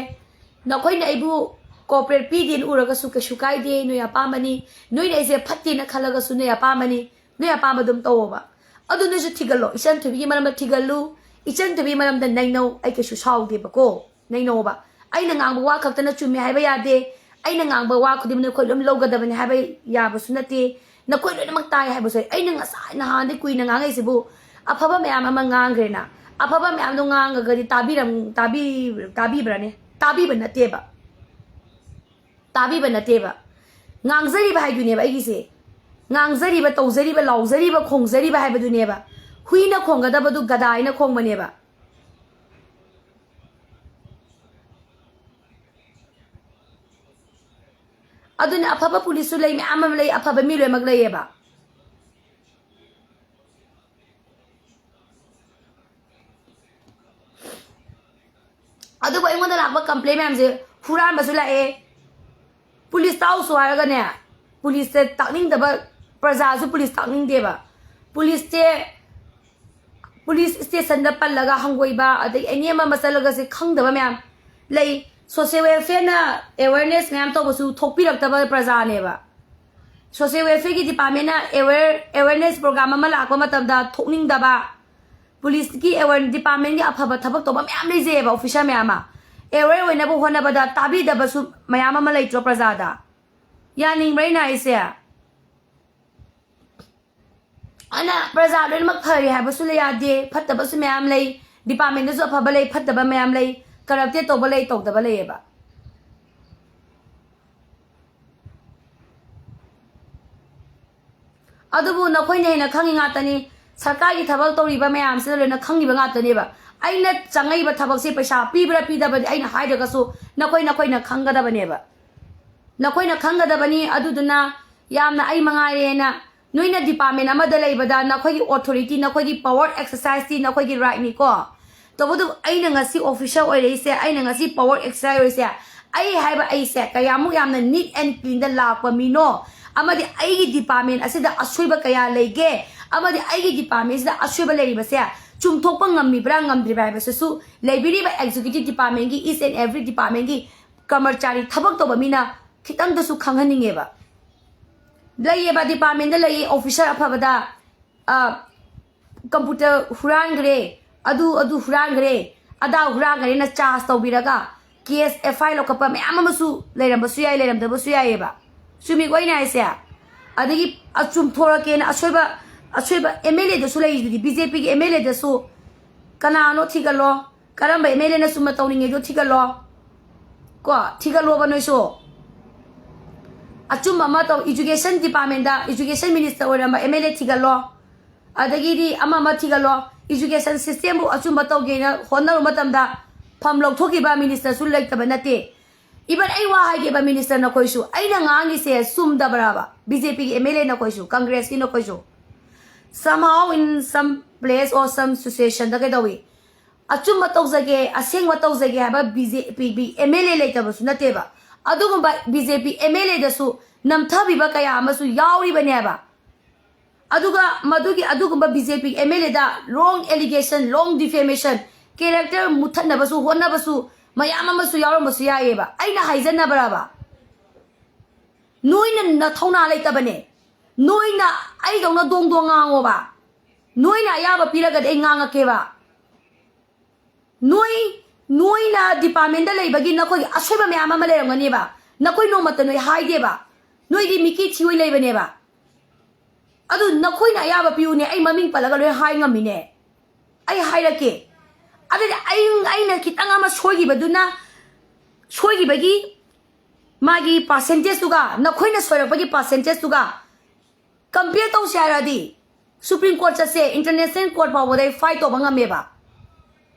ꯅꯈꯣꯏꯅ ꯑꯩꯕꯨ ꯀꯣꯑꯣꯄꯔꯦꯠ ꯄꯤꯗꯦꯅ ꯎꯔꯒꯁꯨ ꯀꯩꯁꯨ ꯀꯥꯏꯗꯦ, ꯅꯣꯏ ꯑꯄꯥꯝꯕꯅꯤ꯫ ꯅꯣꯏꯅ ꯑꯩꯁꯦ ꯐꯠꯇꯦꯅ ꯈꯜꯂꯒꯁꯨ ꯅꯣꯏ ꯑꯄꯥꯝꯕꯅꯤ, ꯅꯣꯏ ꯑꯄꯥꯝꯕ ꯑꯗꯨꯝ ꯇꯧꯋꯣꯕ꯫ ꯑꯗꯨ ꯅꯣꯏꯁꯨ ꯊꯤꯒꯠꯂꯣ, ꯏꯆꯟ ꯊꯣꯏꯕꯤꯒꯤ ꯃꯔꯝꯗ ꯊꯤꯒꯠꯂꯨ꯫ ꯏꯆꯟ ꯊꯣꯏꯕꯤꯒꯤ ꯃꯔꯝꯗ ꯅꯩꯅꯧ, ꯑꯩ ꯀꯩꯁꯨ ꯁꯥꯎꯗꯦꯕꯀꯣ꯫ ꯅꯩꯅꯧꯕ꯫ ꯑꯩꯅ ꯉꯥꯡꯕ ꯋꯥ ꯈꯛꯇꯅ ꯆꯨꯝꯃꯦ ꯍꯥꯏꯕ ꯌꯥꯗꯦ꯫ ꯑꯩꯅ ꯉꯥꯡꯕ ꯋꯥ ꯈꯨꯗꯤꯡꯃꯛ ꯅꯈꯣꯏ ꯂꯣꯏꯅ ꯂꯧꯒꯗꯕꯅꯤ ꯍꯥꯏꯕ ꯌꯥꯕꯁꯨ ꯅꯠꯇꯦ꯫ ꯅꯈꯣꯏ ꯂꯣꯏꯅꯃꯛ ꯇꯥꯏ ꯍꯥꯏꯕꯁꯨ ꯑꯩꯅ ꯉꯁꯥꯏ ꯅꯍꯥꯟꯗꯩ ꯀꯨꯏꯅ ꯉꯥꯡꯉꯛꯏꯁꯤꯕꯨ꯫ ꯑꯐꯕ ꯃꯌꯥꯝ ꯑꯃ ꯉꯥꯡꯈ꯭ꯔꯦꯅ꯫ ꯑꯐꯕ ꯃꯌꯥꯝꯗꯣ ꯉꯥꯡꯉꯒꯗꯤ ꯇꯥꯕꯤꯔꯝ-, ꯇꯥꯕꯤ-, ꯇꯥꯕꯤꯕ꯭ꯔꯅꯦ? ꯇꯥꯕꯤꯕ ꯅꯠꯇꯦꯕ꯫ ꯇꯥꯕꯤꯕ ꯅꯠꯇꯦꯕ꯫ ꯉꯥꯡꯖꯔꯤꯕ ꯍꯥꯏꯗꯨꯅꯦꯕ ꯑꯩꯒꯤꯁꯦ꯫ ꯉꯥꯡꯖꯔꯤꯕ, ꯇꯧꯖꯔꯤꯕ, ꯂꯥꯎꯖꯔꯤꯕ, ꯈꯣꯡꯖꯔꯤꯕ ꯍꯥꯏꯕꯗꯨꯅꯦꯕ꯫ ꯍꯨꯏꯅ ꯈꯣꯡꯒꯗꯕꯗꯨ ꯒꯗꯥ ꯍꯥꯏꯅ ꯈꯣꯡꯕꯅꯦꯕ꯫ ꯑꯗꯨꯅ ꯑꯐꯕ ꯄꯨꯂꯤꯁꯁꯨ ꯂꯩ, ꯃꯌꯥꯝ ꯑꯃ ꯂꯩ, ꯑꯐꯕ ꯃꯤ ꯂꯣꯏꯅꯃꯛ ꯂꯩꯌꯦꯕ꯫ ꯑꯗꯨꯕꯨ ꯑꯩꯉꯣꯟꯗ ꯂꯥꯛꯄ ꯀꯝꯄ꯭ꯂꯦꯟ ꯃꯌꯥꯝꯁꯦ, ꯍꯨꯔꯥꯟꯕꯁꯨ ꯂꯥꯛꯑꯦ, ꯄꯨꯂꯤꯁ ꯇꯥꯎꯁꯨ ꯍꯥꯏꯔꯒꯅꯦ, ꯄꯨꯂꯤꯁꯁꯦ ꯇꯥꯛꯅꯤꯡꯗꯕ, ꯄ꯭ꯔꯖꯥꯁꯨ ꯄꯨꯂꯤꯁ ꯇꯥꯛꯅꯤꯡꯗꯦꯕ꯫ ꯄꯨꯂꯤꯁꯁꯦ ꯄꯨꯂꯤꯁ ꯁ꯭ꯇꯦꯁꯟꯗ ꯄꯜꯂꯒ ꯍꯪꯒꯣꯏꯕ, ꯑꯗꯩ ꯑꯦꯅꯤ ꯑꯃ ꯑꯃ ꯆꯠꯂꯒꯁꯦ ꯈꯪꯗꯕ ꯃꯌꯥꯝ ꯂꯩ꯫ ꯁꯣꯁꯤꯌꯦꯜ ꯋꯦꯜꯐꯤꯌꯔꯅ ꯑꯦꯋꯦꯔꯅꯦꯁ ꯃꯌꯥꯝ ꯇꯧꯕꯁꯨ ꯊꯣꯛꯄꯤꯔꯛꯇꯕ ꯄ꯭ꯔꯖꯥꯅꯦꯕ꯫ ꯁꯣꯁꯤꯌꯦꯜ ꯋꯦꯜꯐꯤꯌꯔꯒꯤ ꯗꯤꯄꯥꯔꯠꯃꯦꯟꯅ ꯑꯦꯋꯦꯔ ꯑꯦꯋꯦꯔꯅꯦꯁ ꯄ꯭ꯔꯣꯒ꯭ꯔꯥꯝ ꯑꯃ ꯂꯥꯛꯄ ꯃꯇꯝꯗ ꯊꯣꯛꯅꯤꯡꯗꯕ, ꯄꯨꯂꯤꯁꯀꯤ ꯑꯦꯋꯦꯔ ꯗꯤꯄꯥꯔꯠꯃꯦꯟꯒꯤ ꯑꯐꯕ ꯊꯕꯛ ꯇꯧꯕ ꯃꯌꯥꯝ ꯂꯩꯖꯩꯑꯕ, ꯑꯣꯐꯤꯁꯥꯔ ꯃꯌꯥꯝ ꯑꯃ꯫ ꯑꯦꯋꯦꯔ ꯑꯣꯏꯅꯕ ꯍꯣꯠꯅꯕꯗ ꯇꯥꯕꯤꯗꯕꯁꯨ ꯃꯌꯥꯝ ꯑꯃ ꯂꯩꯇ꯭ꯔꯣ ꯄ꯭ꯔꯖꯥꯗ? ꯌꯥꯅꯤꯡꯕ꯭ꯔꯥ ꯑꯩꯅ ꯍꯥꯏꯁꯦ? ꯑꯗꯨꯅ ꯄ꯭ꯔꯖꯥ ꯂꯣꯏꯅꯃꯛ ꯐꯔꯦ ꯍꯥꯏꯕꯁꯨ ꯂꯩ ꯌꯥꯗꯦ, ꯐꯠꯇꯕꯁꯨ ꯃꯌꯥꯝ ꯂꯩ꯫ ꯗꯤꯄꯥꯔꯠꯃꯦꯟꯗꯁꯨ ꯑꯐꯕ ꯂꯩ, ꯐꯠꯇꯕ ꯃꯌꯥꯝ ꯂꯩ, ꯀꯔꯞꯇꯦꯠ ꯇꯧꯕ ꯂꯩ, ꯇꯧꯗꯕ ꯂꯩꯌꯦꯕ꯫ ꯑꯗꯨꯕꯨ ꯅꯈꯣꯏꯅ ꯍꯦꯟꯅ ꯈꯪꯉꯤ ꯉꯥꯛꯇꯅꯤ꯫ ꯁꯔꯀꯥꯔꯒꯤ ꯊꯕꯛ ꯇꯧꯔꯤꯕ ꯃꯌꯥꯝꯁꯤꯗ ꯂꯣꯏꯅ ꯈꯪꯉꯤꯕ ꯉꯥꯛꯇꯅꯦꯕ꯫ ꯑꯩꯅ ꯆꯪꯉꯛꯏꯕ ꯊꯕꯛꯁꯦ ꯄꯩꯁꯥ ꯄꯤꯕ꯭ꯔꯥ ꯄꯤꯗꯕꯗꯤ ꯑꯩꯅ ꯍꯥꯏꯗ꯭ꯔꯒꯁꯨ ꯅꯈꯣꯏ ꯅꯈꯣꯏꯅ ꯈꯪꯒꯗꯕꯅꯦꯕ꯫ ꯅꯈꯣꯏꯅ ꯈꯪꯒꯗꯕꯅꯤ꯫ ꯑꯗꯨꯗꯨꯅ ꯌꯥꯝꯅ ꯑꯩ ꯃꯉꯥꯏꯔꯦꯅ ꯅꯣꯏꯅ ꯗꯤꯄꯥꯔꯠꯃꯦꯟ ꯑꯃꯗ ꯂꯩꯕꯗ ꯅꯈꯣꯏꯒꯤ ꯑꯣꯊꯣꯔꯤꯇꯤ, ꯅꯈꯣꯏꯒꯤ ꯄꯋꯥꯔ ꯑꯦꯛꯁꯔꯁꯥꯏꯁꯇꯤ ꯅꯈꯣꯏꯒꯤ ꯔꯥꯏꯠꯅꯤꯀꯣ꯫ ꯇꯧꯕꯇꯕꯨ ꯑꯩꯅ ꯉꯁꯤ ꯑꯣꯐꯤꯁꯥꯔ ꯑꯣꯏꯔꯛꯏꯁꯦ, ꯑꯩꯅ ꯉꯁꯤ ꯄꯋꯥꯔ ꯑꯦꯛꯁꯔꯁꯥꯏꯁ ꯑꯣꯏꯔꯤꯁꯦ, ꯑꯩ ꯍꯥꯏꯕ ꯑꯩꯁꯦ ꯀꯌꯥꯃꯨꯛ ꯌꯥꯝꯅ ꯅꯤꯠ ꯑꯦꯟ ꯀ꯭ꯂꯤꯟꯗ ꯂꯥꯛꯄ ꯃꯤꯅꯣ, ꯑꯃꯗꯤ ꯑꯩꯒꯤ ꯗꯤꯄꯥꯔꯠꯃꯦꯟ ꯑꯁꯤꯗ ꯑꯁꯣꯏꯕ ꯀꯌꯥ ꯂꯩꯒꯦ, ꯑꯃꯗꯤ ꯑꯩꯒꯤ ꯗꯤꯄꯥꯔꯠꯃꯦꯟꯁꯤꯗ ꯑꯁꯣꯏꯕ ꯂꯩꯔꯤꯕꯁꯦ ꯆꯨꯝꯊꯣꯛꯄ ꯉꯝꯃꯤꯕ꯭ꯔꯥ ꯉꯝꯗ꯭ꯔꯤꯕ꯭ꯔꯥ ꯍꯥꯏꯕꯁꯤꯁꯨ ꯂꯩꯕꯤꯔꯤꯕ ꯑꯦꯛꯖꯤꯀ꯭ꯌꯨꯇꯤꯚ ꯗꯤꯄꯥꯔꯠꯃꯦꯟꯒꯤ, each and every departmentꯀꯤ ꯀꯔꯃꯆꯥꯔꯤ ꯊꯕꯛ ꯇꯧꯕ ꯃꯤꯅ ꯈꯤꯇꯪꯗꯁꯨ ꯈꯪꯍꯟꯅꯤꯡꯉꯦꯕ꯫ ꯂꯩꯌꯦꯕ, ꯗꯤꯄꯥꯔꯠꯃꯦꯟꯗ ꯂꯩꯌꯦ, ꯑꯣꯐꯤꯁꯥꯔ ꯑꯐꯕꯗ, ꯑ, ꯀꯝꯄ꯭ꯌꯨꯇꯔ ꯍꯨꯔꯥꯟꯈ꯭ꯔꯦ, ꯑꯗꯨ ꯑꯗꯨ ꯍꯨꯔꯥꯟꯈ꯭ꯔꯦ, ꯑꯗꯥ ꯍꯨꯔꯥꯟꯈ꯭ꯔꯦꯅ ꯆꯥꯔꯖ ꯇꯧꯕꯤꯔꯒ ꯀꯦꯁ, ꯑꯦꯐ ꯑꯥꯏ ꯑꯥꯔ ꯂꯧꯈꯠꯄ ꯃꯌꯥꯝ ꯑꯃꯁꯨ ꯂꯩꯔꯝꯕꯁꯨ ꯌꯥꯏ, ꯂꯩꯔꯝꯗꯕꯁꯨ ꯌꯥꯏꯑꯕ꯫ ꯆꯨꯝꯃꯤꯀꯣ ꯑꯩꯅ ꯍꯥꯏꯁꯦ? ꯑꯗꯒꯤ ꯑꯆꯨꯝꯊꯣꯔꯛꯀꯦꯅ ꯑꯁꯣꯏꯕ, ꯑꯁꯣꯏꯕ ꯑꯦꯝ ꯑꯦꯜ ꯑꯦꯗꯁꯨ ꯂꯩꯔꯤꯗꯨꯗꯤ, ꯕꯤ ꯖꯦ ꯄꯤꯒꯤ ꯑꯦꯝ ꯑꯦꯜ ꯑꯦꯗꯁꯨ ꯀꯅꯥꯅꯣ ꯊꯤꯒꯠꯂꯣ, ꯀꯔꯝꯕ ꯑꯦꯝ ꯑꯦꯜ ꯑꯦꯅ ꯆꯨꯝꯅ ꯇꯧꯅꯤꯡꯉꯦꯗꯣ ꯊꯤꯒꯠꯂꯣ꯫ ꯀꯣ, ꯊꯤꯒꯠꯂꯣꯕ ꯅꯣꯏꯁꯨ꯫ ꯑꯆꯨꯝꯕ ꯑꯃ ꯇꯧ, ꯏꯖꯨꯀꯦꯁꯟ ꯗꯤꯄꯥꯔꯠꯃꯦꯟꯗ ꯏꯖꯨꯀꯦꯁꯟ ꯃꯤꯅꯤꯁꯇꯔ ꯑꯣꯏꯔꯝꯕ ꯑꯦꯝ ꯑꯦꯜ ꯑꯦ ꯊꯤꯒꯠꯂꯣ꯫ ꯑꯗꯒꯤꯗꯤ ꯑꯃ ꯑꯃ ꯊꯤꯒꯠꯂꯣ꯫ ꯏꯖꯨꯀꯦꯁꯟ ꯁꯤꯁꯇꯦꯝꯕꯨ ꯑꯆꯨꯝꯕ ꯇꯧꯒꯦꯅ ꯍꯣꯠꯅꯔꯨ ꯃꯇꯝꯗ ꯐꯝ ꯂꯧꯊꯣꯛꯈꯤꯕ ꯃꯤꯅꯤꯁꯇꯔꯁꯨ ꯂꯩꯇꯕ ꯅꯠꯇꯦ꯫ ꯏꯚꯟ ꯑꯩ ꯋꯥ ꯍꯥꯏꯒꯦꯕ ꯃꯤꯅꯤꯁꯇꯔ ꯅꯈꯣꯏꯁꯨ, ꯑꯩꯅ ꯉꯥꯡꯉꯤꯁꯦ ꯆꯨꯝꯗꯕ꯭ꯔꯕ? ꯕꯤ ꯖꯦ ꯄꯤꯒꯤ ꯑꯦꯝ ꯑꯦꯜ ꯑꯦ ꯅꯈꯣꯏꯁꯨ, ꯀꯪꯒ꯭ꯔꯦꯁꯀꯤ ꯅꯈꯣꯏꯁꯨ, somehow in some place or some situationꯗ ꯀꯩꯗꯧꯏ? ꯑꯆꯨꯝꯕ ꯇꯧꯖꯒꯦ, ꯑꯁꯦꯡꯕ ꯇꯧꯖꯒꯦ ꯍꯥꯏꯕ ꯕꯤ ꯖꯦ ꯄꯤꯒꯤ ꯑꯦꯝ ꯑꯦꯜ ꯑꯦ ꯂꯩꯇꯕꯁꯨ ꯅꯠꯇꯦꯕ꯫ ꯑꯗꯨꯒꯨꯝꯕ B J P M L ꯑꯦꯗꯁꯨ ꯅꯝꯊꯕꯤꯕ ꯀꯌꯥ ꯑꯃꯁꯨ ꯌꯥꯎꯔꯤꯕꯅꯦꯕ꯫ ꯑꯗꯨꯒ ꯃꯗꯨꯒꯤ, ꯑꯗꯨꯒꯨꯝꯕ B J P M L ꯑꯦꯗ wrong allegation, wrong defamation, character ꯃꯨꯠꯊꯠꯅꯕꯁꯨ ꯍꯣꯠꯅꯕꯁꯨ ꯃꯌꯥꯝ ꯑꯃꯁꯨ ꯌꯥꯎꯔꯝꯕꯁꯨ ꯌꯥꯏꯌꯦꯕ꯫ ꯑꯩꯅ ꯍꯥꯏꯖꯅꯕ꯭ꯔꯕ? ꯅꯣꯏꯅ ꯅꯊꯧꯅꯥ ꯂꯩꯇꯕꯅꯦ꯫ ꯅꯣꯏꯅ ꯑꯩꯗꯧꯅ ꯗꯣꯡ ꯗꯣꯡ ꯉꯥꯡꯉꯣꯕ꯫ ꯅꯣꯏꯅ ꯑꯌꯥꯕ ꯄꯤꯔꯒꯗꯤ ꯑꯩ ꯉꯥꯡꯉꯛꯀꯦꯕ꯫ ꯅꯣꯏ, ꯅꯣꯏꯅ departmentꯗ ꯂꯩꯕꯒꯤ ꯅꯈꯣꯏꯒꯤ ꯑꯁꯣꯏꯕ ꯃꯌꯥꯝ ꯑꯃ ꯂꯩꯔꯝꯒꯅꯦꯕ꯫ ꯅꯈꯣꯏ ꯅꯣꯡꯃꯇ ꯅꯣꯏ ꯍꯥꯏꯗꯦꯕ꯫ ꯅꯣꯏꯗꯤ ꯃꯤꯀꯤ ꯊꯤꯑꯣꯏ ꯂꯩꯕꯅꯦꯕ꯫ ꯑꯗꯨ ꯅꯈꯣꯏꯅ ꯑꯌꯥꯕ ꯄꯤꯌꯨꯅꯦ, ꯑꯩ ꯃꯃꯤꯡ ꯄꯜꯂꯒ ꯂꯣꯏ ꯍꯥꯏ ꯉꯝꯃꯤꯅꯦ꯫ ꯑꯩ ꯍꯥꯏꯔꯛꯀꯦ꯫ ꯑꯗꯨꯗꯤ ꯑꯩ, ꯑꯩꯅ ꯈꯤꯇꯪ ꯑꯃ ꯁꯣꯏꯈꯤꯕꯗꯨꯅ, ꯁꯣꯏꯈꯤꯕꯒꯤ ꯃꯥꯒꯤ percentageꯇꯨꯒ ꯅꯈꯣꯏꯅ ꯁꯣꯏꯔꯛꯄꯒꯤ percentageꯇꯨꯒ compare ꯇꯧꯁꯦ ꯍꯥꯏꯔꯗꯤ, Supreme Court ꯆꯠꯁꯦ, International Court ꯐꯥꯎꯕꯗ ꯑꯩ fight ꯇꯧꯕ ꯉꯝꯃꯦꯕ꯫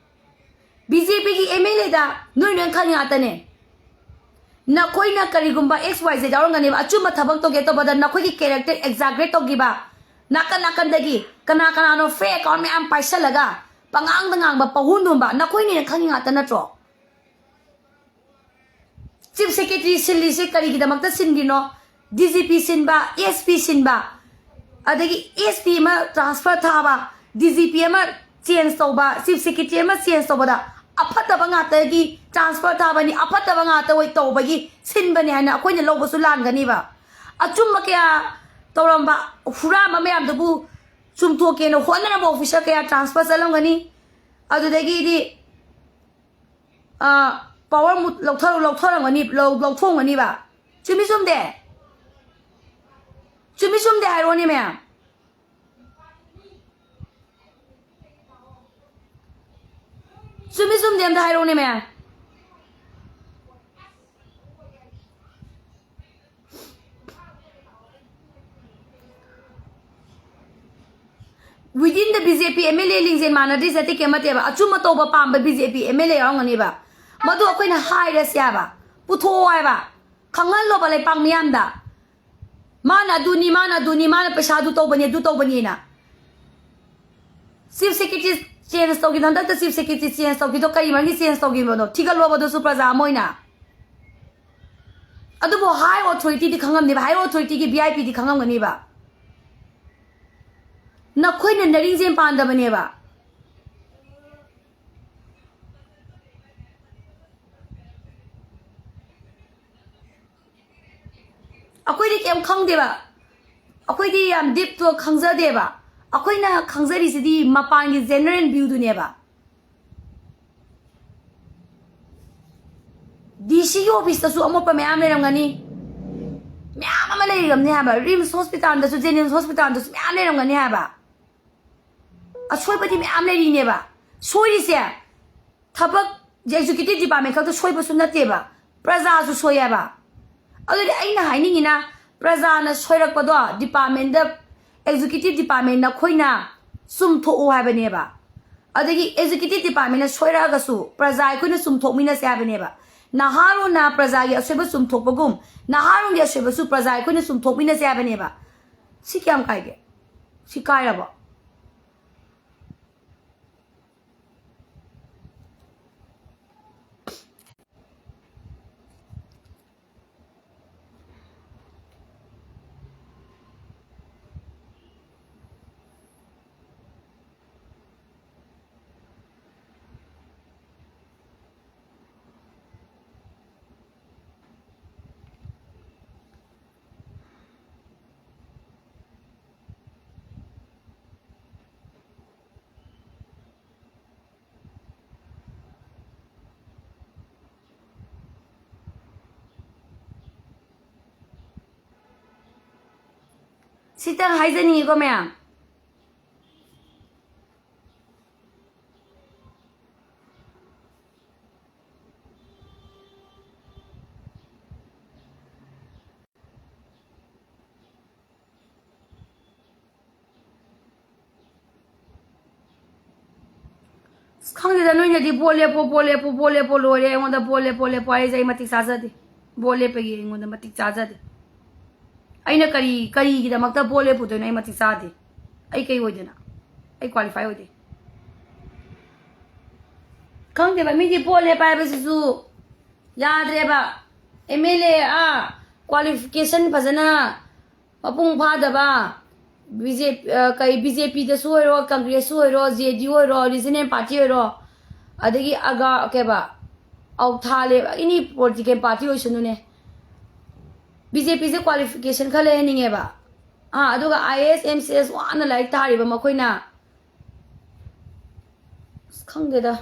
BJPꯒꯤ MLAꯗ ꯅꯣꯏ ꯂꯣꯏ ꯈꯪꯉꯤ ꯉꯥꯛꯇꯅꯦ꯫ ꯅꯈꯣꯏꯅ ꯀꯔꯤꯒꯨꯝꯕ X Y Z ꯌꯥꯎꯔꯝꯒꯅꯦꯕ, ꯑꯆꯨꯝꯕ ꯊꯕꯛ ꯇꯧꯒꯦ ꯇꯧꯕꯗ ꯅꯈꯣꯏꯒꯤ character exaggerate ꯇꯧꯈꯤꯕ, ꯅꯥꯀꯟ ꯅꯥꯀꯟꯗꯒꯤ ꯀꯅꯥ ꯀꯅꯥꯅꯣ fake account ꯃꯌꯥꯝ ꯄꯥꯏꯁꯜꯂꯒ ꯄꯉꯥꯡꯗ ꯉꯥꯡꯕ, ꯄꯍꯨꯟ ꯍꯨꯟꯕ, ꯅꯈꯣꯏꯅ ꯍꯦꯟꯅ ꯈꯪꯉꯤ ꯉꯥꯛꯇ ꯅꯠꯇ꯭ꯔꯣ? Chief Secretary ꯁꯤꯜꯂꯤꯁꯦ ꯀꯔꯤꯒꯤꯗꯃꯛꯇ ꯁꯤꯟꯈ꯭ꯔꯤꯅꯣ? DGP ꯁꯤꯟꯕ, SP ꯁꯤꯟꯕ, ꯑꯗꯒꯤ SP ꯑꯃ transfer ꯊꯥꯕ, DGP ꯑꯃ change ꯇꯧꯕ, Chief Secretary ꯑꯃ change ꯇꯧꯕꯗ ꯑꯐꯠꯇꯕ ꯉꯥꯛꯇꯒꯤ transfer ꯊꯥꯕꯅꯤ, ꯑꯐꯠꯇꯕ ꯉꯥꯛꯇ ꯑꯣꯏ ꯇꯧꯕꯒꯤ ꯁꯤꯟꯕꯅꯤ ꯍꯥꯏꯅ ꯑꯩꯈꯣꯏꯅ ꯂꯧꯕꯁꯨ ꯂꯥꯟꯒꯅꯤꯕ꯫ ꯑꯆꯨꯝꯕ ꯀꯌꯥ ꯇꯧꯔꯝꯕ, ꯍꯨꯔꯥꯟꯕ ꯃꯌꯥꯝꯗꯨꯕꯨ ꯆꯨꯝꯊꯣꯛꯀꯦꯅ ꯍꯣꯠꯅꯔꯝꯕ officer ꯀꯌꯥ transfer ꯆꯠꯂꯝꯒꯅꯤ꯫ ꯑꯗꯨꯗꯒꯤꯗꯤ ꯑ, power ꯃꯨꯠ ꯂꯧꯊ-, ꯂꯧꯊꯔꯝꯒꯅꯤ, ꯂꯧ-, ꯂꯧꯊꯣꯛꯑꯝꯒꯅꯤꯕ꯫ ꯆꯨꯝꯃꯤ ꯆꯨꯝꯗꯦ? ꯆꯨꯝꯃꯤ ꯆꯨꯝꯗꯦ ꯍꯥꯏꯔꯣꯅꯦ ꯃꯌꯥꯝ꯫ ꯆꯨꯝꯃꯤ ꯆꯨꯝꯗꯦ ꯑꯝꯇ ꯍꯥꯏꯔꯣꯅꯦ ꯃꯌꯥꯝ꯫ Within the BJP MLA ꯂꯤꯡꯖꯦꯜ ꯃꯥꯟꯅꯗ꯭ꯔꯤꯁꯦ ꯑꯇꯩ ꯀꯩꯝ ꯅꯠꯇꯦꯕ꯫ ꯑꯆꯨꯝꯕ ꯇꯧꯕ ꯄꯥꯝꯕ BJP MLA ꯌꯥꯎꯔꯝꯒꯅꯦꯕ꯫ ꯃꯗꯨ ꯑꯩꯈꯣꯏꯅ ꯍꯥꯏꯔꯁꯦ ꯍꯥꯏꯕ꯫ ꯄꯨꯊꯣꯛꯑꯣ ꯍꯥꯏꯕ꯫ ꯈꯪꯍꯜꯂꯣꯕ ꯂꯩꯄꯥꯛ ꯃꯤꯌꯥꯝꯗ꯫ ꯃꯥꯅ ꯑꯗꯨꯅꯤ, ꯃꯥꯅ ꯑꯗꯨꯅꯤ, ꯃꯥꯅ ꯄꯩꯁꯥ ꯑꯗꯨ ꯇꯧꯕꯅꯤ, ꯑꯗꯨ ꯇꯧꯕꯅꯤꯅ꯫ Chief Secretary change ꯇꯧꯈꯤꯕꯗꯣ, ꯍꯟꯗꯛꯇ Chief Secretary change ꯇꯧꯈꯤꯕꯗꯣ ꯀꯔꯤ ꯃꯔꯝꯒꯤ change ꯇꯧꯈꯤꯕꯅꯣ? ꯊꯤꯒꯠꯂꯣꯕ ꯑꯗꯨꯁꯨ ꯄ꯭ꯔꯖꯥ ꯑꯃ ꯑꯣꯏꯅ꯫ ꯑꯗꯨꯕꯨ high authorityꯗꯤ ꯈꯪꯉꯝꯅꯦꯕ, high authorityꯒꯤ VIPꯗꯤ ꯈꯪꯉꯝꯒꯅꯦꯕ꯫ ꯅꯈꯣꯏꯅ ꯅꯔꯤꯡꯁꯦ ꯄꯥꯟꯗꯕꯅꯦꯕ꯫ ꯑꯩꯈꯣꯏꯗꯤ ꯀꯩꯝ ꯈꯪꯗꯦꯕ꯫ ꯑꯩꯈꯣꯏꯗꯤ ꯌꯥꯝ ꯗꯤꯞꯇꯣ ꯈꯪꯖꯗꯦꯕ꯫ ꯑꯩꯈꯣꯏꯅ ꯈꯪꯖꯔꯤꯁꯤꯗꯤ ꯃꯄꯥꯟꯒꯤ ꯖꯦꯅꯔꯦꯜ ꯚ꯭ꯌꯨꯗꯨꯅꯦꯕ꯫ ꯗꯤ ꯁꯤꯒꯤ ꯑꯣꯐꯤꯁꯇꯁꯨ ꯑꯃꯣꯠꯄ ꯃꯌꯥꯝ ꯂꯩꯔꯝꯒꯅꯤ, ꯃꯌꯥꯝ ꯑꯃ ꯂꯩꯔꯝꯅꯤ ꯍꯥꯏꯕ꯫ ꯔꯤꯝꯁ ꯍꯣꯁꯄꯤꯇꯥꯜꯗꯁꯨ, ꯖꯦꯅꯤꯝꯁ ꯍꯣꯁꯄꯤꯇꯥꯜꯗꯁꯨ ꯃꯌꯥꯝ ꯂꯩꯔꯝꯒꯅꯤ ꯍꯥꯏꯕ꯫ ꯑꯁꯣꯏꯕꯗꯤ ꯃꯌꯥꯝ ꯂꯩꯔꯤꯅꯦꯕ꯫ ꯁꯣꯏꯔꯤꯁꯦ ꯊꯕꯛ, ꯑꯦꯛꯖꯤꯀ꯭ꯌꯨꯇꯤꯚ ꯗꯤꯄꯥꯔꯠꯃꯦꯟ ꯈꯛꯇ ꯁꯣꯏꯕꯁꯨ ꯅꯠꯇꯦꯕ, ꯄ꯭ꯔꯖꯥꯁꯨ ꯁꯣꯏ ꯍꯥꯏꯕ꯫ ꯑꯗꯨꯗꯤ ꯑꯩꯅ ꯍꯥꯏꯅꯤꯡꯉꯤꯅ, ꯄ꯭ꯔꯖꯥꯅ ꯁꯣꯏꯔꯛꯄꯗꯣ ꯗꯤꯄꯥꯔꯠꯃꯦꯟꯗ, ꯑꯦꯛꯖꯤꯀ꯭ꯌꯨꯇꯤꯚ ꯗꯤꯄꯥꯔꯠꯃꯦꯟ ꯅꯈꯣꯏꯅ ꯆꯨꯝꯊꯣꯛꯎ ꯍꯥꯏꯕꯅꯦꯕ꯫ ꯑꯗꯒꯤ ꯑꯦꯛꯖꯤꯀ꯭ꯌꯨꯇꯤꯚ ꯗꯤꯄꯥꯔꯠꯃꯦꯟꯅ ꯁꯣꯏꯔꯛꯑꯒꯁꯨ ꯄ꯭ꯔꯖꯥ ꯑꯩꯈꯣꯏꯅ ꯆꯨꯝꯊꯣꯛꯃꯤꯟꯅꯁꯦ ꯍꯥꯏꯕꯅꯦꯕ꯫ ꯅꯍꯥꯔꯣꯜꯅ ꯄ꯭ꯔꯖꯥꯒꯤ ꯑꯁꯣꯏꯕ ꯆꯨꯝꯊꯣꯛꯄꯒꯨꯝ, ꯅꯍꯥꯔꯣꯜꯒꯤ ꯑꯁꯣꯏꯕꯁꯨ ꯄ꯭ꯔꯖꯥ ꯑꯩꯈꯣꯏꯅ ꯆꯨꯝꯊꯣꯛꯃꯤꯟꯅꯁꯦ ꯍꯥꯏꯕꯅꯦꯕ꯫ ꯁꯤ ꯀꯌꯥꯝ ꯀꯥꯏꯒꯦ? ꯁꯤ ꯀꯥꯏꯔꯕꯣ? ꯁꯤꯇꯪ ꯍꯥꯏꯖꯅꯤꯡꯉꯤꯀꯣ ꯃꯌꯥꯝ꯫ ꯑꯁ, ꯈꯪꯗꯦꯗ, ꯅꯣꯏꯅꯗꯤ "ꯚꯣꯠ ꯂꯦꯞꯄꯣ, ꯚꯣꯠ ꯂꯦꯞꯄꯣ, ꯚꯣꯠ ꯂꯦꯞꯄꯣ" ꯂꯣꯏꯔꯦ꯫ ꯑꯩꯉꯣꯟꯗ "ꯚꯣꯠ ꯂꯦꯞꯄꯣ, ꯂꯦꯞꯄꯣ" ꯍꯥꯏꯔꯤꯁꯦ ꯑꯩ ꯃꯇꯤꯛ ꯆꯥꯖꯗꯦ꯫ ꯚꯣꯠ ꯂꯦꯞꯄꯒꯤ ꯑꯩꯉꯣꯟꯗ ꯃꯇꯤꯛ ꯆꯥꯖꯗꯦ꯫ ꯑꯩꯅ ꯀꯔꯤ, ꯀꯔꯤꯒꯤꯗꯃꯛꯇ ꯚꯣꯠ ꯂꯦꯞꯄꯨꯗꯣꯏꯅꯣ? ꯑꯩ ꯃꯇꯤꯛ ꯆꯥꯗꯦ꯫ ꯑꯩ ꯀꯩ ꯑꯣꯏꯗꯣꯏꯅꯣ? ꯑꯩ ꯀ꯭ꯋꯥꯂꯤꯐꯥꯏ ꯑꯣꯏꯗꯦ꯫ ꯈꯪꯗꯦꯕ, ꯃꯤꯗꯤ ꯚꯣꯠ ꯂꯦꯞꯄ ꯍꯥꯏꯕꯁꯤꯁꯨ ꯌꯥꯗ꯭ꯔꯦꯕ꯫ ꯑꯦꯝ ꯑꯦꯜ ꯑꯦ, ꯑꯥ, ꯀ꯭ꯋꯥꯂꯤꯐꯤꯀꯦꯁꯟ ꯐꯖꯅ ꯃꯄꯨꯡ ꯐꯥꯗꯕ, ꯕꯤ ꯖꯦ ꯄꯤ, ꯑ, ꯀꯩ, ꯕꯤ ꯖꯦ ꯄꯤꯗꯁꯨ ꯑꯣꯏꯔꯣ, ꯀꯪꯒ꯭ꯔꯦꯁꯁꯨ ꯑꯣꯏꯔꯣ, ꯖꯦ ꯗꯤ ꯌꯨ ꯑꯣꯏꯔꯣ, ꯔꯤꯖꯅꯦꯜ ꯄꯥꯔꯇꯤ ꯑꯣꯏꯔꯣ, ꯑꯗꯒꯤ ꯑꯒ-, ꯀꯩꯕ, ꯑꯧꯊꯥ ꯂꯦꯞ, ꯑꯦꯅꯤ ꯄꯣꯂꯤꯇꯤꯀꯦꯜ ꯄꯥꯔꯇꯤ ꯑꯣꯏꯁꯅꯨꯅꯦ, ꯕꯤ ꯖꯦ ꯄꯤꯁꯦ ꯀ꯭ꯋꯥꯂꯤꯐꯤꯀꯦꯁꯟ ꯈꯔ ꯂꯩꯍꯟꯅꯤꯡꯉꯦꯕ꯫ ꯑꯥ, ꯑꯗꯨꯒ I A S, M C S ꯋꯥꯅ ꯂꯥꯏꯔꯤꯛ ꯊꯥꯔꯤꯕ ꯃꯈꯣꯏꯅ, ꯑꯁ, ꯈꯪꯗꯦꯗ,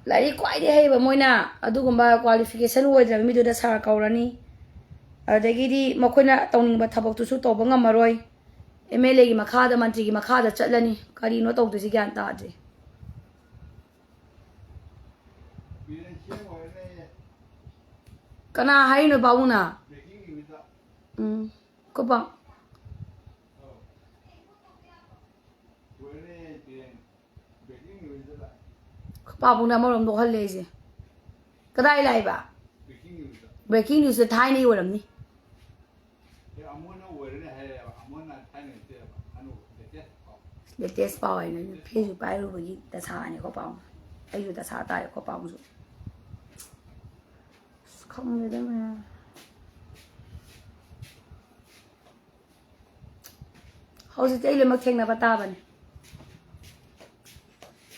ꯂꯥꯏꯔꯤꯛ ꯈ꯭ꯋꯥꯏꯗꯒꯤ ꯍꯩꯕ ꯃꯣꯏꯅ ꯑꯗꯨꯒꯨꯝꯕ ꯀ꯭ꯋꯥꯂꯤꯐꯤꯀꯦꯁꯟ ꯑꯣꯏꯗ꯭ꯔꯕ ꯃꯤꯗꯨꯗ ꯁꯥꯔ ꯀꯧꯔꯅꯤ꯫ ꯑꯗꯨꯗꯒꯤꯗꯤ ꯃꯈꯣꯏꯅ ꯇꯧꯅꯤꯡꯕ ꯊꯕꯛꯇꯨꯁꯨ ꯇꯧꯕ ꯉꯝꯃꯔꯣꯏ꯫ ꯑꯦꯝ ꯑꯦꯜ ꯑꯦꯒꯤ ꯃꯈꯥꯗ, ꯃꯟꯇ꯭ꯔꯤꯒꯤ ꯃꯈꯥꯗ ꯆꯠꯂꯅꯤ꯫ ꯀꯔꯤꯅꯣ ꯇꯧꯗꯣꯏꯁꯤ, ꯒ꯭ꯌꯥꯟ ꯇꯥꯗ꯭ꯔꯦ꯫ ꯀꯅꯥ ꯍꯥꯏꯔꯤꯅꯣ ꯄꯥꯕꯨꯡꯅ? ꯎꯝ, ꯀꯣꯄꯥ꯫ ꯄꯥꯕꯨꯡꯅ ꯑꯃꯔꯣꯝ ꯅꯣꯛꯍꯜꯂꯦ ꯑꯩꯁꯦ꯫ ꯀꯗꯥꯏ ꯂꯥꯛꯏꯕ? ꯕ꯭ꯔꯦꯀꯤꯡ ꯅ꯭ꯌꯨꯁꯇ ꯊꯥꯏꯅꯒꯤ ꯑꯣꯏꯔꯝꯅꯤ꯫ ꯑꯦ, ꯑꯃꯨꯛ ꯍꯟꯅ ꯑꯣꯏꯔꯅꯤ ꯍꯥꯏꯔꯦꯕ, ꯑꯃꯨꯛ ꯍꯟꯅ ꯊꯥꯏꯅ ꯅꯠꯇꯦꯕ, ꯑꯅꯧꯕ latest ꯄꯥꯎ꯫ Latest ꯄꯥꯎ ꯍꯥꯏꯅ ꯐꯦꯁꯕꯨꯛ ꯄꯥꯏꯔꯨꯕꯒꯤ ꯗꯁꯥꯅꯤꯀꯣ ꯄꯥꯎ꯫ ꯑꯩꯁꯨ ꯗꯁꯥ ꯇꯥꯔꯦꯀꯣ ꯄꯥꯎꯁꯨ꯫ ꯑꯁ, ꯈꯪꯗꯦꯗ ꯃꯌꯥꯝ꯫ ꯍꯧꯖꯤꯛꯇꯤ ꯑꯩ ꯂꯣꯏꯅꯃꯛ ꯊꯦꯡꯅꯕ ꯇꯥꯕꯅꯤ꯫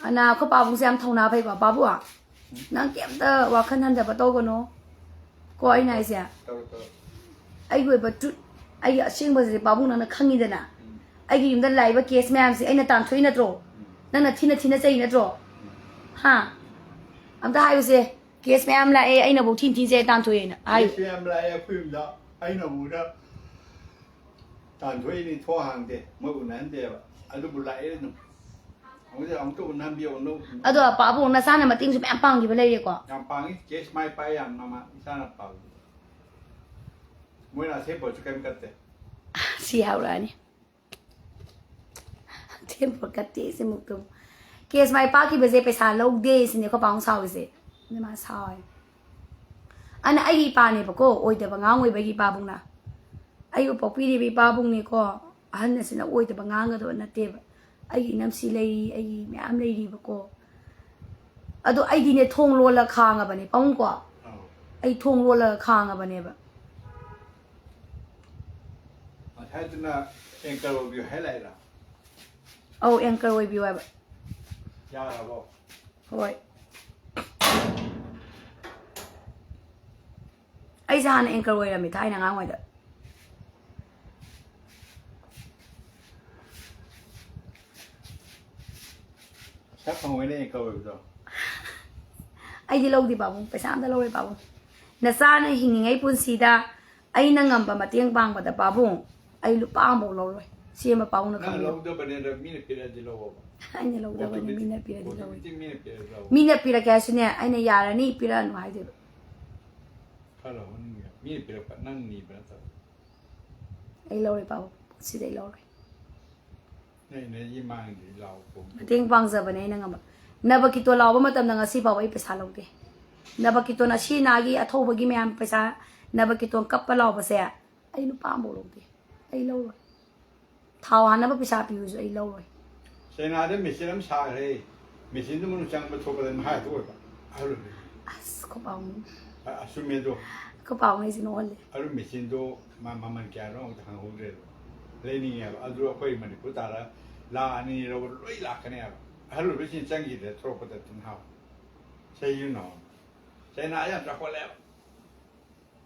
ꯑꯅ ꯑꯩꯈꯣꯏ ꯄꯥꯕꯨꯡꯁꯦ ꯌꯥꯝ ꯊꯧꯅꯥ ꯐꯩꯀꯣ꯫ ꯄꯥꯕꯨ, ꯅꯪ ꯀꯩꯝꯇ ꯋꯥꯈꯜ ꯍꯟꯊꯕ ꯇꯧꯒꯅꯣ ꯀꯣ, ꯑꯩꯅ ꯍꯥꯏꯁꯦ꯫ ꯇꯧꯔꯣ, ꯇꯧꯔꯣ꯫ ꯑꯩꯒꯤ ꯑꯣꯏꯕ truth, ꯑꯩꯒꯤ ꯑꯁꯦꯡꯕꯁꯤꯗꯤ ꯄꯥꯕꯨꯡ ꯅꯪꯅ ꯈꯪꯉꯤꯗꯅ꯫ ꯎꯝ꯫ ꯑꯩꯒꯤ ꯌꯨꯝꯗ ꯂꯥꯛꯏꯕ case ꯃꯌꯥꯝꯁꯦ ꯑꯩꯅ ꯇꯥꯟꯊꯣꯛꯏ ꯅꯠꯇ꯭ꯔꯣ? ꯎꯝ꯫ ꯅꯪꯅ ꯊꯤꯅ ꯊꯤꯅ ꯆꯩ ꯅꯠꯇ꯭ꯔꯣ? ꯎꯝ꯫ ꯍꯥ? ꯑꯝꯇ ꯍꯥꯏꯌꯨꯁꯦ꯫ Case ꯃꯌꯥꯝ ꯂꯥꯛꯑꯦ, ꯑꯩꯅꯐꯧ ꯊꯤꯅ ꯊꯤꯅ ꯆꯩ ꯇꯥꯟꯊꯣꯛꯑꯦꯅ ꯍꯥꯏꯌꯨ꯫ Case ꯃꯌꯥꯝ ꯂꯥꯛꯑꯦ ꯑꯩꯈꯣꯏ ꯌꯨꯝꯗ, ꯑꯩꯅ ꯎꯕꯗ ꯇꯥꯟꯊꯣꯛꯏꯅꯤ, ꯊꯣꯡ ꯍꯥꯡꯗꯦ, ꯃꯣꯏ ꯎꯅꯍꯟꯗꯦꯕ꯫ ꯑꯗꯨꯕꯨ ꯂꯥꯛꯑꯦ ꯑꯗꯨꯝ꯫ ꯑꯃꯨꯛꯇ, ꯑꯃꯨꯛꯇ ꯎꯅꯍꯟꯕꯤꯌꯣ, ꯅꯣ-, ꯑꯗꯣ ꯄꯥꯕꯨꯡ ꯅꯆꯥꯅ ꯃꯇꯦꯡꯁꯨ ꯃꯌꯥꯝ ꯄꯥꯡꯈꯤꯕ ꯂꯩꯔꯦꯀꯣ? ꯌꯥꯝ ꯄꯥꯡꯉꯤ, case ꯃꯥꯏ ꯄꯥꯛꯑꯦ ꯌꯥꯝꯅ ꯃꯥ, ꯏꯆꯥꯅ ꯄꯥꯡꯕꯗ꯫ ꯃꯣꯏꯅ ꯑꯁꯦꯡꯕꯁꯨ ꯀꯔꯤꯝ ꯀꯠꯇꯦ꯫ ꯁꯤ ꯍꯧꯔꯛꯑꯅꯤ꯫ ꯑꯊꯦꯝꯕ ꯀꯠꯇꯦ ꯁꯤꯃꯨꯛꯇ꯫ Case ꯃꯥꯏ ꯄꯥꯛꯈꯤꯕꯁꯦ ꯄꯩꯁꯥ ꯂꯧꯗꯦ ꯁꯤꯅꯦ ꯑꯩꯈꯣꯏ ꯄꯥꯕꯨꯡ ꯁꯥꯎꯔꯤꯁꯦ꯫ ꯑꯗꯨ ꯃꯥ ꯁꯥꯎꯋꯦ꯫ ꯑꯅ ꯑꯩꯒꯤ ꯏꯄꯥꯅꯦꯕꯀꯣ, ꯑꯣꯏꯗꯕ ꯉꯥꯡ ꯑꯣꯏꯕꯒꯤ ꯏꯄꯥꯕꯨꯡꯅ꯫ ꯑꯩꯕꯨ ꯄꯣꯛꯄꯤꯔꯤꯕ ꯏꯄꯥꯕꯨꯡꯅꯤꯀꯣ, ꯑꯍꯟ ꯑꯁꯤꯅ ꯑꯣꯏꯗꯕ ꯉꯥꯡꯒꯗꯕ ꯅꯠꯇꯦꯕ꯫ ꯑꯩꯒꯤ ꯏꯅꯝꯁꯤ ꯂꯩꯔꯤ, ꯑꯩꯒꯤ ꯃꯌꯥꯝ ꯂꯩꯔꯤꯕꯀꯣ꯫ ꯑꯗꯣ ꯑꯩꯗꯤꯅꯦ ꯊꯣꯡ ꯂꯣꯜꯂ ꯈꯥꯡꯉꯕꯅꯦ ꯄꯥꯕꯨꯡꯀꯣ꯫ ꯑꯧ꯫ ꯑꯩ ꯊꯣꯡ ꯂꯣꯜꯂꯒ ꯈꯥꯡꯉꯕꯅꯦꯕ꯫ ꯉꯁꯥꯏꯗꯨꯅ anchor ꯑꯣꯏꯕꯤꯌꯨ ꯍꯥꯏ ꯂꯥꯛꯏꯔꯥ? ꯑꯧ, anchor ꯑꯣꯏꯕꯤꯌꯨ ꯍꯥꯏꯕ꯫ ꯌꯥꯔꯕꯣ? ꯍꯣꯏ꯫ ꯍꯥꯟꯅ ꯑꯦꯡꯀꯔ ꯑꯣꯏꯔꯝꯃꯤ ꯊꯥꯏꯅ ꯑꯉꯥꯡ ꯑꯣꯏꯗ꯫ ꯄꯩꯁꯥ ꯐꯪꯉꯣꯏꯅꯦ ꯑꯦꯡꯀꯔ ꯑꯣꯏꯕꯗꯣ꯫ ꯑꯩꯗꯤ ꯂꯧꯗꯦ ꯄꯥꯕꯨꯡ, ꯄꯩꯁꯥ ꯑꯝꯇ ꯂꯧꯔꯣꯏ ꯄꯥꯕꯨꯡ꯫ ꯅꯆꯥꯅ ꯍꯤꯡꯉꯤꯉꯩ ꯄꯨꯟꯁꯤꯗ ꯑꯩꯅ ꯉꯝꯕ ꯃꯇꯦꯡ ꯄꯥꯡꯕꯗ ꯄꯥꯕꯨꯡ, ꯑꯩ ꯂꯨꯄꯥ ꯑꯃꯐꯥꯎ ꯂꯧꯔꯣꯏ꯫ ꯁꯤ ꯑꯃ ꯄꯥꯕꯨꯡꯅ ꯅꯪ ꯈꯪꯕꯤꯌꯨ꯫ ꯂꯧꯗꯕꯅꯦ ꯑꯗ ꯃꯤꯅ ꯄꯤꯔꯛꯑꯗꯤ ꯂꯧꯑꯣꯕ꯫ ꯑꯩꯅ ꯂꯧꯗꯕꯅꯤ, Automatic- ꯃꯤꯅ ꯄꯤꯔꯗꯤ ꯂꯧꯔꯣꯏ꯫ automatic ꯃꯤꯅ ꯄꯤꯔꯛꯑꯗꯤ ꯂꯧꯑꯣ꯫ ꯃꯤꯅ ꯄꯤꯔꯛꯀꯦ ꯍꯥꯏꯁꯨꯅꯦ, ꯑꯩꯅ ꯌꯥꯔꯅꯤ ꯄꯤꯔꯛꯑꯅꯨ ꯍꯥꯏꯗꯣꯏꯕ꯫ ꯈꯔ ꯂꯧꯍꯟꯅꯤꯡꯉꯦ꯫ ꯃꯤꯅ ꯄꯤꯔꯛꯄ ꯅꯪ ꯅꯤꯕ ꯅꯠꯇꯕ꯫ ꯑꯩ ꯂꯧꯔꯣꯏ ꯄꯥꯕꯨꯡ, ꯁꯤꯗꯤ ꯑꯩ ꯂꯧꯔꯣꯏ꯫ ꯅꯣꯏ ꯅꯣꯏꯒꯤ ꯃꯥꯡꯗ꯭ꯔꯤ ꯂꯥꯎ ꯈꯣꯡ꯫ ꯃꯇꯦꯡ ꯄꯥꯡꯖꯕꯅꯦ ꯑꯩꯅ ꯉꯝꯕ꯫ ꯅꯕꯀꯤꯇꯣ ꯂꯥꯎꯕ ꯃꯇꯝꯗ ꯉꯁꯤ ꯐꯥꯎꯕ ꯑꯩ ꯄꯩꯁꯥ ꯂꯧꯗꯦ꯫ ꯅꯕꯀꯤꯇꯣꯟ ꯑꯁꯤ ꯅꯥꯒꯤ ꯑꯊꯧꯕꯒꯤ ꯃꯌꯥꯝ ꯄꯩꯁꯥ, ꯅꯕꯀꯤꯇꯣꯟ ꯀꯞꯄ ꯂꯥꯎꯕꯁꯦ ꯑꯩ ꯂꯨꯄꯥ ꯑꯃꯐꯥꯎ ꯂꯧꯗꯦ꯫ ꯑꯩ ꯂꯧꯔꯣꯏ꯫ ꯊꯥꯎ ꯍꯥꯟꯅꯕ ꯄꯩꯁꯥ ꯄꯤꯌꯨꯁꯨ ꯑꯩ ꯂꯧꯔꯣꯏ꯫ ꯆꯩꯅꯥꯗ ꯃꯦꯆꯤꯟ ꯑꯃ ꯁꯥꯈ꯭ꯔꯦ꯫ ꯃꯦꯆꯤꯟꯗꯨ ꯃꯅꯨꯡ ꯆꯪꯕ ꯊꯣꯛꯄꯗ ꯑꯗꯨꯝ ꯍꯥꯏꯗꯣ ꯑꯣꯏꯕ꯫ ꯑꯍꯜ ꯑꯣꯏꯕ꯫ ꯑꯁ, ꯑꯩꯈꯣꯏ ꯄꯥꯕꯨꯡ, ꯑ- ꯑꯆꯨꯝꯃꯦꯗꯣ꯫ ꯑꯩꯈꯣꯏ ꯄꯥꯕꯨꯡ ꯑꯩꯁꯦ ꯅꯣꯛꯍꯜꯂꯦ꯫ ꯑꯗꯨ ꯃꯦꯆꯤꯟꯗꯣ ꯃ- ꯃꯃꯜ ꯀꯌꯥꯅꯣ ꯑꯃꯨꯛꯇ ꯍꯪꯍꯧꯗ꯭ꯔꯦꯕ꯫ ꯂꯩꯅꯤꯡꯉꯦꯕ꯫ ꯑꯗꯨ ꯑꯩꯈꯣꯏ ꯃꯅꯤꯄꯨꯔ ꯇꯥꯔ ꯂꯥꯛ ꯑꯅꯤ ꯂꯧꯕ ꯂꯣꯏ ꯂꯥꯛꯀꯅꯦꯕ꯫ ꯑꯍꯜ ꯑꯣꯏꯕꯁꯤꯡ ꯆꯪꯈꯤꯗ꯭ꯔꯦ ꯊꯣꯛꯂꯛꯄꯗ ꯊꯤꯟ ꯍꯥꯎ꯫ ꯆꯍꯤ ꯑꯃ ꯅꯧ꯫ ꯆꯩꯅꯥ ꯌꯥꯝ ꯆꯥꯎꯈꯠꯂꯦꯕ꯫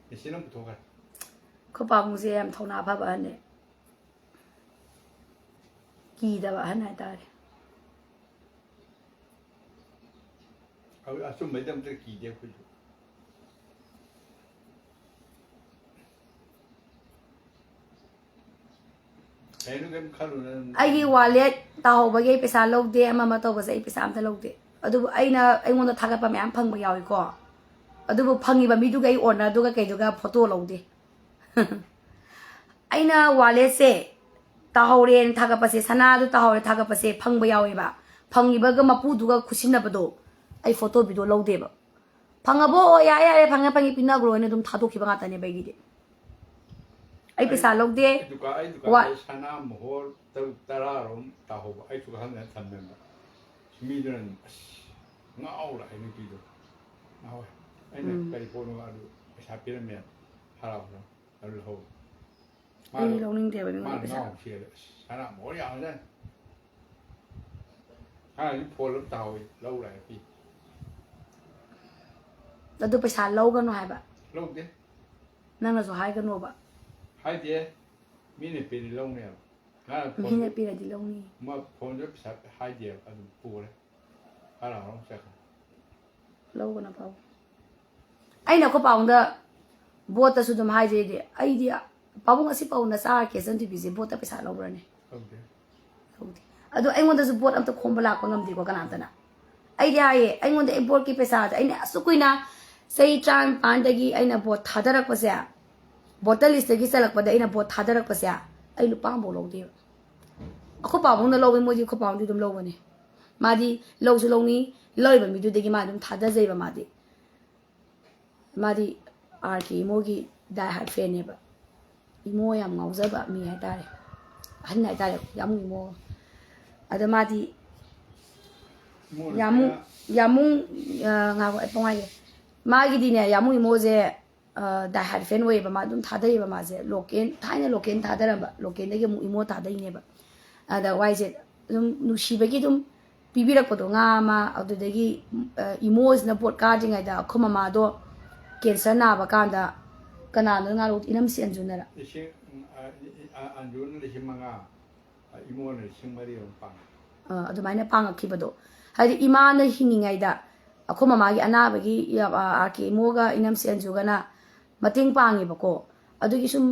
ꯃꯦꯆꯤꯟ ꯑꯃ ꯄꯨꯊꯣꯛꯈ꯭ꯔꯦ꯫ ꯑꯩꯈꯣꯏ ꯄꯥꯕꯨꯡꯁꯦ ꯌꯥꯝ ꯊꯧꯅꯥ ꯐꯕ ꯑꯍꯟꯅꯦ꯫ ꯀꯤꯗꯕ ꯑꯍꯟ ꯍꯥꯏꯇꯥꯔꯦ꯫ ꯑꯗꯨ ꯑꯆꯨꯝꯕꯩꯗꯃꯛꯇ ꯀꯤꯗꯦ ꯑꯩꯈꯣꯏꯁꯨ꯫ ꯀꯩꯅꯣ ꯀꯩꯝ ꯈꯜꯂꯨꯅ ꯑꯗꯨꯝ ꯑꯩꯒꯤ ꯋꯥꯂꯦꯠ ꯇꯥꯍꯧꯕꯒꯤ ꯑꯩ ꯄꯩꯁꯥ ꯂꯧꯗꯦ, ꯑꯃ ꯑꯃ ꯇꯧꯕꯁꯦ ꯑꯩ ꯄꯩꯁꯥ ꯑꯝꯇ ꯂꯧꯗꯦ꯫ ꯑꯗꯨꯕꯨ ꯑꯩꯅ, ꯑꯩꯉꯣꯟꯗ ꯊꯥꯒꯠꯄ ꯃꯌꯥꯝ ꯐꯪꯕ ꯌꯥꯎꯏꯀꯣ, ꯑꯗꯨꯕꯨ ꯐꯪꯉꯤꯕ ꯃꯤꯗꯨꯒ ꯑꯩ ꯑꯣꯅꯔꯗꯨꯒ ꯀꯩꯗꯨꯒ ꯐꯣꯇꯣ ꯂꯧꯗꯦ꯫ ꯑꯩꯅ ꯋꯥꯂꯦꯠꯁꯦ ꯇꯥꯍꯧꯔꯦꯅ ꯊꯥꯒꯠꯄꯁꯦ, ꯁꯅꯥꯗꯨ ꯇꯥꯍꯧꯔꯦ ꯊꯥꯒꯠꯄꯁꯦ ꯐꯪꯕ ꯌꯥꯎꯋꯦꯕ, ꯐꯪꯉꯤꯕꯒ ꯃꯄꯨꯗꯨꯒ ꯈꯨꯠꯁꯤꯟꯅꯕꯗꯣ ꯑꯩ ꯐꯣꯇꯣ ꯚꯤꯗꯤꯑꯣ ꯂꯧꯗꯦꯕ꯫ "ꯐꯪꯉꯕꯣ? ꯑꯣ, ꯌꯥꯔꯦ ꯌꯥꯔꯦ, ꯐꯪꯉꯦ ꯐꯪꯉꯦ, ꯄꯤꯅꯈ꯭ꯔꯣ" ꯍꯥꯏꯅ ꯑꯗꯨꯝ ꯊꯥꯗꯣꯛꯈꯤꯕ ꯉꯥꯛꯇꯅꯦꯕ ꯑꯩꯒꯤꯗꯤ꯫ ꯑꯩ ꯄꯩꯁꯥ ꯂꯧꯗꯦ꯫ ꯑꯩ ꯗꯨꯀꯥꯟ ꯑꯩ ꯋꯥ- ꯗꯨꯀꯥꯟꯗ ꯁꯅꯥ ꯃꯣꯍꯣꯔ ꯇꯔꯨꯛ ꯇꯔꯥꯔꯣꯝ ꯇꯥꯍꯧꯕ ꯑꯩꯁꯨ ꯈꯪꯗꯅ ꯊꯝꯃꯦꯕ꯫ ꯃꯤꯗꯨꯅ ꯑꯁ ꯉꯥꯎꯔ ꯍꯥꯏ ꯅꯨꯄꯤꯗꯣ꯫ ꯉꯥꯎꯋꯦ꯫ ꯑꯩꯅ ꯎꯝ꯫ "ꯀꯔꯤ ꯄꯣꯠꯅꯣ?" ꯑꯗꯨ ꯄꯩꯁꯥ ꯄꯤꯔꯝꯃꯦ꯫ ꯍꯔꯥꯎꯅ ꯑꯗꯨ ꯂꯧꯍꯧ꯫ ꯑꯩ ꯂꯧꯅꯤꯡꯗꯦꯕ ꯃꯤꯉꯣꯟꯗ ꯃꯥꯅ ꯄꯩꯁꯥ꯫ ꯉꯥꯎ ꯆꯦꯜꯂꯦ꯫ "ꯑꯁ ꯁꯅꯥ ꯃꯣꯍꯣꯔ ꯌꯥꯝꯖꯥꯠꯅꯤ꯫ ꯁꯅꯥꯁꯤ ꯐꯣꯜ ꯑꯃ ꯇꯥꯍꯧꯋꯤ, ꯂꯧꯔ ꯍꯥꯏ ꯄꯤ꯫" ꯑꯗꯨ ꯄꯩꯁꯥ ꯂꯧꯒꯅꯨ ꯍꯥꯏꯕ꯫ ꯂꯧꯗꯦ꯫ ꯅꯪꯅꯁꯨ ꯍꯥꯏꯒꯅꯣꯕ꯫ ꯍꯥꯏꯗꯦ꯫ ꯃꯤꯅ ꯄꯤꯔꯤ ꯂꯧꯅꯦꯕ꯫ ꯉꯔꯥꯡ ꯃꯤꯅ ꯄꯤꯔꯗꯤ ꯂꯧꯅꯤ꯫ ꯐꯣꯟꯗ ꯄꯩꯁꯥ ꯍꯥꯏꯗꯦꯕ, ꯑꯗꯨꯝ ꯄꯨꯔꯦ꯫ ꯍꯔꯥꯎ ꯍꯔꯥꯎ ꯆꯠꯈ꯭ꯔꯦ꯫ ꯂꯧꯕꯅ ꯐꯥꯎ꯫ ꯑꯩꯅ ꯑꯩꯈꯣꯏ ꯄꯥꯕꯨꯡꯗ ꯕꯣꯠꯇꯁꯨ ꯑꯗꯨꯝ ꯍꯥꯏꯖꯩꯗꯤ, ꯑꯩꯗꯤ ꯄꯥꯕꯨꯡ ꯑꯁꯤ ꯄꯥꯎꯅ ꯆꯥꯔ ꯀꯦꯁꯟ ꯇꯤꯚꯤꯁꯦ ꯕꯣꯠꯇ ꯄꯩꯁꯥ ꯂꯧꯕ꯭ꯔꯅꯦ? ꯂꯧꯗꯦ꯫ ꯂꯧꯗꯦ꯫ ꯑꯗꯣ ꯑꯩꯉꯣꯟꯗꯁꯨ ꯕꯣꯠ ꯑꯝꯇ ꯈꯣꯝꯕ ꯂꯥꯛꯄ ꯉꯝꯗꯦꯀꯣ ꯀꯅꯥꯝꯇꯅ꯫ ꯑꯩꯗꯤ ꯍꯥꯏꯌꯦ, ꯑꯩꯉꯣꯟꯗ ꯑꯩ ꯕꯣꯠꯀꯤ ꯄꯩꯁꯥꯁꯦ ꯑꯩꯅ ꯑꯁꯨꯛ ꯀꯨꯏꯅ ꯆꯍꯤ ꯇꯔꯥꯅꯤꯄꯥꯟꯗꯒꯤ ꯑꯩꯅ ꯕꯣꯠ ꯊꯥꯗꯔꯛꯄꯁꯦ, ꯕꯣꯇꯔ ꯂꯤꯁꯇꯒꯤ ꯆꯜꯂꯛꯄꯗ ꯑꯩꯅ ꯕꯣꯠ ꯊꯥꯗꯔꯛꯄꯁꯦ ꯑꯩ ꯂꯨꯄꯥ ꯑꯃꯐꯥꯎ ꯂꯧꯗꯦꯕ꯫ ꯑꯩꯈꯣꯏ ꯄꯥꯕꯨꯡꯅ ꯂꯧꯋꯤ, ꯃꯣꯏꯗꯤ ꯑꯩꯈꯣꯏ ꯄꯥꯕꯨꯡꯗꯤ ꯑꯗꯨꯝ ꯂꯧꯕꯅꯦ꯫ ꯃꯥꯗꯤ ꯂꯧꯁꯨ ꯂꯧꯅꯤ, ꯂꯧꯔꯤꯕ ꯃꯤꯗꯨꯗꯒꯤ ꯃꯥ ꯑꯗꯨꯝ ꯊꯥꯗꯖꯩꯕ ꯃꯥꯗꯤ꯫ ꯃꯥꯗꯤ ꯑꯥꯔ ꯀꯦ ꯏꯃꯣꯒꯤ ꯗꯥꯏ ꯍꯥꯔꯠ ꯐꯦꯟꯅꯦꯕ꯫ ꯏꯃꯣ ꯌꯥꯝ ꯉꯥꯎꯖꯕ ꯃꯤ ꯍꯥꯏꯇꯥꯔꯦ, ꯑꯍꯟ ꯍꯥꯏꯇꯥꯔꯦ, ꯌꯥꯝ ꯏꯃꯣ꯫ ꯑꯗ ꯃꯥꯗꯤ ꯏꯃꯣꯅ ꯌꯥꯃꯨꯡ ꯀꯌꯥ- ꯌꯥꯃꯨꯡ ꯑ, ꯉꯥꯏꯈꯣ ꯑꯩ ꯄꯪꯍꯥꯏꯒꯦ꯫ ꯃꯥꯒꯤꯗꯤꯅꯦ ꯌꯥꯃꯨꯡ ꯏꯃꯣꯁꯦ ꯗꯥꯏ ꯍꯥꯔꯠ ꯐꯦꯟ ꯑꯣꯏꯌꯦꯕ꯫ ꯃꯥ ꯑꯗꯨꯝ ꯊꯥꯗꯩꯌꯦꯕ꯫ ꯃꯥꯁꯦ ꯂꯣꯀꯦꯟ, ꯊꯥꯏꯅ ꯂꯣꯀꯦꯟ ꯊꯥꯗꯔꯝꯕ, ꯂꯣꯀꯦꯟꯗꯒꯤ ꯑꯃꯨꯛ ꯏꯃꯣ ꯊꯥꯗꯩꯅꯦꯕ꯫ ꯑꯗ ꯋꯥꯏꯁꯦ ꯑꯗꯨꯝ ꯅꯨꯡꯁꯤꯕꯒꯤ ꯑꯗꯨꯝ ꯄꯤꯕꯤꯔꯛꯄꯗꯣ, ꯉꯥ ꯑꯃ, ꯑꯗꯨꯗꯒꯤ ꯑ, ꯏꯃꯣꯁꯤꯅ ꯕꯣꯠ ꯀꯥꯗ꯭ꯔꯤꯉꯩꯗ ꯑꯩꯈꯣꯏ ꯃꯃꯥꯗꯣ ꯀꯦꯟꯁꯔ ꯅꯥꯕ ꯀꯥꯟꯗ, ꯀꯅꯥꯅꯣ ꯉꯥ ꯂꯧ-, ꯏꯅꯝꯁꯤ ꯑꯟꯖꯨꯅꯔ? ꯂꯤꯁꯤꯡ ꯑ, ꯑ, ꯑꯟꯖꯨꯅ ꯂꯤꯁꯤꯡ ꯃꯉꯥ, ꯏꯃꯣꯅ ꯂꯤꯁꯤꯡ ꯃꯔꯤ ꯑꯃ ꯄꯥꯡꯉꯦ꯫ ꯑ, ꯑꯗꯨꯃꯥꯏꯅ ꯄꯥꯡꯉꯛꯈꯤꯕꯗꯣ꯫ ꯍꯥꯏꯗꯤ ꯏꯃꯥꯅ ꯍꯤꯡꯉꯤꯉꯩꯗ ꯑꯩꯈꯣꯏ ꯃꯃꯥꯒꯤ ꯑꯅꯥꯕꯒꯤ, ꯑ, ꯑꯥꯔ ꯀꯦ ꯏꯃꯣꯒ ꯏꯅꯝꯁꯤ ꯑꯟꯖꯨꯒꯅ ꯃꯇꯦꯡ ꯄꯥꯡꯉꯦꯕꯀꯣ꯫ ꯑꯗꯨꯒꯤ ꯁꯨꯝ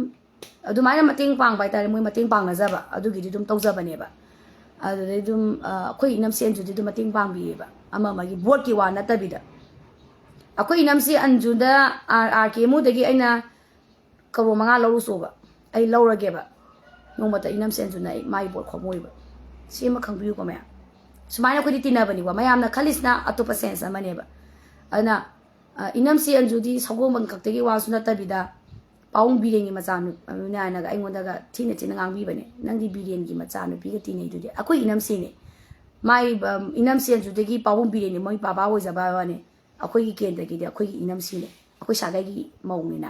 ꯑꯗꯨꯃꯥꯏꯅ ꯃꯇꯦꯡ ꯄꯥꯡꯕ ꯍꯥꯏꯇꯥꯔꯦ, ꯃꯣꯏ ꯃꯇꯦꯡ ꯄꯥꯡꯅꯖꯕ ꯑꯗꯨꯒꯤꯗꯤ ꯑꯗꯨꯝ ꯇꯧꯖꯕꯅꯦꯕ꯫ ꯑꯗꯨꯗꯩ ꯑꯗꯨꯝ ꯑ, ꯑꯩꯈꯣꯏ ꯏꯅꯝꯁꯤ ꯑꯟꯖꯨꯗꯤ ꯑꯗꯨꯝ ꯃꯇꯦꯡ ꯄꯥꯡꯕꯤꯌꯦꯕ, ꯑꯃ ꯑꯃꯒꯤ ꯕꯣꯠꯀꯤ ꯋꯥ ꯅꯠꯇꯕꯤꯗ꯫ ꯑꯩꯈꯣꯏ ꯏꯅꯝꯁꯤ ꯑꯟꯖꯨꯗ ꯑꯥꯔ ꯀꯦ ꯏꯃꯣꯗꯒꯤ ꯑꯩꯅ ꯀꯔꯣꯔ ꯃꯉꯥ ꯂꯧꯔꯨꯆꯣꯕ, ꯑꯩ ꯂꯧꯔꯒꯦꯕ꯫ ꯅꯣꯡꯃꯇ ꯏꯅꯝꯁꯤ ꯑꯟꯖꯨꯅ ꯑꯩ ꯃꯥꯒꯤ ꯕꯣꯠ ꯈꯣꯝꯃꯣꯏꯕ꯫ ꯁꯤ ꯑꯃ ꯈꯪꯕꯤꯌꯨꯀꯣ ꯃꯌꯥꯝ꯫ ꯁꯨꯃꯥꯏꯅ ꯑꯩꯈꯣꯏꯗꯤ ꯇꯤꯟꯅꯕꯅꯤꯀꯣ, ꯃꯌꯥꯝꯅ ꯈꯜꯂꯤꯁꯤꯅ ꯑꯇꯣꯞꯄ ꯁꯦꯟꯁ ꯑꯃꯅꯦꯕ꯫ ꯑꯗꯨꯅ ꯑ, ꯏꯅꯝꯁꯤ ꯑꯟꯖꯨꯗꯤ ꯁꯒꯣꯜꯕꯟ ꯈꯛꯇꯒꯤ ꯋꯥꯁꯨ ꯅꯠꯇꯕꯤꯗ ꯄꯥꯕꯨꯡ ꯕꯤꯔꯦꯟꯒꯤ ꯃꯆꯥꯅꯨ-, ꯅꯨꯄꯤꯅꯦꯅꯒ ꯑꯩꯉꯣꯟꯗꯒ ꯊꯤꯅ ꯊꯤꯅ ꯉꯥꯡꯕꯤꯕꯅꯦ, "ꯅꯪꯗꯤ ꯕꯤꯔꯦꯟꯒꯤ ꯃꯆꯥꯅꯨꯄꯤꯒ ꯇꯤꯟꯅꯩꯗꯨꯗꯤ?" ꯑꯩꯈꯣꯏ ꯏꯅꯝꯁꯤꯅꯦ꯫ ꯃꯥꯏ, ꯑꯝ, ꯏꯅꯝꯁꯤ ꯑꯟꯖꯨꯗꯒꯤ ꯄꯥꯕꯨꯡ ꯕꯤꯔꯦꯟꯅꯤ ꯃꯣꯏ ꯕꯥꯕꯥ ꯑꯣꯏꯖꯕ ꯋꯥꯅꯤ꯫ ꯑꯩꯈꯣꯏꯒꯤ ꯀꯦꯟꯗ꯭ꯔꯒꯤꯗꯤ ꯑꯩꯈꯣꯏꯒꯤ ꯏꯅꯝꯁꯤꯅꯦ, ꯑꯩꯈꯣꯏ ꯁꯥꯒꯩꯒꯤ ꯃꯧꯅꯤꯅ꯫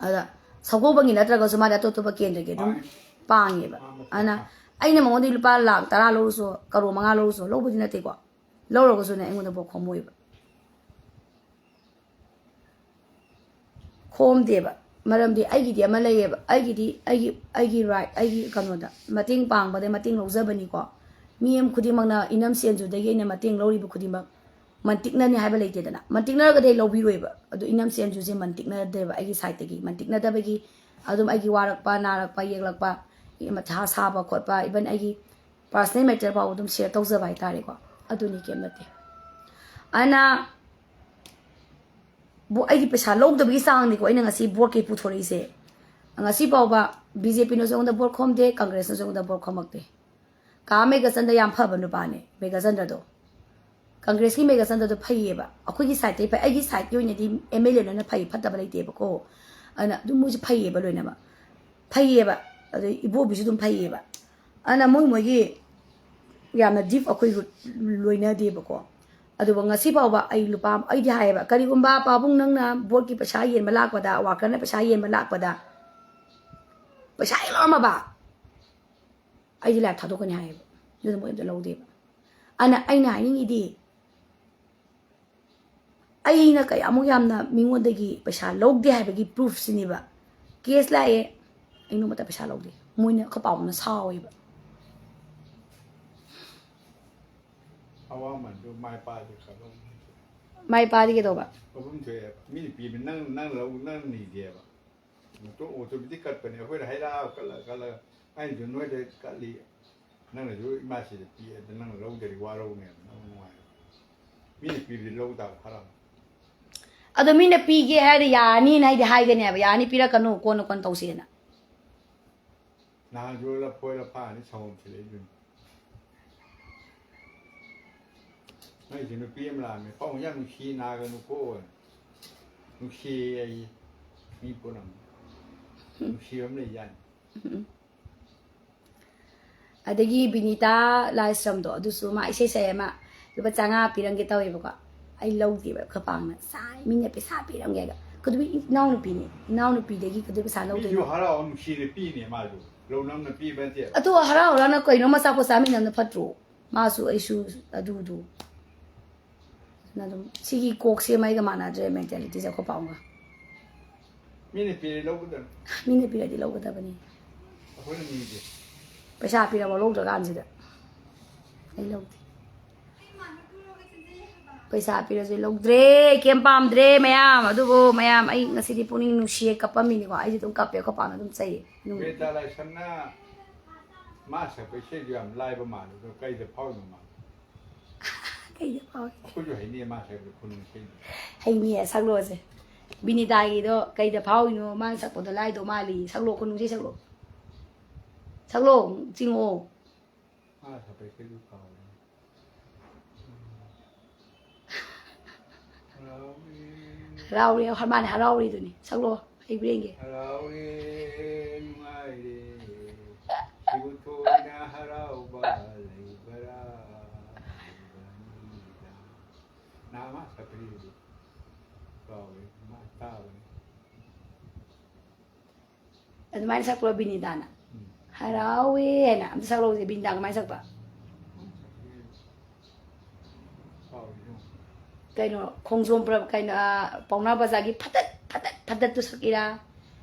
ꯑꯗ ꯁꯒꯣꯜꯕꯟꯒꯤ ꯅꯠꯇ꯭ꯔꯒꯁꯨ ꯃꯥꯗꯤ ꯑꯇꯣꯞ ꯑꯇꯣꯞꯄ ꯀꯦꯟꯗ꯭ꯔꯒꯤ ꯑꯗꯨꯝ ꯄꯥꯡꯉꯦꯕ꯫ ꯑꯗꯨꯅ ꯑꯩꯅ ꯃꯉꯣꯟꯗꯒꯤ ꯂꯨꯄꯥ ꯂꯥꯛ ꯇꯔꯥ ꯂꯧꯔꯁꯨ, ꯀꯔꯣꯔ ꯃꯉꯥ ꯂꯧꯔꯁꯨ, ꯂꯧꯕꯗꯤ ꯅꯠꯇꯦꯀꯣ, ꯂꯧꯔꯒꯁꯨꯅꯦ ꯑꯩꯉꯣꯟꯗ ꯕꯣꯠ ꯈꯣꯝꯃꯣꯏꯕ꯫ ꯈꯣꯝꯗꯦꯕ꯫ ꯃꯔꯝꯗꯤ ꯑꯩꯒꯤꯗꯤ ꯑꯃ ꯂꯩꯌꯦꯕ, ꯑꯩꯒꯤꯗꯤ ꯑꯩꯒꯤ ꯑꯩꯒꯤ ꯔꯥꯏꯠ, ꯑꯩꯒꯤ ꯀꯩꯅꯣꯗ ꯃꯇꯦꯡ ꯄꯥꯡꯕꯗ ꯃꯇꯦꯡ ꯂꯧꯖꯕꯅꯤꯀꯣ꯫ ꯃꯤ ꯑꯃ ꯈꯨꯗꯤꯡꯃꯛꯅ ꯏꯅꯝ ꯁꯦꯟꯖꯨꯗꯒꯤ ꯑꯩꯅ ꯃꯇꯦꯡ ꯂꯧꯔꯤꯕ ꯈꯨꯗꯤꯡꯃꯛ ꯃꯟꯇꯤꯛꯅꯅꯤ ꯍꯥꯏꯕ ꯂꯩꯇꯦꯗꯅ꯫ ꯃꯟꯇꯤꯛꯅꯔꯒꯗꯤ ꯑꯩ ꯂꯧꯕꯤꯔꯣꯏꯕ꯫ ꯑꯗꯨ ꯏꯅꯝ ꯁꯦꯟꯖꯨꯁꯦ ꯃꯟꯇꯤꯛꯅꯗꯦꯕ ꯑꯩꯒꯤ ꯁꯥꯏꯠꯇꯒꯤ꯫ ꯃꯟꯇꯤꯛꯅꯗꯕꯒꯤ ꯑꯗꯨꯝ ꯑꯩꯒꯤ ꯋꯥꯔꯛꯄ, ꯅꯥꯔꯛꯄ, ꯌꯦꯛꯂꯛꯄ, ꯃꯊꯥ ꯁꯥꯕ ꯈꯣꯠꯄ, ꯏꯚꯟ ꯑꯩꯒꯤ ꯄꯥꯔꯁꯅꯦꯜ ꯃꯦꯇꯔ ꯐꯥꯎꯕ ꯑꯗꯨꯝ ꯁꯤꯌꯔ ꯇꯧꯖꯕ ꯍꯥꯏꯇꯥꯔꯦꯀꯣ꯫ ꯑꯗꯨꯅꯤ, ꯀꯩꯝ ꯅꯠꯇꯦ꯫ ꯑꯗꯨꯅ ꯕꯣ-, ꯑꯩꯗꯤ ꯄꯩꯁꯥ ꯂꯧꯗꯕꯒꯤ ꯆꯥꯡꯅꯤꯀꯣ ꯑꯩꯅ ꯉꯁꯤ ꯚꯣꯠꯀꯤ ꯄꯨꯊꯣꯔꯛꯏꯁꯦ꯫ ꯉꯁꯤ ꯐꯥꯎꯕ ꯕꯤ ꯖꯦ ꯄꯤꯅꯁꯨ ꯑꯩꯉꯣꯟꯗ ꯚꯣꯠ ꯈꯣꯝꯗꯦ, ꯀꯪꯒ꯭ꯔꯦꯁꯅꯁꯨ ꯑꯩꯉꯣꯟꯗ ꯚꯣꯠ ꯈꯣꯝꯃꯛꯇꯦ꯫ ꯀꯥ ꯃꯦꯘꯆꯟꯗ ꯌꯥꯝ ꯐꯕ ꯅꯨꯄꯥꯅꯦ, ꯃꯦꯘꯆꯟꯗ꯭ꯔꯗꯣ꯫ ꯀꯪꯒ꯭ꯔꯦꯁꯀꯤ ꯃꯦꯘꯆꯟꯗ꯭ꯔꯗꯣ ꯐꯩꯌꯦꯕ, ꯑꯩꯈꯣꯏꯒꯤ ꯁꯥꯏꯠꯇꯩ ꯐꯩ꯫ ꯑꯩꯒꯤ ꯁꯥꯏꯠꯀꯤ ꯑꯣꯏꯅꯗꯤ ꯑꯦꯝ ꯑꯦꯜ ꯑꯦ ꯂꯣꯏꯅ ꯐꯩ, ꯐꯠꯇꯕ ꯂꯩꯇꯦꯕꯀꯣ꯫ ꯑꯗꯨꯅ ꯑꯗꯨꯝ ꯃꯣꯏꯁꯨ ꯐꯩꯌꯦꯕ ꯂꯣꯏꯅꯃꯛ, ꯐꯩꯌꯦꯕ꯫ ꯑꯗꯩ ꯏꯕꯣꯕꯤꯁꯨ ꯑꯗꯨꯝ ꯐꯩꯌꯦꯕ꯫ ꯑꯗꯨꯅ ꯃꯣꯏ ꯃꯣꯏꯒꯤ ꯌꯥꯝꯅ ꯗꯤꯞ ꯑꯩꯈꯣꯏ ꯔꯨꯠ ꯂꯣꯏꯅꯗꯦꯕꯀꯣ꯫ ꯑꯗꯨꯕꯨ ꯉꯁꯤ ꯐꯥꯎꯕ ꯑꯩ ꯂꯨꯄꯥ, ꯑꯩꯗꯤ ꯍꯥꯏꯌꯦꯕ, "ꯀꯔꯤꯒꯨꯝꯕ ꯄꯥꯕꯨꯡ ꯅꯪꯅ ꯚꯣꯠꯀꯤ ꯄꯩꯁꯥ ꯌꯦꯟꯕ ꯂꯥꯛꯄꯗ, ꯋꯥꯀꯔꯅ ꯄꯩꯁꯥ ꯌꯦꯟꯕ ꯂꯥꯛꯄꯗ ꯄꯩꯁꯥ ꯍꯦꯛ ꯂꯧꯔꯝꯃꯕ, ꯑꯩꯗꯤ ꯂꯥꯏꯐ ꯊꯥꯗꯣꯛꯀꯅꯤ" ꯍꯥꯏꯌꯦꯕ꯫ ꯑꯗꯨꯅ ꯃꯣꯏ ꯑꯝꯇ ꯂꯧꯗꯦꯕ꯫ ꯑꯗꯨꯅ ꯑꯩꯅ ꯍꯥꯏꯅꯤꯡꯉꯤꯗꯤ, ꯑꯩꯅ ꯀꯌꯥꯃꯨꯛ ꯌꯥꯝꯅ ꯃꯤꯉꯣꯟꯗꯒꯤ ꯄꯩꯁꯥ ꯂꯧꯗꯦ ꯍꯥꯏꯕꯒꯤ ꯄ꯭ꯔꯨꯐꯁꯤꯅꯦꯕ꯫ ꯀꯦꯁ ꯂꯥꯛꯑꯦ, ꯑꯩ ꯅꯣꯡꯃꯇ ꯄꯩꯁꯥ ꯂꯧꯗꯦ꯫ ꯃꯣꯏꯅ, ꯑꯩꯈꯣꯏ ꯄꯥꯕꯨꯡꯅ ꯁꯥꯎꯋꯦꯕ꯫ ꯑꯋꯥꯃꯟꯗꯨ ꯃꯥꯏ ꯄꯥꯛꯑꯗꯤ ꯈꯔ ꯂꯧꯅꯤ꯫ ꯃꯥꯏ ꯄꯥꯛꯑꯗꯤ ꯀꯩꯗꯧꯕ? ꯃꯐꯝ ꯊꯣꯛꯑꯦ꯫ ꯃꯤꯅ ꯄꯤꯕ ꯅꯪ, ꯅꯪ ꯂꯧ, ꯅꯪ ꯅꯤꯗꯦꯕ꯫ Auto-, automatic ꯀꯠꯄꯅꯦ꯫ ꯑꯩꯈꯣꯏꯅ ꯍꯩꯔꯥ ꯀꯠꯂ ꯀꯠꯂꯒ ꯑꯩꯅꯁꯨ ꯅꯣꯏꯗ ꯀꯠꯂꯤ, ꯅꯪꯅꯁꯨ ꯏꯃꯥꯁꯤꯗ ꯄꯤ, ꯑꯗ ꯅꯪꯅ ꯂꯧꯗ꯭ꯔꯗꯤ ꯋꯥꯔꯧꯅꯦꯕ, ꯅꯪ ꯅꯨꯡꯉꯥꯏꯔꯣꯏ꯫ ꯃꯤꯅ ꯄꯤꯕꯗꯤ ꯂꯧ ꯇꯥꯕ ꯈꯔ ꯑꯃ꯫ ꯑꯗꯣ ꯃꯤꯅ ꯄꯤꯒꯦ ꯍꯥꯏꯔꯗꯤ ꯌꯥꯔꯅꯤꯅ ꯑꯩꯗꯤ ꯍꯥꯏꯒꯅꯦꯕ, "ꯌꯥꯔꯅꯤ, ꯄꯤꯔꯛꯀꯅꯨ, ꯀꯣꯟꯅ ꯀꯣꯟꯅ ꯇꯧꯁꯦꯅ"꯫ ꯅꯍꯥꯟꯁꯨ ꯂꯐꯣꯏ ꯂꯐꯥꯅꯤ ꯁꯪꯒꯣꯝ ꯊꯤꯜꯂꯛꯏꯗꯨꯅꯤ꯫ ꯅꯣꯏꯁꯨ ꯅꯨꯄꯤ ꯑꯃ ꯂꯥꯛꯑꯝꯃꯦ, "ꯄꯥꯎ ꯌꯥꯝ ꯅꯨꯡꯁꯤ, ꯅꯥꯒꯅꯨꯀꯣ"꯫ ꯅꯨꯡꯁꯤꯌꯦ ꯑꯩ꯫ ꯃꯤ ꯄꯨꯝꯅꯃꯛ ꯅꯨꯡꯁꯤꯕ ꯑꯃ ꯂꯩꯖꯥꯠꯅꯤ꯫ ꯑꯗꯒꯤ ꯕꯤꯅꯤꯇꯥ ꯂꯥꯏꯁ꯭ꯔꯝꯗꯣ, ꯑꯗꯨꯁꯨ ꯃꯥ ꯏꯁꯩ ꯁꯛꯑꯦ, ꯃꯥ ꯂꯨꯄꯥ ꯆꯥꯝꯃꯉꯥ ꯄꯤꯔꯝꯒꯦ ꯇꯧꯋꯦꯕꯀꯣ꯫ ꯑꯩ ꯂꯧꯗꯦꯕ, ꯈꯄꯥꯡꯅ ꯁꯥꯏ, ꯃꯤꯅ ꯄꯩꯁꯥ ꯄꯤꯔꯝꯒꯦꯒ꯫ ꯀꯩꯗꯧꯕꯩ ꯏꯅꯥꯎꯅꯨꯄꯤꯅꯤ, ꯏꯅꯥꯎꯅꯨꯄꯤꯗꯒꯤ ꯀꯩꯗꯧꯕꯩ ꯄꯩꯁꯥ ꯃꯤꯁꯨ ꯂꯧꯗꯣꯏꯅꯣ? ꯍꯔꯥꯎ ꯅꯨꯡꯁꯤꯅ ꯄꯤꯅꯦ ꯃꯥꯁꯨ꯫ ꯂꯧꯅꯝꯅ ꯄꯤꯕ ꯅꯠꯇꯦ꯫ ꯑꯗꯨ ꯍꯔꯥꯎ ꯍꯔꯥꯎꯅ ꯀꯩꯅꯣ ꯃꯆꯥꯄꯣꯠ ꯆꯥꯃꯤꯟꯅꯕꯅ ꯐꯠꯇ꯭ꯔꯣ? ꯃꯥꯁꯨ ꯑꯩꯁꯨ ꯑꯗꯨꯗꯨ꯫ ꯑꯗꯨꯅ ꯑꯗꯨꯝ ꯁꯤꯒꯤ ꯀꯣꯛꯁꯦ ꯃꯩꯒ ꯃꯥꯟꯅꯗ꯭ꯔꯦ, ꯃꯦꯟꯇꯦꯂꯤꯇꯤꯁꯦ ꯑꯩꯈꯣꯏ ꯄꯥꯎꯒ꯫ ꯃꯤꯅ ꯄꯤꯔꯦ ꯂꯧꯒꯗꯕꯅꯤ꯫ ꯃꯤꯅ ꯄꯤꯔꯗꯤ ꯂꯧꯒꯗꯕꯅꯤ꯫ ꯑꯩꯈꯣꯏꯅ ꯅꯤꯗꯦ꯫ ꯄꯩꯁꯥ ꯄꯤꯔꯕ ꯂꯧꯗ꯭ꯔꯀꯥꯟꯁꯤꯗ ꯑꯩ ꯂꯧꯗꯦ꯫ ꯄꯩꯁꯥ ꯄꯤꯔꯁꯨ ꯂꯧꯗ꯭ꯔꯦ꯫ ꯀꯩꯝ ꯄꯥꯝꯗ꯭ꯔꯦ ꯃꯌꯥꯝ꯫ ꯑꯗꯨꯕꯨ ꯃꯌꯥꯝ, ꯑꯩ ꯉꯁꯤꯗꯤ ꯄꯨꯛꯅꯤꯡ ꯅꯨꯡꯁꯤꯌꯦ, ꯀꯞꯄꯝꯃꯤꯅꯤꯀꯣ꯫ ꯑꯩꯁꯦ ꯑꯗꯨꯝ ꯀꯞꯄꯦ, ꯑꯩꯈꯣꯏ ꯄꯥꯅ ꯑꯗꯨꯝ ꯆꯩꯌꯦ꯫ ꯅꯨꯡ- ꯕꯦꯇꯥ ꯂꯥꯏꯁ꯭ꯔꯝꯅ ꯃꯥ ꯁꯛꯄ ꯏꯁꯩꯗꯨ ꯌꯥꯝ ꯂꯥꯏꯕ ꯃꯥꯜꯂꯦ, ꯑꯗꯣ ꯀꯩꯗ ꯐꯥꯎꯔꯤꯅꯣ ꯃꯥ? ꯀꯩꯗ ꯐꯥꯎꯏ? ꯑꯩꯈꯣꯏꯁꯨ ꯍꯩꯅꯤ ꯃꯥ ꯁꯛꯄ ꯈꯨꯅꯨꯡ ꯏꯁꯩꯗꯨ꯫ ꯍꯩꯅꯤꯌꯦ, ꯁꯛꯂꯣꯁꯦ꯫ ꯕꯤꯅꯤꯇꯥꯒꯤꯗꯣ ꯀꯩꯗ ꯐꯥꯎꯏꯅꯣ, ꯃꯥꯅ ꯁꯛꯄꯗꯣ ꯂꯥꯏꯗꯧ ꯃꯥꯜꯂꯤ꯫ ꯁꯛꯂꯣ, ꯈꯨꯅꯨꯡꯁꯤ ꯁꯛꯂꯣ꯫ ꯁꯛꯂꯣ, ꯆꯤꯡꯉꯣ꯫ ꯃꯥ ꯁꯛꯄ ꯏꯁꯩꯗꯨ ꯀꯥꯎꯔꯦ꯫ ꯍꯔꯥꯎꯔꯦ꯫ ꯍꯔꯥꯎꯔꯦ, ꯃꯥꯅꯦ, ꯍꯔꯥꯎꯔꯤꯗꯨꯅꯤ꯫ ꯁꯛꯂꯣ, ꯍꯩꯕ꯭ꯔꯥ ꯌꯦꯡꯒꯦ꯫ ꯍꯔꯥꯎꯔꯦ, ꯅꯨꯡꯉꯥꯏꯔꯦ, ꯁꯤꯕꯨ ꯊꯣꯏꯅ ꯍꯔꯥꯎꯕ ꯂꯩꯕ꯭ꯔꯥ? ꯅꯍꯥꯟ ꯃꯥ ꯁꯛꯄꯗꯨꯗꯤ ꯀꯥꯎꯔꯦ, ꯃꯥ ꯇꯥꯕꯅꯤ꯫ ꯑꯗꯨꯃꯥꯏꯅ ꯁꯛꯄ꯭ꯔꯣ ꯕꯤꯅꯤꯇꯥꯅ? ꯎꯝ꯫ ꯍꯔꯥꯎꯋꯦ ꯍꯥꯏꯅ ꯑꯝꯇ ꯁꯛꯂꯧꯁꯦ, ꯕꯤꯅꯤꯇꯥ ꯀꯃꯥꯏꯅ ꯁꯛꯄ? ꯀꯥꯎꯔꯦ꯫ ꯀꯩꯅꯣ, ꯈꯣꯡꯖꯣꯝ ꯄꯔꯕ, ꯀꯩꯅꯣ, ꯑꯥ, ꯄꯥꯎꯅꯥ ꯕꯖꯥꯔꯒꯤ ꯐꯇꯠ ꯐꯇꯠ ꯐꯇꯠꯇꯨ ꯁꯛꯏꯔꯥ?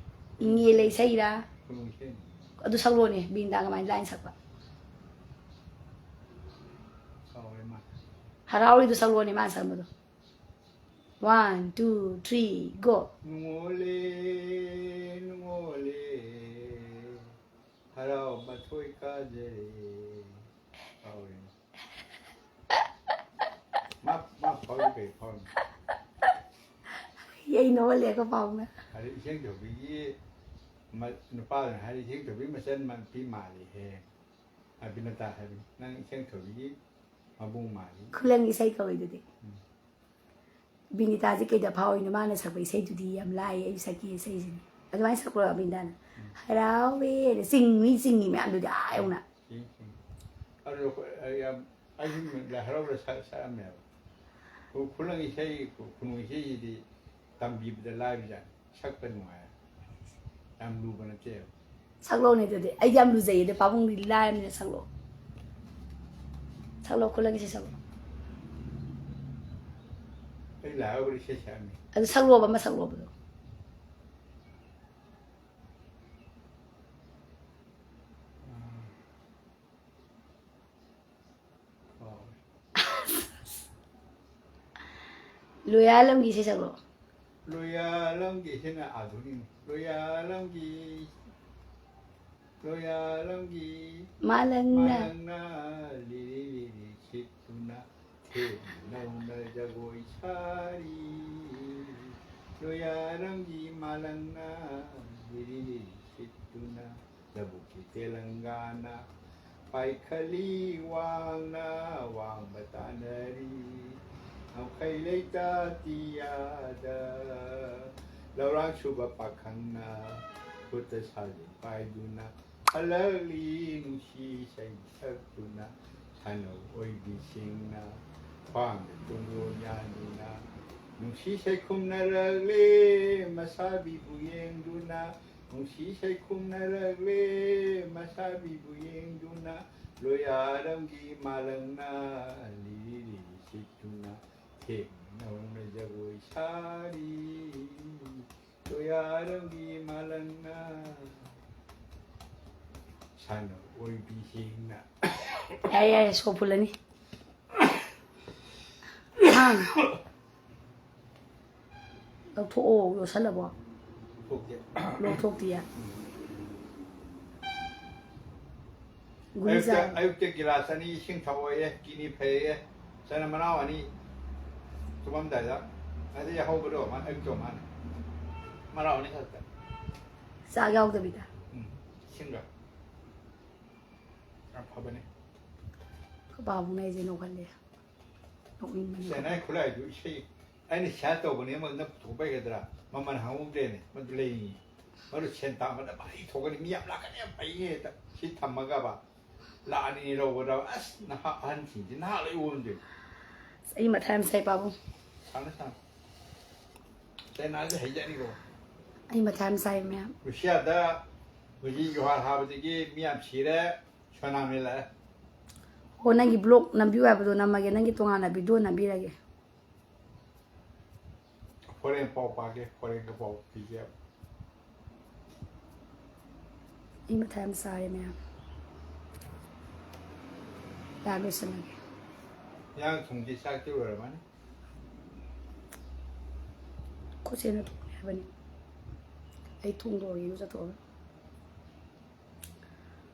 ꯏꯪꯉꯦꯜꯂ ꯏꯁꯩꯔꯥ? ꯈꯨꯅꯨꯡ ꯏꯁꯩꯅꯤ꯫ ꯑꯗꯨ ꯁꯛꯂꯣꯅꯦ, ꯕꯤꯅꯤꯇꯥ ꯀꯃꯥꯏꯅ ꯂꯥꯏꯟ ꯁꯛꯄ? ꯀꯥꯎꯔꯦ ꯃꯥ꯫ ꯍꯔꯥꯎꯔꯤꯗꯨ ꯁꯛꯂꯣꯅꯦ, ꯃꯥꯅ ꯁꯛꯂꯝꯕꯗꯣ꯫ One, two, three, go. ꯅꯨꯡꯉꯣꯜꯂꯦ, ꯅꯨꯡꯉꯣꯜꯂꯦ, ꯍꯔꯥꯎ ꯃꯊꯣꯏ ꯀꯥꯖꯔꯦ꯫ ꯀꯥꯎꯔꯦ꯫ ꯃꯥ, ꯃꯥ ꯐꯥꯎꯔꯤ ꯀꯩ ꯐꯥꯎꯔꯤ? ꯌꯩ ꯅꯣꯛꯍꯜꯂꯦꯀꯣ ꯄꯥꯎꯅ꯫ ꯑꯗꯩ ꯏꯁꯦꯡꯊꯧꯕꯤꯒꯤ ꯃ-, ꯅꯨꯄꯥꯗꯨꯅ ꯍꯥꯏꯔꯤ, "ꯏꯁꯦꯡꯊꯧꯕꯤ ꯃꯆꯟ ꯃ-, ꯅꯨꯄꯤ ꯃꯥꯜꯂꯤꯍꯦ"꯫ ꯑ, ꯕꯤꯅꯤꯇꯥ ꯍꯥꯏꯕꯅꯤ, "ꯅꯪ ꯏꯁꯦꯡꯊꯧꯕꯤꯒꯤ ꯃꯕꯨꯡ ꯃꯥꯜꯂꯤ"꯫ ꯈꯨꯂꯪ ꯏꯁꯩ ꯀꯧꯏꯗꯨꯗꯤ꯫ ꯎꯝ꯫ ꯕꯤꯅꯤꯇꯥꯁꯦ ꯀꯩꯗ ꯐꯥꯎꯔꯤꯅꯣ? ꯃꯥꯅ ꯁꯛꯄ ꯏꯁꯩꯗꯨꯗꯤ ꯌꯥꯝ ꯂꯥꯏꯌꯦ, ꯑꯩ ꯁꯛꯀꯦ ꯏꯁꯩꯁꯤꯅꯤ꯫ ꯑꯗꯨꯃꯥꯏꯅ ꯁꯛꯄ꯭ꯔꯣ ꯕꯤꯅꯤꯇꯥꯅ? ꯍꯔꯥꯎꯋꯦ꯫ ꯆꯤꯡ, ꯃꯤ ꯆꯤꯡꯉꯤ ꯃꯌꯥꯝꯗꯨꯗꯤ ꯑꯥ ꯌꯧꯅ꯫ ꯆꯤꯡ, ꯆꯤꯡ꯫ ꯑꯗꯣ ꯑꯩꯈꯣꯏ, ꯑꯩ ꯌꯥꯝ, ꯑꯩ ꯁꯨꯝ ꯂꯥꯏ ꯍꯔꯥꯎꯕꯗ ꯁꯛ-, ꯁꯛꯑꯝꯃꯦꯕ꯫ ꯈꯨ-, ꯈꯨꯂꯪ ꯏꯁꯩ, ꯈꯨ-, ꯈꯨꯅꯨꯡ ꯏꯁꯩꯁꯤꯗꯤ ꯇꯝꯕꯤꯕꯗ ꯂꯥꯏꯕꯖꯥꯠꯅꯤ꯫ ꯁꯛꯄ ꯅꯨꯡꯉꯥꯏ꯫ ꯌꯥꯝ ꯂꯨꯕ ꯅꯠꯇꯦꯕ꯫ ꯁꯛꯂꯛꯑꯣꯅꯦ ꯑꯗꯨꯗꯤ꯫ ꯑꯩꯗꯤ ꯌꯥꯝ ꯂꯨꯖꯩꯌꯦ ꯑꯗꯣ, ꯄꯥꯕꯨꯡꯗꯤ ꯂꯥꯏꯔꯕꯅꯤꯅ ꯁꯛꯂꯛꯑꯣ꯫ ꯁꯛꯂꯛꯑꯣ, ꯈꯨꯂꯪ ꯏꯁꯩ ꯁꯛꯂꯛꯑꯣ꯫ ꯑꯩ ꯂꯥꯏ ꯍꯔꯥꯎꯕꯗ ꯏꯁꯩ ꯁꯛꯑꯝꯃꯤ꯫ ꯑꯗꯨ ꯁꯛꯂꯛꯑꯣꯕ, ꯑꯃ ꯁꯛꯂꯛꯑꯣꯕꯗꯣ꯫ ꯂꯣꯌꯥꯂꯝꯒꯤ ꯏꯁꯩ ꯁꯛꯂꯣ꯫ ꯂꯣꯌꯥꯂꯝꯒꯤ ꯁꯤꯅ ꯑꯥꯙꯨꯅꯤꯛꯅꯤ꯫ ꯂꯣꯌꯥꯂꯝꯒꯤ ꯂꯣꯌꯥꯂꯝꯒꯤ ꯃꯥꯂꯪꯅ ꯃꯥꯂꯪꯅ ꯂꯤꯔꯤ ꯂꯤꯔꯤ ꯁꯤꯠꯇꯨꯅ ꯊꯦꯡꯅꯧꯅ ꯖꯒꯣꯏ ꯁꯥꯔꯤ꯫ ꯂꯣꯌꯥꯂꯝꯒꯤ ꯃꯥꯂꯪꯅ ꯂꯤꯔꯤ ꯂꯤꯔꯤ ꯁꯤꯠꯇꯨꯅ ꯂꯧꯕꯨꯛꯀꯤ ꯇꯦꯂꯪꯒꯥꯅ ꯄꯥꯏꯈꯠꯂꯤ ꯋꯥꯡꯅ ꯋꯥꯡꯕ ꯇꯥꯅꯔꯤ꯫ ꯉꯝꯈꯩ ꯂꯩꯇꯥ ꯇꯤꯌꯥꯗ ꯂꯧꯔꯥꯡ ꯁꯨꯕ ꯄꯥꯈꯪꯅ ꯈꯨꯠꯇ ꯁꯥꯖꯦꯜ ꯄꯥꯏꯗꯨꯅ ꯍꯜꯂꯛꯂꯤ ꯅꯨꯡꯁꯤ ꯏꯁꯩ ꯁꯛꯇꯨꯅ ꯁꯥꯟꯅꯧ ꯑꯣꯏꯕꯤꯁꯤꯡꯅ ꯈ꯭ꯋꯥꯡꯗ ꯇꯨꯡꯒꯣꯟ ꯌꯥꯟꯗꯨꯅ ꯅꯨꯡꯁꯤ ꯏꯁꯩ ꯈꯨꯝꯅꯔꯛꯂꯦ ꯃꯁꯥꯕꯤꯕꯨ ꯌꯦꯡꯗꯨꯅ ꯅꯨꯡꯁꯤ ꯏꯁꯩ ꯈꯨꯝꯅꯔꯛꯂꯦ ꯃꯁꯥꯕꯤꯕꯨ ꯌꯦꯡꯗꯨꯅ ꯂꯣꯌꯥꯔꯝꯒꯤ ꯃꯥꯂꯪꯅ ꯂꯤꯔꯤ ꯂꯤꯔꯤ ꯁꯤꯠꯇꯨꯅ ꯊꯦꯡꯅꯧꯅ ꯖꯒꯣꯏ ꯁꯥꯔꯤ꯫ ꯂꯣꯌꯥꯔꯝꯒꯤ ꯃꯥꯂꯪꯅ ꯁꯥꯟꯅ ꯑꯣꯏꯕꯤꯁꯤꯡꯅ ꯌꯥꯔꯦ ꯌꯥꯔꯦ ꯁꯣ ꯐꯨꯜꯂꯅꯤ꯫ ꯂꯧꯊꯣꯛꯑꯣ ꯌꯣꯠꯁꯜꯂꯕꯣ? ꯊꯣꯛꯇꯦ꯫ ꯂꯧꯊꯣꯛꯇꯤꯌꯦ꯫ ꯒꯨꯂꯤ ꯑꯌꯨꯛꯇ ꯆꯥꯔꯕꯣ? ꯑꯌꯨꯛꯇ ꯒꯤꯂꯥꯁ ꯑꯅꯤ ꯏꯁꯤꯡ ꯊꯛꯑꯣꯌꯦ ꯀꯤꯗꯅꯤ ꯐꯩꯌꯦ꯫ ꯆꯅꯝ ꯃꯅꯥꯎ ꯑꯅꯤ ꯇꯨꯝꯃꯝꯗꯥꯏꯗ ꯑꯗꯩ ꯌꯥꯍꯧꯕꯗꯣ ꯃꯥ ꯑꯌꯨꯛꯇꯣ ꯃꯥꯅ ꯃꯅꯥꯎ ꯑꯅꯤ ꯈꯛꯇ꯫ ꯆꯥꯛ ꯌꯥꯎꯗꯕꯤꯗ꯫ ꯎꯝ꯫ ꯏꯁꯤꯡꯒ ꯌꯥꯝ ꯐꯕꯅꯦ꯫ ꯑꯩꯈꯣꯏ ꯄꯥꯕꯨꯡꯅ ꯑꯩꯁꯦ ꯅꯣꯛꯍꯜꯂꯦ꯫ ꯅꯣꯛꯅꯤꯡꯕꯅꯦ꯫ ꯁꯦꯅꯥꯏ ꯈꯨꯠꯂꯥꯏꯗꯨ ꯏꯁꯩ ꯑꯩꯅ ꯁꯤꯌꯥꯔ ꯇꯧꯕꯅꯦ ꯑꯃꯗꯨꯅ ꯄꯨꯊꯣꯛꯄ ꯍꯩꯒꯗ꯭ꯔꯥ? ꯃꯃꯜ ꯍꯪꯍꯧꯗ꯭ꯔꯦꯅꯦ꯫ ꯃꯗꯨ ꯂꯩꯅꯤ꯫ ꯃꯗꯨ ꯁꯦꯟ ꯇꯥꯟꯕꯗ ꯃꯍꯩ ꯊꯣꯛꯀꯅꯤ꯫ ꯃꯤ ꯌꯥꯝ ꯂꯥꯛꯀꯅꯤ ꯌꯥꯝ ꯐꯩꯅꯦ ꯍꯦꯛꯇ꯫ ꯁꯤ ꯊꯝꯃꯒꯕ ꯂꯥꯛ ꯑꯅꯤ ꯂꯧꯒꯗꯕ꯫ ꯑꯁ ꯅꯍꯥ ꯑꯍꯟꯁꯤꯡꯁꯤ ꯅꯍꯥ ꯂꯣꯏ ꯑꯣꯟꯗꯣꯏꯅꯤ꯫ ꯑꯁ, ꯑꯩ ꯃꯊꯥ ꯌꯥꯝ ꯁꯥꯏ ꯄꯥꯕꯨꯡ꯫ ꯁꯥꯅ ꯁꯥꯅ꯫ ꯆꯥꯏꯅꯥꯁꯦ ꯍꯩꯖꯅꯤꯀꯣ꯫ ꯑꯩ ꯃꯊꯥ ꯌꯥꯝ ꯁꯥꯏ ꯃꯌꯥꯝ꯫ ꯔꯨꯁꯤꯌꯥꯗ ꯍꯧꯖꯤꯛ ꯖꯨꯍꯥꯔ ꯍꯥꯕꯗꯒꯤ ꯃꯤ ꯌꯥꯝ ꯁꯤꯔꯦ꯫ ꯁꯨꯅꯥꯃꯤ ꯂꯥꯛꯑꯦ꯫ ꯍꯣ, ꯅꯪꯒꯤ ꯕ꯭ꯂꯣꯛ ꯅꯝꯕꯤꯌꯨ ꯍꯥꯏꯕꯗꯣ ꯅꯝꯃꯒꯦ, ꯅꯪꯒꯤ ꯇꯣꯉꯥꯟꯅ ꯚꯤꯗꯤꯑꯣ ꯅꯝꯕꯤꯔꯒꯦ꯫ ꯐꯣꯔꯦꯟ ꯄꯥꯎ ꯄꯥꯒꯦ, ꯐꯣꯔꯦꯟꯒ ꯄꯥꯎ ꯄꯤꯒꯦ꯫ ꯑꯩ ꯃꯊꯥ ꯌꯥꯝ ꯁꯥꯔꯦ ꯃꯌꯥꯝ꯫ ꯌꯥ ꯂꯣꯏꯁꯜꯂꯒꯦ꯫ ꯏꯟꯖꯥꯡ ꯊꯨꯝꯗꯤ ꯆꯥꯛꯇꯤ ꯂꯣꯏꯔꯝꯃꯅꯤ꯫ ꯑꯩꯈꯣꯏ ꯆꯦꯅ ꯊꯣꯡꯉꯦ ꯍꯥꯏꯕꯅꯤ꯫ ꯑꯩ ꯊꯣꯡꯗꯣꯛꯑꯒꯦ ꯏꯔꯨꯖꯊꯣꯛꯑꯒ꯫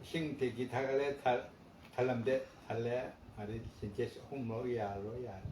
ꯏꯁꯤꯡ ꯇꯦꯡꯀꯤ ꯊꯥꯒꯠꯂꯦ, ꯊꯜꯂꯝꯗꯦ, ꯊꯜꯂꯦ꯫ ꯑꯗꯩ ꯁꯤꯟꯇꯦꯛꯁ ꯑꯍꯨꯝ ꯂꯧ ꯌꯥꯔꯣꯏ, ꯌꯥꯔꯦ꯫